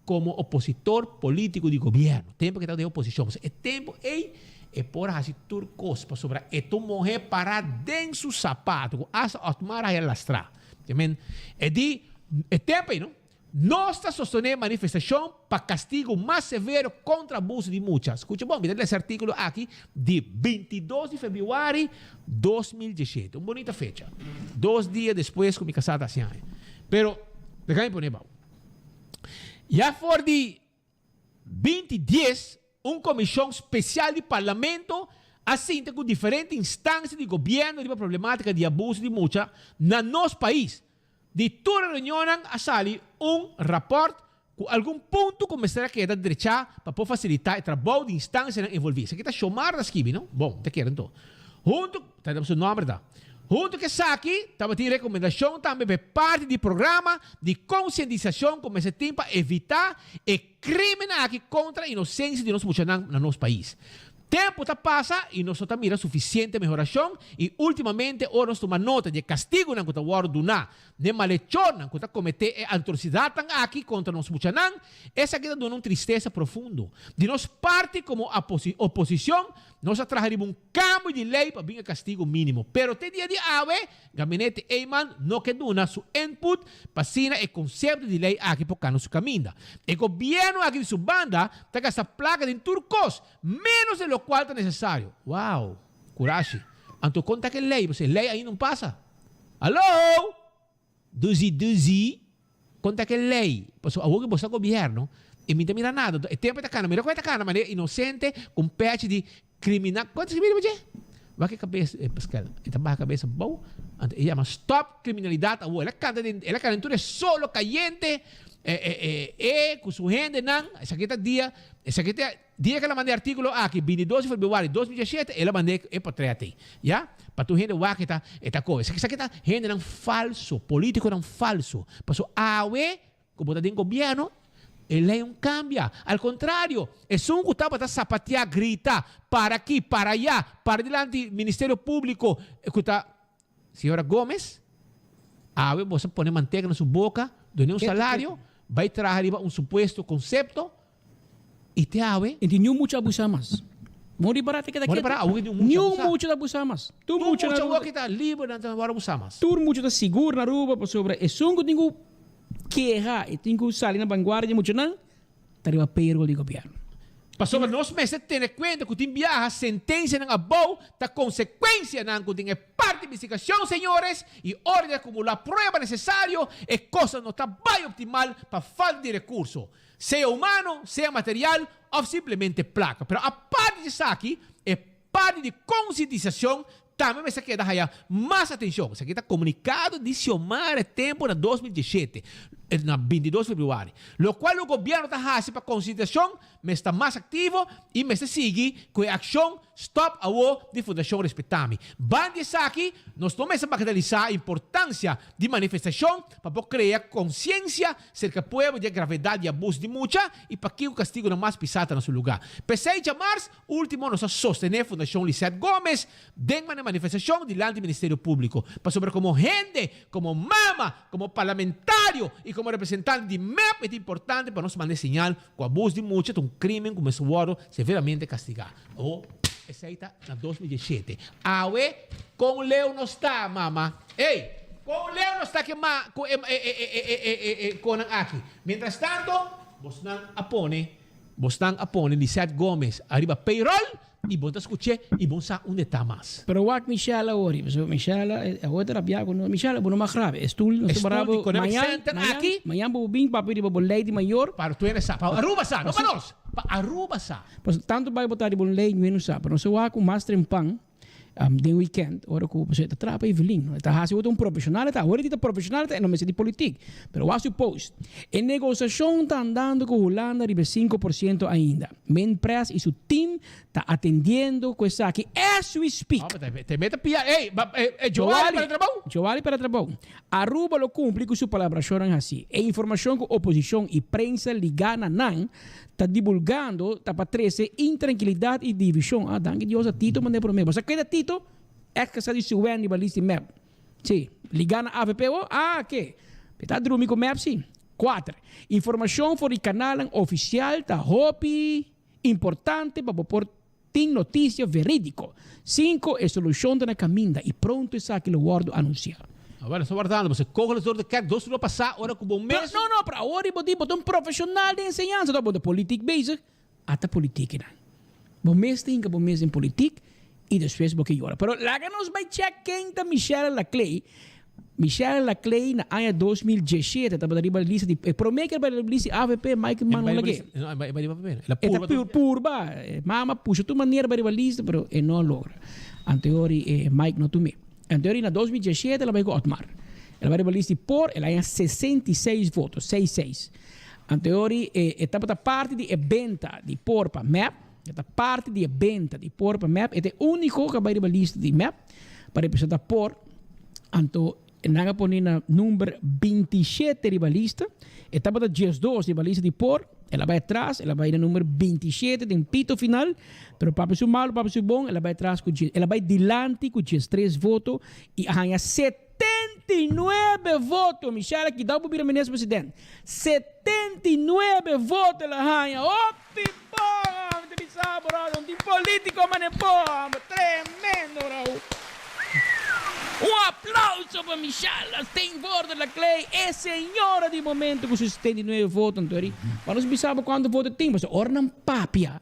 como opositor politico di gobierno. Tempo cu e tabata den oposicion. Pasobra e tempo ey e por a haci tur cos pasobra e ta un mohe para den su sapato cu hasta Otmar a haya lastra. E di e tempo ey no. Nos ta sostené manifestashon pa kastigu mas severo kontra abuso di mucha. Skucha bon, mi ta lesa e artíkulo aki di 22 di febrüari 2017. Un bonita fecha. Dos dia despues ku mi kasá ta hasi aña. Pero, laga mi pone bou. Ya for di 2010, un komishon spesial di Parlamento a sinta ku diferente instansia di gobièrnu riba problematika di abuso di mucha na nos pais. Di tur e reunionnan a sali un rapòrt ku algun punto ku mester a keda drechá pa por fasilitá e trabou di instansianan envolví. Esaki ta Shomar ta skibi, no? Bon, ta kere anto. Huntu, ta su nòmber ta. Huntu ku esaki tabatin rekomendashon tambe pa e parti di programa di konsientisashon ku mester tin pa evitá e krímennan aki kontra inosensia di nos muchanan na nos pais. Tempu ta pasa i nos no ta mira sufisiente mehorashon i últimamente ora nos tuma nota di e kastigunan ku ta wòrdu duná n'e malechornan ku ta kometé e atrosidatnan aki kontra nos muchanan, esaki ta duna un tristesa profundo. Di nos parti komo oposishon nos a traha riba un kambio di lei pa bin e kastigu mínimo. Pero te dia di awe Gabinete Eman no ke duna su input pa asina e konsepto di lei aki por kana su kaminda. E gobièrnu aki di su banda ta gasta plaka den tur kos, ménos de lokual ta nesesario. Wow! Kurashi. Anto kon ta ke lei? Pasobra e lei ainda no pasa. Hallo! Duzi duzi. Kon ta ke lei? Pasobra awor ku bo sta gobièrnu i mi ta mira nada. E tempu e ta kana, mira kon e ta kana manera inosente ku un pechi di Criminal, cuanto escribi riba dje? Wak e cabes, e Pascal, e ta baha cabes abou, anto e yama stop criminalidad awor. El a canta den, el a canta den tur e solo cayente. E e e e ku su hendenan, esaki ta dia, esaki ta dia ku el a manda e artíkulo aki, bintidos di febrüari 2017, el a manda e potrèt ei, ya, pa tur hende wak e ta e ta kohe. Esaki ta hendenan falso, polítikonan falso. Pasobra awe ku bo ta den gobièrnu, e lei un kambia. Al kontrario, esun ku tabata sapateá, grita, para aki, para ayá, para dilanti Ministerio Públiko, ku ta Señora Gomez, awe bo sa pone manteka na su boka, dun'e un salario, bai traha riba un supuesto konsepto i te awe. I tin niun mucha abusá mas. Bo ripará te keda Bo ketu. ripará awe tin un mucha Niun abusá. mucha ta abusá mas. Tur Tur mucha na mucha Aruba. awor ki ta liber nan ta wòrdu abusá mas. Tur mucha ta sigur na Aruba pasobra esun ku tin ku keha i tin ku sali na vanguardia di muchanan ta riba payroll di gobierno. Pasobra nos mester tene kuenta ku tin biaha sentensianan abou ta konsekuensianan ku den e parti investigashon, señores, i ora di akumulá prueba nesesario e kosnan no ta bai optimal pa falta di rekurso, sea humano, sea material òf simplemente plaka. Pero aparte di esaki, e parti di konsientisashon tambe mester keda haya mas atenshon. Esaki ta komunikado di Xiomara Tempo na 2017, na 22 februari. Lokual lo gobièrnu ta hasi pa konsientisashon mester ta mas aktivo i mester sigui ku e akshon Stop Awo di Fundashon Respetami. Banda di esaki, nos no mester bagatelisá e importansia di manifestashon pa por krea konsiensia serka pueblo di e gravedat di abuso di mucha i pakiko kastigunan mas pisá ta na su lugá. P'esei djamars, Ultimo nos a sostené Fundashon Lisette Gomes den mane manifestashon dilanti Ministerio Públiko, pasobra komo hende, komo mama, komo parlamentario i komo representante di mep e ta importante pa nos manda e señal ku abus di mucha ta un krímen ku mester wòrdu severamente kastigá. Awor, esei ta na 2017. Awe, kon leu nos ta, mama? Ey! Kon leu nos ta ku e ma ku e e e e e e e konan aki? Mientrastanto, bosnan a pone. Bosnan a pone Lisette Gomes ariba payroll y bon ta scuché y bon sa unda e ta mas. Pero wak Michelle awor, pasobra Michelle awor ta rabia cu nos. Michelle bo no mag rabia. E stoel nos ta E bara stoel di bo Economic mañan, Center mañan, aki. mañan bo bin papia riba bo ley di mayor. Pa tur hende sa, pa Aruba sa, no pa nos, pa Aruba sa. Pasobra tanto bay bo ta riba un ley nu hende no sa, pero nos a wak cu mas trempan den weekend ora cu pasobra e ta traha pa Evelyn no e ta haci ota un profesional e ta awor e ta profesional e ta e no mester di politiek pero wak su post e negociacion ta andando cu Hulanda riba e 5% ainda Minpres y su team ta atendiendo cu esaki as we speak. Te mete pia ey Joali para trabou. Joali para trabou. Aruba lo cumpli cu su palabracionnan haci. E informacion cu oposicion y prensa liga na nan ta divulgando ta pa trece intrankilidad y division. Ah, danki Dios a Tito manda e prome. Bo sa keda Tito? Ex casa di su Wendy ba list di mep. Si, liga na avp ho? Ah, ke. Pe ta drumi cu mep si. Cuater, informacion for di canalnan oficial ta hopi importante pa bo por Tin noticia veridico. Cinco, e solucion ta na caminda y pronto esaki lo wordo anuncia. Awor nos ta wardando, bo coge los door de kerk dos luna pasa ora cu bo mes. No, no, pero awor bo di bo ta un profesional den enseñansa, toch bo ta politiek bezig, ata politieknan. Bo mes ta hinca bo mes den politiek y despues bo ke yora. Pero laga nos bay check ken ta Michelle Laclay. Michelle Laclay na aña 2017 tabata riba lista di e prome ke riba lista di avp Mike Manuel Laclay. No, e bai riba avp. El a E ta purba tur. purba. E mama pusha tur manera bai riba lista pero e no a logra. Anteori e Mike no tum'é. Anteori na 2017 el a bai ku Otmar. El a bai riba lista di por el a haña 66 voto, seis seis. Anteori e e tabata parti di e benta di por pa mep. E ta parti di e benta di por pa mep. E ta e úniko ku a bai riba lista di mep pa representa por. Anto nan a pone na number 27 riba lista. E tabata 12 riba lista di por. El a bai atras, el a bai na number 27 den pito final. Pero papia su malo, papia su bon, el a bai atras ku el a bai dilanti ku 13 voto i a haña 79 voto. Michelle a kidao por bira minister president. 79 voto el a haña. Hopi bon! Mi ta bisa bo, Raul, un tin politico mane bo, hombre. Tremendo, Raul. Un aplauso pa Michelle Steenvoorde Laclay, e señora di momento cu su 79 voto. Anto eri, pa nos bisa bo cuanto voto tin, pasobra ora nan papia,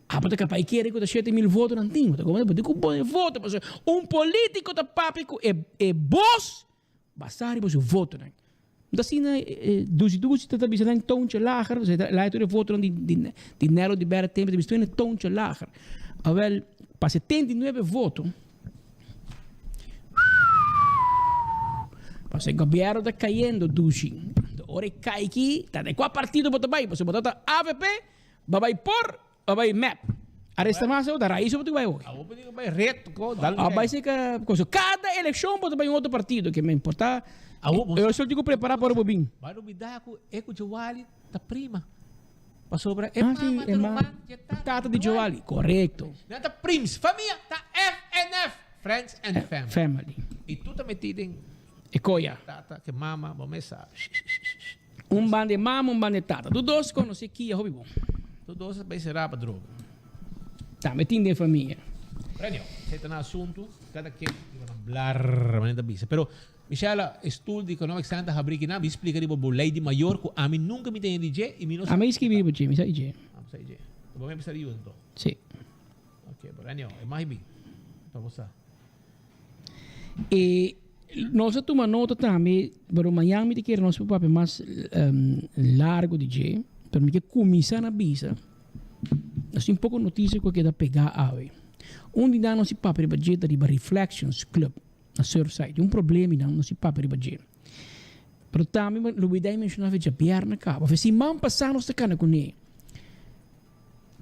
abo ta capaz kere cu ta 7000 voto nan tin. Bo ta como, bo tin cu pone voto, pasobra un politico ta papia cu e e bos Basa riba su votonan. No ta asina dushi dushi ta bisa nan toontje lager, pasobra e ta laga tur e votonan di di di Nelo di berde tempo ta bisa tur e toontje lager. Awel pa 79 voto pasobra e gobierno ta cayendo dushi. Ora e kai ki, ta den kua partido bo ta bai? Pasobra bo ta ta avp, bo a bai por, bo a bai mep. Aresta mas ta rais bo ta bai awo. Awo bo tin ku bai ret ko dal A bai seka koso. Kada elekshon bo ta bai un otro partido ke men por ta Awo bo e sol tin ku prepara pa ora bo bin. Bai lubida ku e ku Joali ta prima. Pasobra e Ah si, mama e ta ma ruman dje tata tata di Joali, korekto. Nan ta prims. Famia ta FNF, Friends and Family. Family. I tur ta metí den E koya. Tata ke mama, bo mes sa. Un banda e mama, un banda e tata. Tur dos konosé Kia hopi bon. Tur dos a bay será pa droga. Tambe tin den famia. Renio, esei ta nan asuntu, kada ken riba nan blar manera ta bisa. Pero, Michela, e stoel di Economic Center habri kinan, mi splika riba bo lei di mayor ku ami nunka mi tene di dje i mi no sa. Ami skibi riba dje, mi sa di dje. Ami sa di dje. Bo mi bisa di yuda anto? Si. Ok, pero Renio, e mas bi pa bo sa. E nos a tuma nota tambe, pero mañan mi ta kere nos por papia mas largo di dje, pero mi ke kuminsá na bisa, nos tin poko notisia ku a keda pegá awe. Un di nan nos tin papia riba dje ta riba Reflections Club na Surfside. Un problema nan nos tin papia riba dje. Pero tambe mi lo bidai menshoná fe djabièrnè kaba. Fe siman pasá nos ta kana kuné.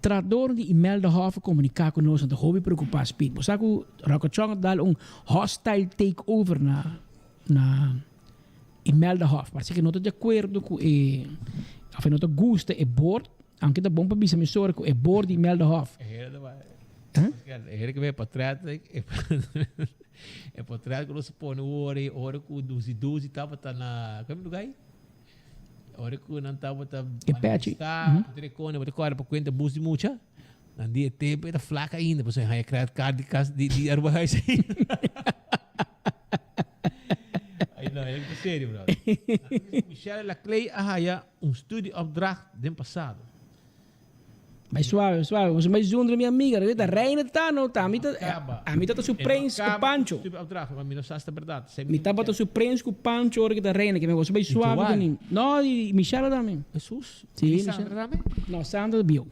Trahadornan di Imelda Hof a komuniká ku nos, nan ta hopi preokupá Speed. Bo sa ku Rocco Chong a dal un hostile takeover na na Imelda Hof. Parse ku e no ta di akuerdo ku e òf e no ta gusta e board, aunke ta bon pa bisa mesora ku e board di Imelda Hof. E hende ta bai, e hende ku bai potret, e potret ku nos a pone wor ora ku Duzi Duzi tabata na, kua lugar ei? Ora ku nan tabata manifestá, ku trekone, bo ta kòrda pa kuenta bus di mucha? Nan di e tempu e ta flak ainda, pasobra e haña credit card di kas di di Aruba Huis ainda. Ay no, e ta serio, brother. Michelle Laclay a haya un studieopdracht den pasado. Bai suave, suave. Boso bai zundra mi amiga. Ta reina ta no, ta ami ta, ami ta ta su prens ku Pancho. Mi tabata su prens ku Pancho ora ki ta reina. Ke boso bai suave ku mi. No, i Michelle tambe. Jesus? Si, Michelle. No, Sandra ta bieu.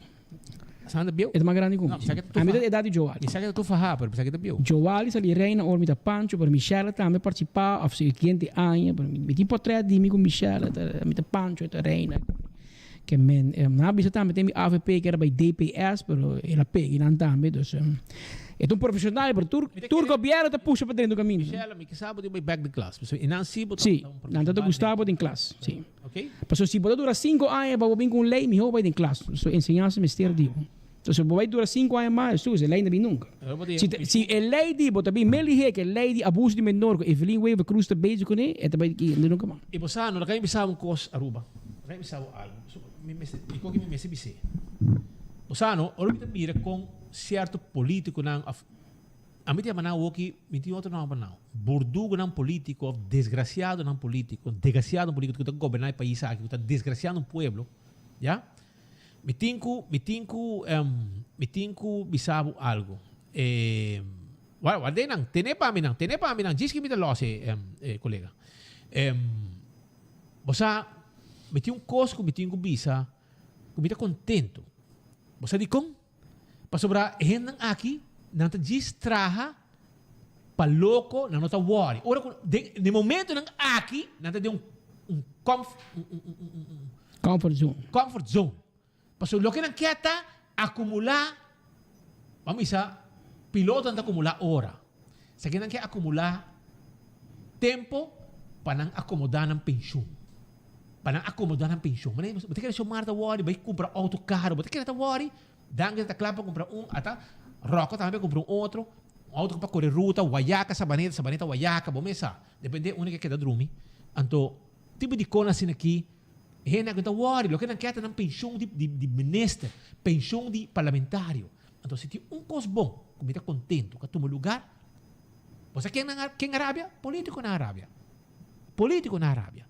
Sandra bieu? E ta mas grandi ku mi. Ami ta edad di Joali. Mi sa ke ta tu faha, pero mi sa ke ta bieu. Joali sali reina ora mi ta Pancho, pero Michelle tambe participa of siguiente aña. Pero mi tin potret di mi ku Michelle, mi ta Pancho, e ta reina. Ke men, nan a bisa tambe ten mi avp ke era bay DPS, pero el a pega nan tambe, dus e ta un profesional, pero tur tur gobierno ta pusha pa drenta un caminda. Michelle, mi kisa bo tin bay back den klas, pasobra e nan si bo ta Si, un nan ta profesional gusta bo den den klas, si. Ok. Pasobra si bo ta dura cinco aña pa bo bin cu un ley, miho bay den klas, so enseñansa mester di bo. Entonces bo bay dura cinco aña mas, esun e ley no bin nunca. Si ta si e ley di bo ta bin mel lihe ke e ley di abuso di menor cu Evelyn Wever Croes ta bezig cune, e ta bay ki nunca mas. I bo sa, no ta kan bisa bo un kos, Aruba. No ta kan bisa bo algu. So, mi mester, mi koki mi mester bis'é. Bo sa no, ora mi ta mira kon sierto politikonan òf, ami ta yama nan awoki, mi tin otro nòmber pa nan, burdugonan politiko òf desgrasiadonan politiko, degrasiadonan politiko ku ta goberná e pais aki, ku ta desgrasiando un pueblo, ya. Mi tin ku, mi tin ku, mi tin ku bisa bo algu. Wak, ward'é nan, ten'é pa mi nan, ten'é pa mi nan, djis ki mi ta lòs e, e kolega. Bo sa, mi tin un kos ku mi tin ku bisa, ku mi ta kontentu. Bo sa dikon? Pasobra e hendenan aki, nan ta djis traha pa loko, nan no ta wòri. Ora ku, den, den momentunan aki, nan ta den un, un kòmf, un, un, un, un, un. Comfort zone. Comfort zone. Pasobra loke nan kier ta akumulá, ban bisa, pilotonan ta akumulá ora. Esaki nan kier akumulá tempo pa nan akomodá nan penshun. Pa nan akomodá nan penshun. Manera bo ta kere Xiomara ta wòri bai kumpra outo karo, bo ta kere ta wòri, Dangel ta kla pa kumpra un, ata Rocco tambe pa kumpra un otro, un outo pa kore ruta, Guayaca, Sabaneta, Sabaneta, Guayaca, bo mes sa. Depende unda ke keda drumi. Anto tipo di kos asina aki Hende aki no ta wòri, loke nan kier ta nan penshon di di minister, penshon di parlamentario. Anto si tin un kos bon ku mi ta kontentu ku a tuma lugar, bo sa ken nan ken a rabia? Politikonan a rabia. Politikonan a rabia.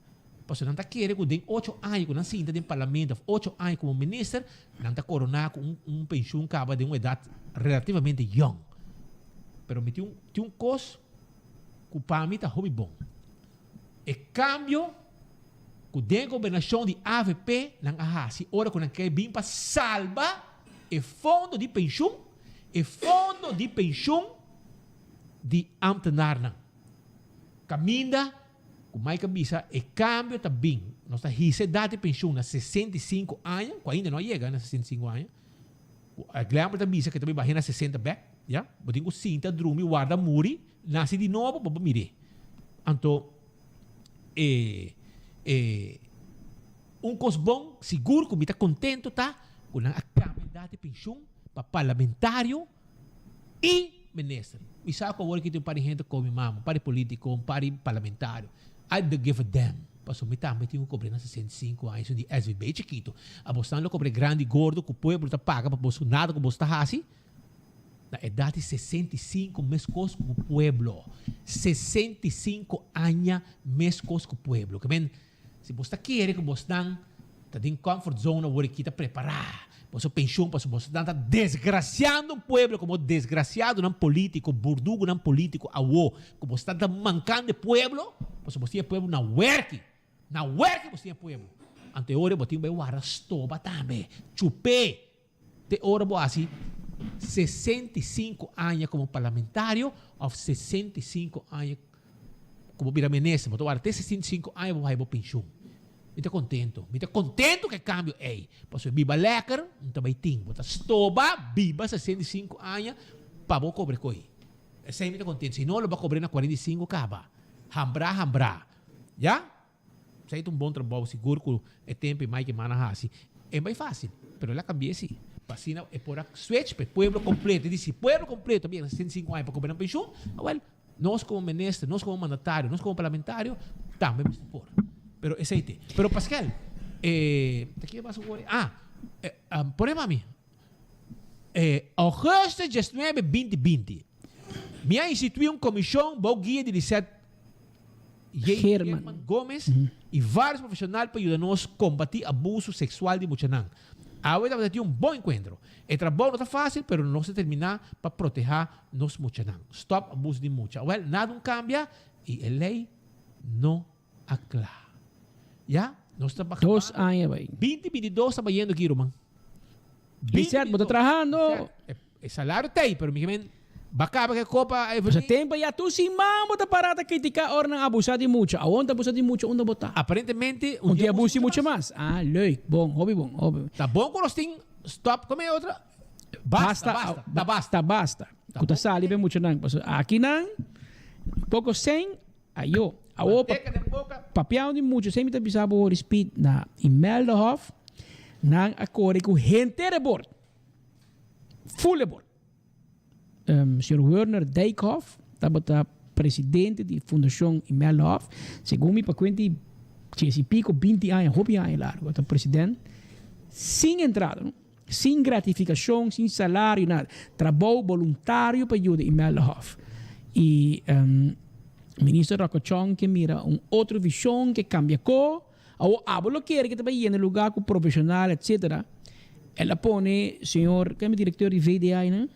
Pasobra nan ta kere ku den ocho aña ku nan sinta den parlamento òf ocho aña komo minister, nan ta koroná ku un un penshon kaba den un edat relativamente yòn. Pero mi tin un tin un kos ku pa mi ta hopi bon. E kambio ku den e gobernashon di avp nan a hasi ora ku nan ke bin pa salba e fondo di penshun, e fondo di penshun di ambtenarnan. Kaminda. Ku Mike a bisa e kambio ta bin. Nos ta hisa edat di penshun na 65 aña, ku ainda no a yega na 65 aña. Ku Glenbert ta bisa ku e ta bin bahe na 60 bek, ya. Bo tin ku sinta, drumi, warda muri, nase di nobo pa bo mir'é. Anto e e un kos bon sigur ku mi ta kontento ta ku nan a kambia edat di penshun pa parlamentario i minister. Mi sa ku awor aki tin un par di hende komi mama, un par di politico, un par di parlamentario. I don't give a damn. Pasobra mi tambe tin ku kobre na 65 aña esun di SVB chikito. Abosnan lo kobre grandi gordo ku pueblo ta paga pa boso nada ku boso ta hasi. Na edat di 65 meskos ku pueblo. 65 aña meskos ku pueblo. Ke men Si bos ta kere ku bosnan ta den comfort zone awor aki ta prepará boso penshon pasobra bosnan ta desgrasiando un pueblo komo desgrasiadonan politiko, burdugonan politiko awo ku bosnan ta mankando e pueblo pasobra bos tin e pueblo na werki, na werki bos tin e pueblo. Anto e ora bo tin bai warda stoba tambe, chup'é te ora bo hasi 65 aña komo parlamentario òf 65 aña Ku bo bira minister, bo ta warda te 65 aña bo haña bo penshun. Mi ta kontento. Mi ta kontento ku e kambio ei. Pasobra biba lèker no ta bai tin. Bo ta stoba biba 65 aña pa bo kobre koi. Esei mi ta kontento. Si no lo bo a kobre na 45 kaba. Hambrá hambrá. Ya? Esei ta un bon trabou sigur ku e tempu e Mike Eman a hasi. E bai fásil, pero el a kambi'é sí. Pa asina e por a switch pa e pueblo kompleto. E di si pueblo kompleto a bira 65 aña pa kobra nan penshun, awèl, nos komo minister, nos komo mandatario, nos komo parlamentario tambe mester por. Pero esei te. Pero Paskel, e ta kier basa wor? Ah, pone pa mi. Augustus 19, 2020, mi a instituí un komishon bou guia di Lisette J. Geerman Gomez y varios profesional pa yuda nos combati abuso sexual di muchanan. Awe tabata tin un bon encuentro. E trabou no ta facil pero nos ta termina pa proteha nos muchanan. Stop abuso di mucha. Wel, nada un cambia y e ley no a cla. Ya, nos ta Dos aña bay. 2022 ta bayendo aki ruman. Lisette, bo ta trahando. E salario ta ei, pero mi men ba caba ke copa Evelyn. Pues tempo ya tur siman bo ta para ta critica ora nan abusa di mucha. Awor ta abusa di mucha unda bo ta? Aparentemente un dia abusa di mucha mas. Ah, leuk. Bon, hopi bon, hopi. Ta bon cu nos tin stop, come e otro? Basta, basta, ta basta. Ta basta. Cu ta sali pa e muchanan. Pasobra akinan poco cen, ayo. Awor pa papiando di mucha cen mi ta bisa bo Rispit na Imeldahof nan a core cu henter e bord. Fulebor. Señor Werner Dijkhoff tabata presidente di Fundacion Imeldahof. Segun mi pa cuenta di dies y pico, binti aña, hopi aña largo ta president. Sin entrada, no? Sin gratificacion, sin salario, nada. Trabou boluntario pa yuda Imeldahof. Y Minister Rocco Chong ke mira un otro vision, ke cambia co. Awor abo lo kere ke ta bai yena lugar ku profesional etcetera. El a pone señor, ken director di VDA einan?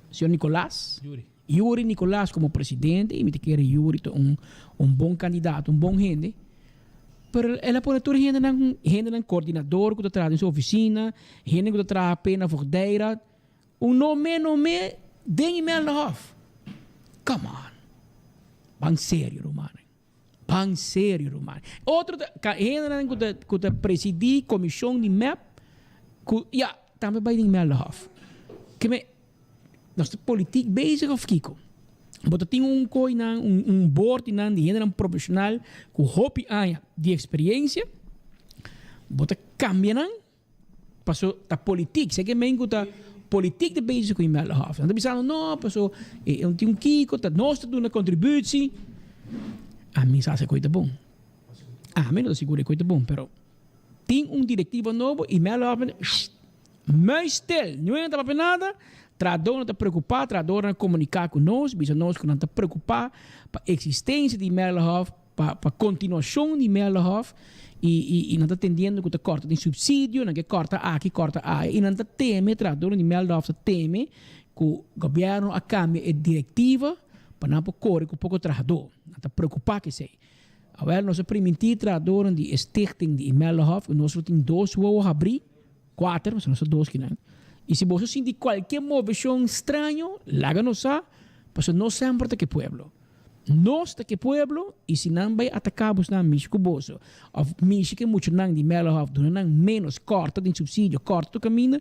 Señor Nicolas. Yuri. Yuri Nicolas como presidente y mi ta kere Yuri ta un un bon candidato, un bon hende. Pero el a pone tur hendenan, hendenan coordinador ku ta traha den su oficina, hende ku ta traha p'e na voogdijraad. Un nome nome den Imeldahof. Come on. Ban serio rumannan. Ban serio ruman. Otro ta ka hendenan ku ta ku ta presidí komishon di mep ku ya tambe bai den Meldehof. Ke me nos ta politik bezig of kiko? Bo ta tin un koinan un un bordinan di hendenan profeshonal ku hopi aña di eksperiensia bo ta kambia nan Paso ta politiek. Seki men ku ta politiek ta bezig ku Imeldahof. Nan ta bisando no paso e tin un kiko ta nos ta duna kontributie. Ami sa si e koi ta bon. Ami no ta sigur e koi ta bon pero tin un direktiva nobo Imeldahof muisstil. Niun ta papia nada. Trahadornan ta preokupa, trahadornan a komunika ku nos bisa nos ku nan ta preokupa pa eksistensia di Imeldahof. Pa pa kontinuashon di Meldehof i i i nan ta tendiendo ku ta kòrta den supsidio, nan ke kòrta aki, kòrta aya i nan ta teme, trahadornan di Meldehof ta teme ku gobièrnu a kambia e direktiva pa nan por kore ku poko trahadó. Nan ta preokupá ku esei. Awèl nos a primintí trahadornan di e stichting di e Meldehof ku nos lo tin dos wowo habrí, kuater, pasobra nos ta dos kinan, i si boso sinti kualke moveshon straño laga nos sa, pasobra nos semper ta ku e pueblo. Nos ta ke pueblo y si nan bay ataca bos nan mishi cu boso of mishi ke muchanan di Melhof duna nan menos corta den subsidio corta tur caminda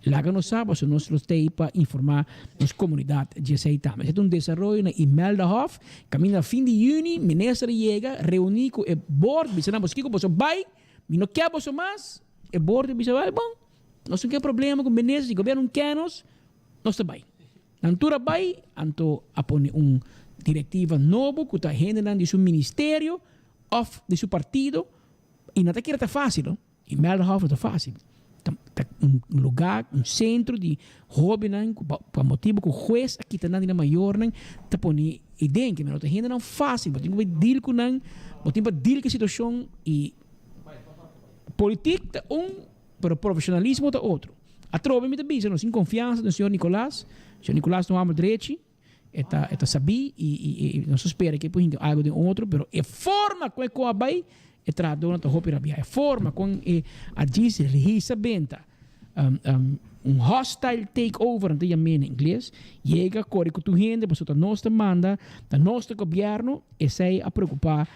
laga nos sa pasobra nos lo stay pa informa nos comunidad dje esey tambe. Esey ta un desaroyo na Imeldahof caminda na fin di juni minister a yega reuni cu e board bisa nan boso kico boso bay mi no ke boso mas e board a bisa bay bon nos no ke problema cu minister si gobierno no ke nos nos ta bay. Nan tur a bai, anto a pone un directiva nobo cu ta hendenan di su ministerio of di su partido y nan ta kere ta facil no. Y Melderhof no ta facil. Ta ta un lugar, un centro di hobennan cu pa motibo cu huez a kita nan di nan mayornan ta pone e den ke no ta hendenan facil. Bo tin cu bai deal cu nan, bo tin pa deal cu e situacion y politiek ta un pero profesionalismo ta otro. Atrobe mi ta bisa nos tin confiansa den señor Nicolas. Señor Nicolas ta un homber drechi, e ta e ta sabí y y y nos ta spera ke por hinka algo den otro, pero e forma con e con a bay, e trahadornan ta hopi rabia. E forma con e a djis hisa benta, un hostile takeover nan ta yam'é na ingles, yega kore ku tur hende pasobra ta nos ta manda, ta nos ta gobierno, esei a preocupa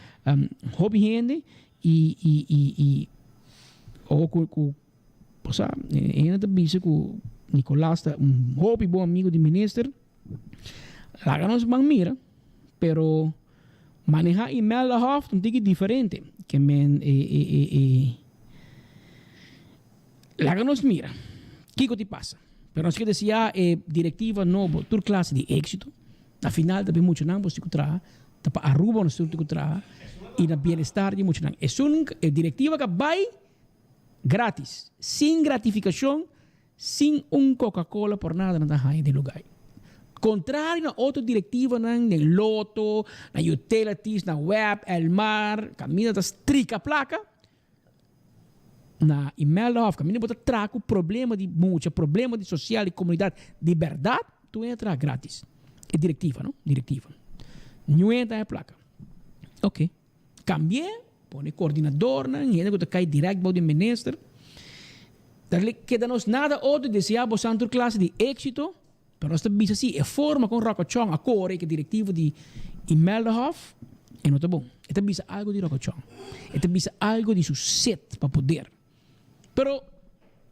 hopi hende y y y y ojo ku ku. Bo sa, e hende ta bisa ku Nicolas ta un hopi bon amigo di minister. Laga nos ban mira, pero maneha Imelda Hof ta un tiki diferente. Ke men e e e e Laga nos mira kiko ti pasa. Pero nos ke deseá e direktiva nobo tur klase di éksito. Na final ta bin muchanan bo si ku traha, ta pa Aruba nos tur tin ku traha i na bienestar di muchanan. Esun e direktiva ka bai. Gratis, sin gratificacion, sin un Coca Cola por nada nan ta haña den lugar. Contrario na otro directivanan den Lotto, na Utilities, na web, Elmar, caminda ta strica placa, na Imelda Hof caminda bo ta traha cu problema di mucha, problema di social, di comunidad, di berdad, tur hende ta traha gratis. E directiva no, directiva. Niun hende ta haña placa. Ok. Cambi'é, pone coordinadornan, hende cu ta cay direct bou di minister. Ta keda nos nada otro desea bosan tur clase di exito, pero nos ta bisa si e forma con Rocco Chong a core cu e directivo di Imeldahof e no ta bon. E ta bisa algo di Rocco Chong. E ta bisa algo di su sed pa poder. Pero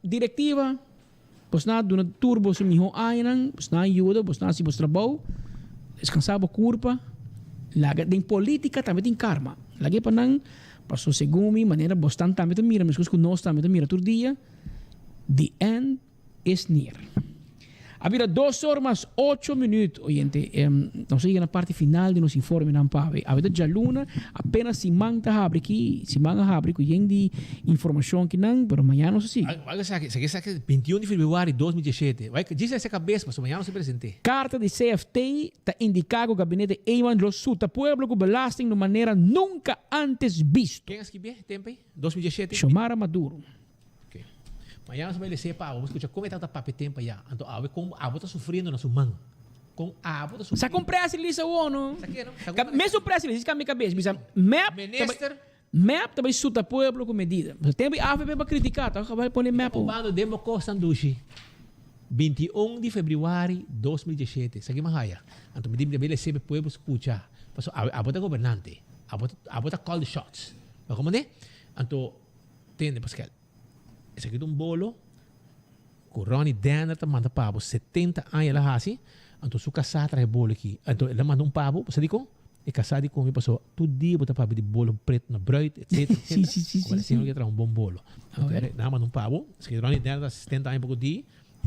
directiva, bosnan a duna tur boso miho añanan, bosnan a yuda, bosnan a haci bos trabou, descansa bo curpa, laga den politica tambe tin karma, laga e pa nan, paso segun mi manera bosnan tambe ta mira mescos cu nos tambe ta mira tur dia, the end is near. A bira dos or mas ocho minuut, oyente. Nos a yega na parti final di nos informenan pa awe. Awe ta djaluna, apenas siman ta habri aki, siman a habri ku yen di informashon akinan, pero mañana nos a sigui. Wak esaki, esaki esaki 21 di februari 2017. Wak djis ese kabes pasobra mañana nos a presente. Karta di CFT ta indiká ku gabinete Eman lo suta pueblo ku belasting di un manera nunka antes bisto. Ken a skibié e tempu ei? 2017? Xiomara Maduro. Ok. Mañana nos a bai lese pa abo. Bo skucha kon e tabata papia tempu ayá. Anto awe kon abo ta sufriendo na su man. Kon abo ta Sa sufriendo. kon press release awor no. Sa ke no? Sa Ka kon mesun press release kambia kabes. Bisa mep ta bai Minister. mep ta bai suta pueblo ku medida. Pasobra tempu i avp pa kritiká ta bai pone mep awor. Bando den bo kosnan dushi. 21 di febrüari 2017. Sa ki mi a haya. Anto mi di mi ta bai lese pa e pueblo skucha. Pasobra awe abo ta gobernante. Abo ta abo ta call the shots. Bo komprende? Anto. Tende Pascal, esaki ta un bolo ku Ronnie Danner ta manda pa bo 70 aña el a hasi, anto su kasá traha e bolo aki. Anto el a manda un pa bo, bo sa dikon? E kasá di komi pasobra tur dia bo ta papia di bolo pretu na bruid, etcetera, etcetera. Sí, sí, sí, Ku el sí, sí. señor ke traha un bon bolo. A Anto ver. nan a manda un pa bo, esaki Ronnie Danner ta 70 aña poko di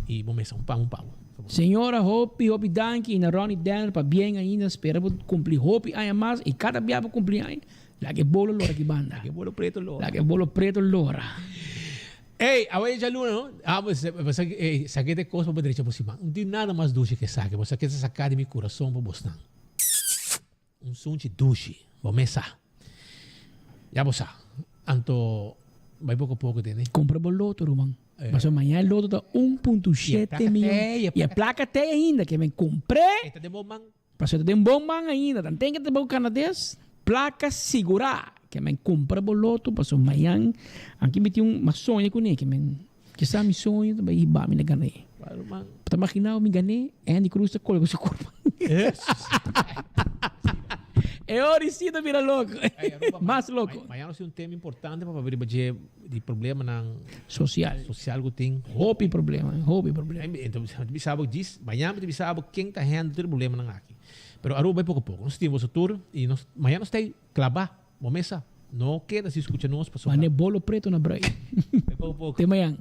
i bo mester un pa un pa bo. Señora hopi hopi danki na Ronnie Danner pabien ainda spera bo cumpli hopi aña mas y cada bia bo cumpli aña Laga e bolo lora ki banda. Laga e bolo preto lora. Laga e bolo preto lora. Ey, awe e djaluna no? Ah, bo sa ey, saki te kos pa bo drecha bo siman. No tin nada mas dushi ke esaki. Bo sa ke ta saka di mi kurason pa bosnan. Un sunchi dushi. Bo mes sa. Ya bo sa. Anto, bai poko poko tende. Kumpra bo loto, ruman. Pasobra mañana e loto ta 1.7 miyon. I e plaka tei ainda. Ke men kumpr'é. E ta den bo man. Pasobra ta den bon man ainda, tanten ke ta bou Canades, placa sigurá, ke men cumpra bo loto, pasobra mañan, anke mi tin un, m'a soña kuné, ke men, kisas mi soño ta bai hiba mi na gané. Bo ta magina mi gané, Andy Cruz ta colga su curpa. E ora sí ta bira loco. Mas loco. Mañana nos tin un tema importante pa papia riba dje di problemanan Social. social cu tin. Hopi problema, hopi problema. Ento mi ta bisa bo djis, mañana mi ta bisa bo ken ta handle tur e problemanan aki. Pero Aruba bai poco poco. Nos tin boso tur y nos mañana nos ta ahí claba bo mesa. No keda sin scucha nos pasobra. Mane bolo preto na brui. Bai poco poco. Te mañana.